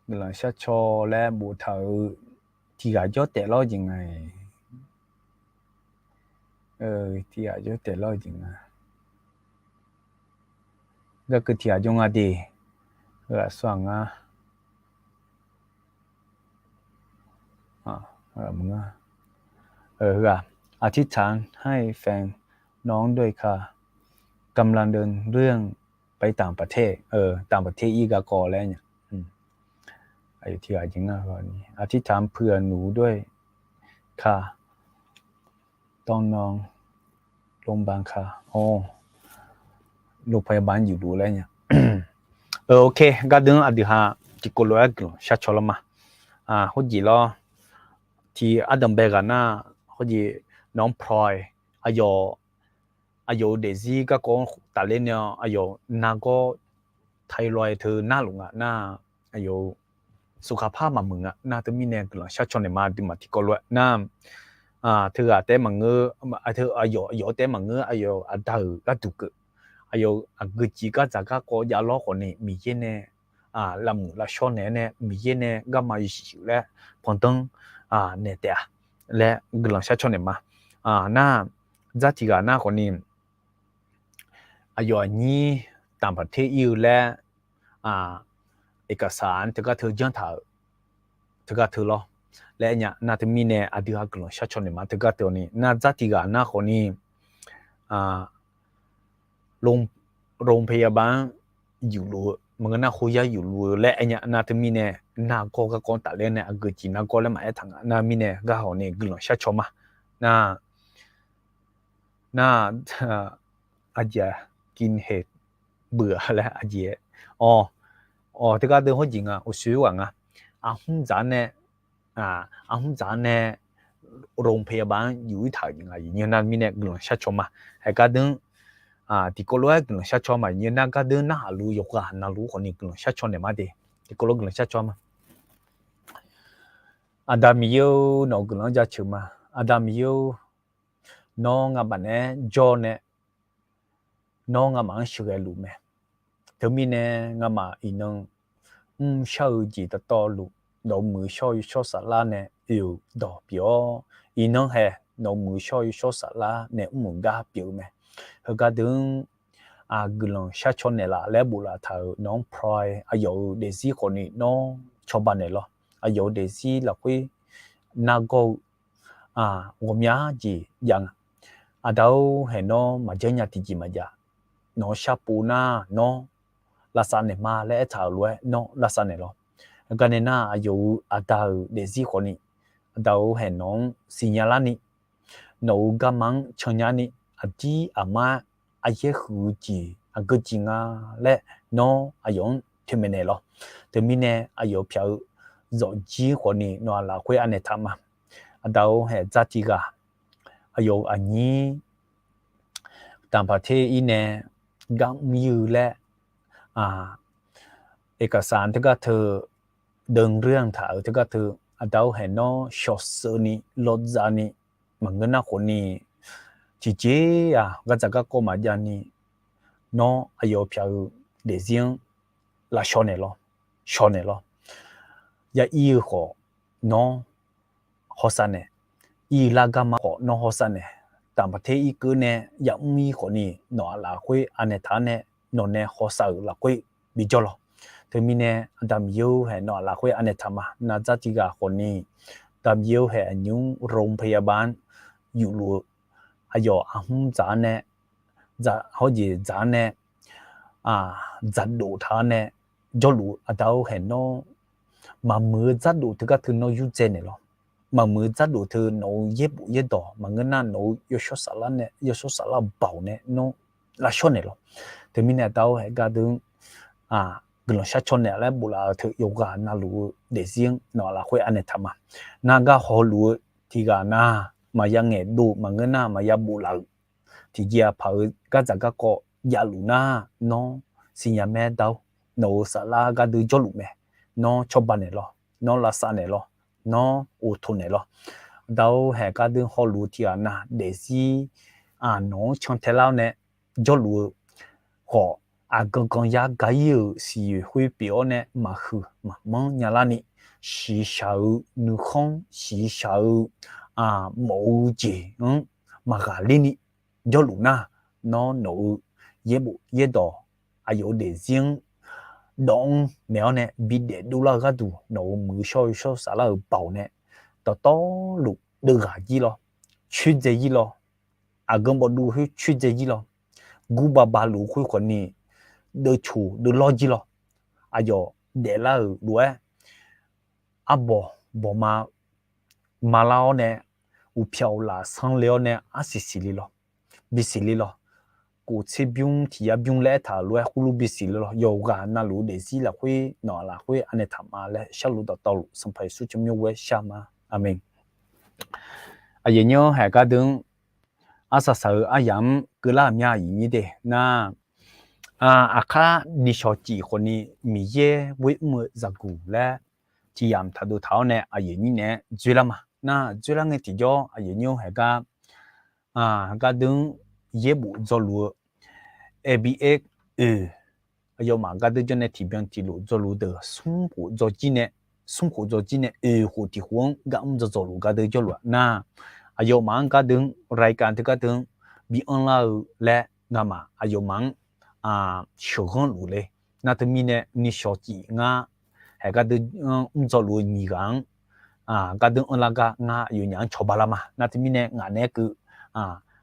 guiqlanq shar caw laer boftaq-euq tiq ghaq jawr taef lawr jeq nga. Tiq ghaq jawr taef lawr jeq nga. Garkeuv tiq ghaq jawr nga de. Heu aqsur aq ngar อธิษฐานให้แฟนน้องด้วยค่ะ กำลังเดินเรื่องไปต่างประเทศ ต่างประเทศ ir garkawv laer nya. Tiq ghaq jeq nga, อธิษฐานเผื่อหนูด้วยค่ะ ตอนน้องโรงพยาบาลค่ะ โรงพยาบาล yufluf laer nya. Ok, gardeuv aqdui ha tiqkawv lof-aer guiqlanq shar caw lawr ma. Khoerjeq lawr, tiq ardanq bae ghaq nar, khoerjeq nawq-anr พลอย aqyawf, aqyawf-euq daefzir garkawv-anr tafler nae-awr aqyawf nargawr ไทรอยด์ teu narluf nga nar, aqyawf-euq สุขภาพ maqmuiq nga nar teumirnae guiqlanq shar caw naeq ma. Aqduimaf tiqkawv lof-aer nar, teughaq taef-aer maqngeur, aqyawf, aqyawf taef-aer maqngeur, aqyawf aqda-euq gharduq keuv, aqyawf aqgeujeq gardzaq garkawv javlawr khawfni Miqyaer nae lavmuiq lavshawr naeq-aer nae Miqyaer nae garma yasiq laer pandanr naeq taef-a laer guiqlanq shar caw naeq ma. Nar, dzar tiq ghaq nar khawfni aqyawf aqnyir ต่างประเทศ ir-eu laer, เอกสาร teugar teu janrtaq-euq teugar teu lawr laer aernya nar teumirnae aqdui ha guiqlanq shar caw naeq ma. Teugar teu-awq ni nar dzar tiq ghaq nar khawfni โรงพยาบาล anr yufluf-eu maqngeur nar khoeryar yufluf-eu laer aernya nar teumirnae nargawr garkawv-anr tafler nae aqgeujeq nargawr laer maqaer taq nga nar mirnae gar hawq ni guiqlanq shar caw ma. Nar, nar, aqjeq-aq, กินเห็ดเบื่อ laer aqjeq-aer, awq, teugar deuv hawrjeq nga, uqshoe ghaq nga. Arhmr dzaq-anr nae, arhmr dzaq-anr nae โรงพยาบาล anr yuf-ir taq-euq jeq nga. Aqyuif nyir nar mirnae guiqlanq shar caw ma. Haeq gardeuv, tiqkawv lof-aer guiqlanq shar caw ma. Aqyuif nyir nar gardeuv narhaq luf yawqghaq navluf khawfni guiqlanq shar caw naeq ma de. Tiqkawv lof guiqlanq shar caw ma. Aqda Miqyaer-or, nawq-euq guiqlanq-anr jaceuq ma. Aqda Miqyaer-or, nawr nga'maf naeq-aer jawr nae, nawr nga'maf-anr sheuqghae luf mae. Teumirnae nga'maf iqnan mrshar-eu jeq dawqtawvluf, nawq-euq muiq-eu shawr-eu yawshawr saflar nae oe-euq dawq pyeuf-awr, iqnan hae nawq-euq muiq-eu shawr-eu yawshawr saflar nae mr-euq gar pyeuf-eu mae. Heugar deuq-anr guiqlanq shar caw naeqlaf laer bof laftaq-euq nawq-anr พลอย aqyawf-euq daefzir khawfni nawr cawba naeqlawr. Aqyawf-euq daefzir lafkhoer nargawr-eu ghawqmya jeq jav nga. Aqda-or, haeq nawr maqjanr nya tiqjeq maqjav. Nawq-anr sharpov nar nawr lavsav naeqma laer aertaq-euq lof-aer nawr lavsav naeqlawr. Heugar nae nar aqyawf-euq aqda-euq daefzir khawfni, aqda-or, haeq nawq-anr siqnya larni, nawq-euq garma-anr cannya ni, aqdir aqmar aryaer huiq-eu jeq aqgeu jeq nga laer nawr aqyawf-anr toeqmaeq naeqlawr. Teumirnae aqyawf pyaq-eu zawqjir khawfni nawq-aq lafkhoer anaeq taq ma. Aqda-or, haeq dzar tiq ghaq, aqyawf-euq aqnyir ต่างประเทศ ir nae gar mr ir-eu laer, เอกสาร teugar teu, เดินเรื่อง taq-euq teugar teu, aqda-or, haeq nawr shawqsheuvni lawdzavni, maqngeur nar khawfni tiqjeq-aq gardzaq garkawv maqjav ni, nawr aqyawf pyaq-eu daefzir-anr lavshaw naeqlawr, shaw naeqlawr. Ya ir-eu khawf nawr hawsav naeq, ir lar garma khawf nawr hawsav naeq, ต่างประเทศ ir keuv nae yamr ir khawfni nawq-aq lafkhoer anaeq taq-anr nae, nawq nae hawsav-euq lafkhoer bijawr lawr. Teumirnae aqda Miqyaer-or, haeq nawq-aq lafkhoer anaeq taq ma. Nar dzar tiq ghaq khawfni, aqda Miqyaer-or, haeq aqnymr โรงพยาบาล anr yufluf-eu, aqyawf arhmr dzaq-anr nae, hawrjeq dzaq-anr nae, dzaqdof taq-anr nae jawrluf-eu aqda-or, haeq nawr maqmuiq-eu dzardof teugar teu nawr yurdzae naeqlawr. Maqmuiq-eu dzardof teu nawq-euq yaerbof yaerdawq maqngeur nar nawq-euq yawshawr saflar nae yawshawr saflar baoq nae nawr lavshawr naeqlawr. Teumirnae aqda-or, haeq gardeuv-anr guiqlanq shar caw naeq laer bof laf-eu teu yawqghaq navluf-eu daefzir-anr nawq-aq lafkhoer anaeq taq ma. Nar gar hawluf-eu tiq ghaq nar maqya ngaeqdov maqngeur nar maqya bof laf-euq tiqjeq-aq paq-eu gardzaq garkawv javluf nar nawr siqnya mae da-or, nawq-euq saflar gardeuv jawrluf mae. Nawr cawba naeqlawr, nawr lavsav naeqlawr, nawr ghoftoq naeqlawr. Aqda-or, haeq gardeuv hawluf-eu tiq ghaq nar daefzir nawq-anr cantae lar-awr nae jawrluf-eu khawf, aqgan ganq yar ga-ir-euq siqyoeq khoer pyeuf-awr nae maqhuiq maqmanr nyalarni, shiqshaq-eu nuikhanr, shiqshaq-eu mawf-eu jeq-anr maqghaqler ni jawrluf nar, nawr nawq-eu yaerbof yaerdawq aqyawf-eu daefzir-anr dawv-anr naeq-awr nae bidaef dovlar-eu gharduq nawq-euq muiq-eu shawr-eu shawr saflar-euq baoq nae dawqtawvluf deuvghaq jir lawr, coerdzae jir lawr, aqgan bawvduv khoer coerdzae jir lawr, gurbav bavluf-eu khoer khawfni deuvcoq deuvlawr jir lawr. Aqyawf daeflar-euq lof-aer arbawq bawqma malar-awr nae, uqpyaq uqlaf sanrle-awr nae arsiq siqle lawr, bisiqle lawr. Kof tser bymr tiq yar bymr laer aertaq-euq lof-aer khoerlof bisiqle lawr. Yawqghaq navluf-eu daefzir lafkhoer nawq-aq lafkhoer anaeq taq ma laer sharluf dawqtawvluf Sanqpaq Yeqsur tsawrmyanr ghoer-aer shar ma. Aqmeq. Aqyuif nyir-anr haeq gardeuv-anr arsaq saq-eu aryamq-anr keuvlar-euq mya aqyuif nyir de nar, aqkar nishawq cif khawfni Miqyaer ghoer mr-eu zaqguq laer tiq yamq taqdov taq-awr nae aqyuif nyir naeq-aer dzoerlar ma. Nar dzoerlar ngae tiqjawr aqyuif nyir-anr haeq gar gardeuv-anr yaerbof dzawluf-eu, A B A oe, aqyawfmaf gardeuv jawr nae tiqbyan tiqlof dzawluf deuq smr khof dzaw jir nae, smr khof dzaw jir nae oe khof tiq khof-anr gar mr dzaw dzawluf gardeuv jawrluf-a nar, aqyawfmaf-anr gardeuv-anr raikan teu gardeuv-anr bi anrlar-eu laer ngamaf aqyawfmaf-anr sheuqghanr luf le. Nar teumirnae nishawq cif ngar haeq gardeuv-anr mr dzaw luf-eu nyiq ghaq-anr gardeuv anrlar gar ngar aqyawfnyaf-anr cawba lar ma. Nar teumirnae ngaq naeq-aer keuv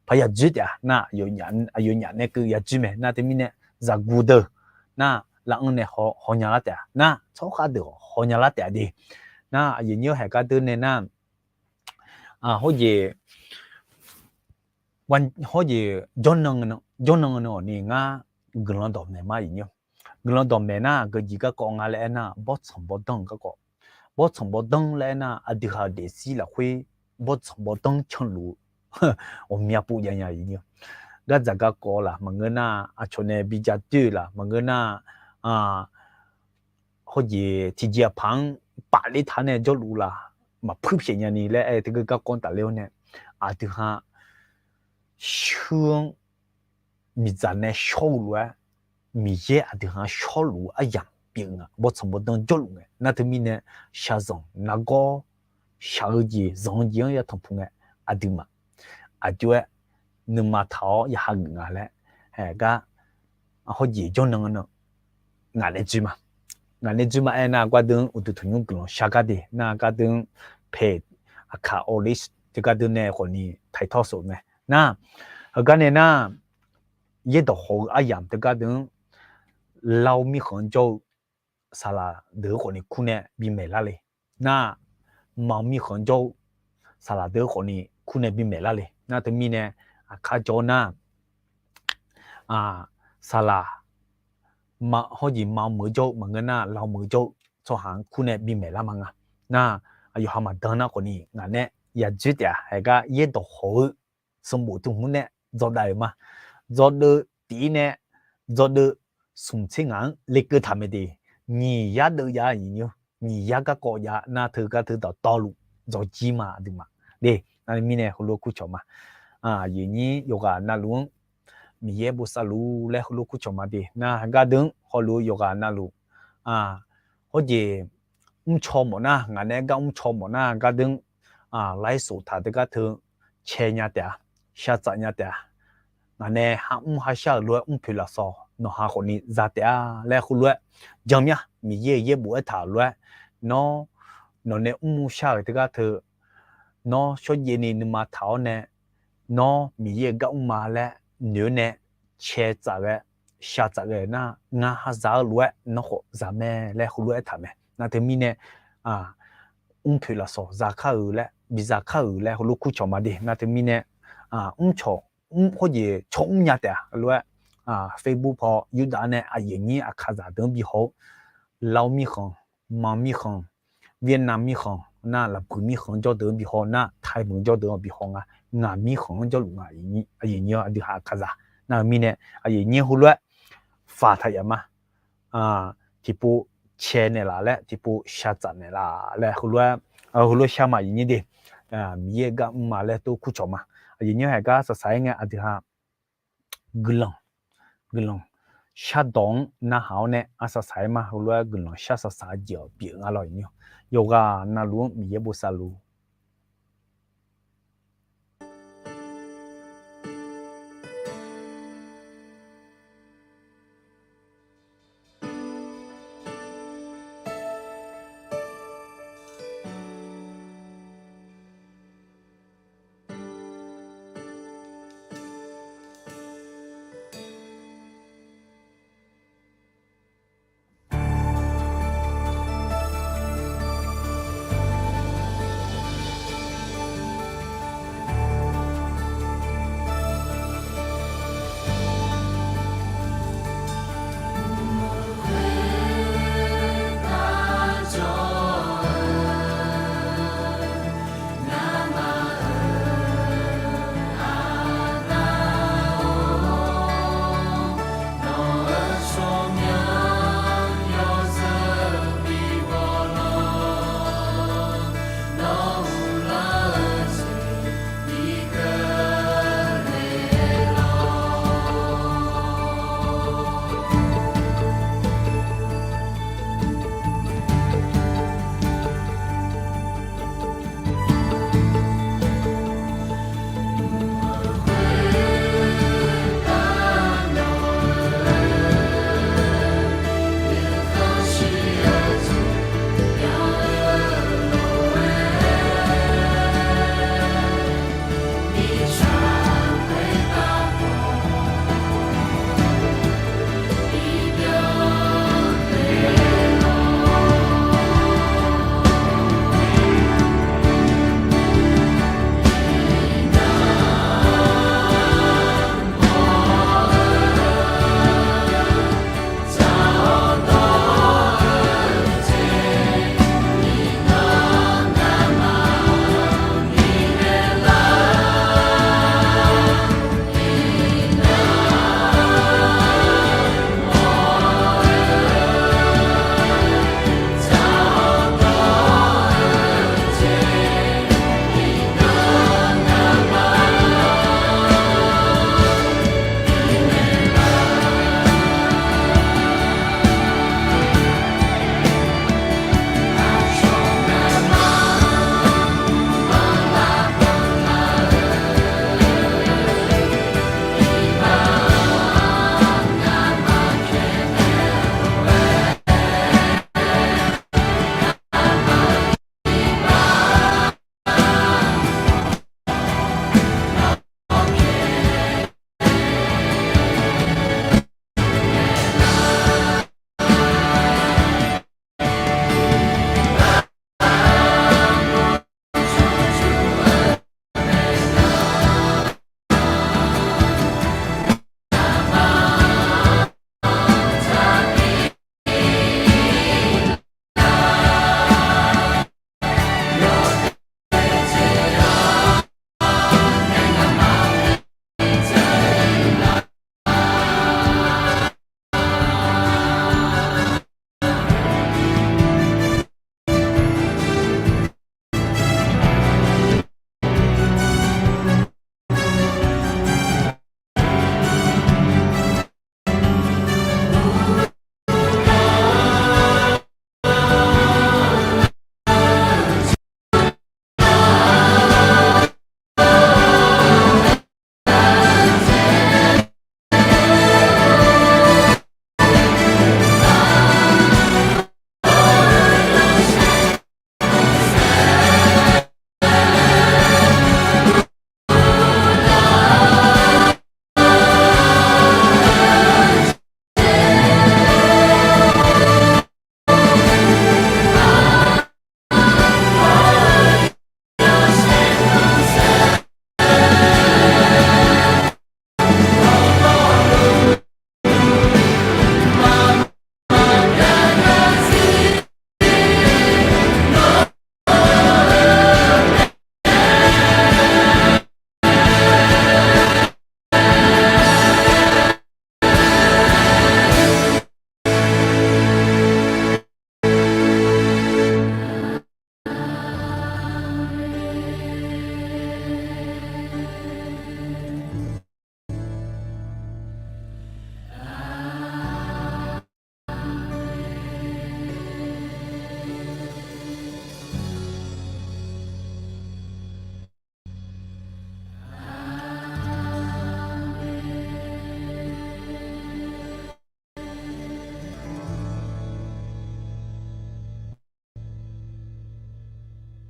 paq yadzoer taef-a nar, aqyawfnyaf naeq-aer keuv yadzoer mae. Nar teumirnae zaqguq deuq nar lav-anr nae hawnya lar taef-a nar, tsawrkhav deuq hawnya lar taef-a de. Nar aqyuif nyir-anr haeq gardeuv nae nar, hawjeq hawjeq jawrnan, jawrnan-eu awq ni ngar guiqlanq dawqmaeq ma aqyuif nyir. Guiqlanq dawqmaeq nar geujeq garkawv nga laer aernar, bawrtsanq bawrdanr-eu garkawv. Bawrtsanq bawrdanr laer aernar aqdui ha-eu daefzir lafkhoer bawrtsanq bawrdanr canluf-eu ghawqmya pov jav nya aqyuif nyir. Gardzaq garkawv laf maqngeur nar, aqcawq nae bi ja doer-eu laf maqngeur nar, hawjeq tiqjeq aqpaq-anr pafler taq nae jawrluf laf maqpuir pyaeq nyani laer aer-eu teu geu garkawv-anr tafler-awr nae, aqdui ha shuir-anr miqdzaq nae shawr-eu lof-aer, Miqyaer aqdui ha shawrluf-eu aryamq pyeuf nga, bawrtsanq bawrdanr jawrluf ngae. Nar teumirnae shaqzanq nargawr shaq-eu jeq zanq-eu jeq-anr yatanq puq ngae, aqduimaf aqjox-aer nuima taq-awr ya hageuf nga laer, haeq gar hawjeq jawrnan-eu nan ngaq nae dzoer ma. Ngaq nae dzoer ma aernar, gardeuv-anr uqduq tanqnymr guiqlanq shar gar de nar, gardeuv-anr pae aqkaq awqler teu gardeuv nae khawfni taqtawr sof mae. Nar heugar nae nar, yaerdawq haw-eu aryamq teu gardeuv-anr, lar-eu mirkhanq-anr jawr-eu saqlaq deuq-eu khawfni kur nae bimaeq lar le. Nar, ma-eu mirkhanq-anr jawr-eu saqlaq deuq-eu khawfni kur nae bimaeq lar le. Nar teumirnae aqkar jawr nar, saqlaq hawjeq ma-eu meuq-eu jawr-eu maqngeur nar, lar-eu meuq-eu jawr-eu tsawrhaq-anr kur nae bimaeq lar ma nga. Nar, aqyawf ha maqdan nar khawfni ngaq nae yadzoer taef-a. Haeq gar yaerdawq haw-eu sanqbof teu hmq nae dzawdav-euq ma. Dzawdeuv tiq-ir nae dzawdeuv smq tser ngaq-anr lekeuv taq mae de. Nyiq yar deuv jav-a nyiq nyiq yar garkawv jav nar, teu gar teu dawqtawvluf dzawjir ma aqduimaf de. Nar mirnae heulof-aer kurcawq ma. Aqyuif nyir yawqghaq navluf-anr Miqyaer bosav luf laer heulof-aer kurcawq ma de. Nar gardeuv-anr hawluf-eu yawqghaq navluf hawjeq mrcaw mawf nar, ngaq nae gar mrcaw mawf nar gardeuv-anr lairshof taq teu gar teu cae nya taef-a, sha tsaf nya taef-a. Ngaq nae ha mr ha shar-euq lof-aer mr poeq lafsawq nawq ha khawfni za taef-a laer heulof-aer jan mya. Miqyaer-euq yaerbof aertaq-euq lof-aer, nawr nawq nae mr mr shar-euq teu gar teu nawr shawrjaev ni nuima taq-awr nae, nawr Miqyaer-euq gar mr ma laer noeq-awr nae cae tsaf ghae, sha tsaf ghae nar, ngar ha za-eu lof-aer nawr khawf za mae laer heulof-aer aertaq mae. Nar teumirnae mr poeq lafsawq za kar-euq laer, biza kar-euq laer heulof kurcawq ma de. Nar teumirnae mrcawq, hawjeq cawq mrnya taef-a lof-aer, Facebook paw yurdav nae aqyuif aqnyir aqkaqzaq deuq-anr bihaw-awr, Lav mirkhanq, ma mirkhanq, Vietnam mirkhanq nar, lafbuiq mirkhanq jawrdeuq-anr bihaw nar, Taiq meuq jawrdeuq-anr bihaw nga, ngaq mirkhanq-anr jawrluf nga. Aqyuif aqnyir aqdui ha aqkaqzaq nar-eu mirnae aqyuif aqnyir heulof-aer faq taq yaf ma. Tiqpov cae naeqlaf laer, tiqpov sha tsaf naeqlaf laer heulof-aer, heulof-aer shar ma aqyuif aqnyir de. Miqyaer-euq gar mr ma laer tov kurcawq ma. Aqyuif aqnyir haeq gar saqsaq-aer ngae aqdui ha guiqlanq, guiqlanq shardawq-anr narhaq-awr nae arsaq saq-aer ma. Heulof-aer guiqlanq shar saq saq-eu jeq-awq pyeuf nga lawq. Yawqghaq navluf-anr Miqyaer bosav luf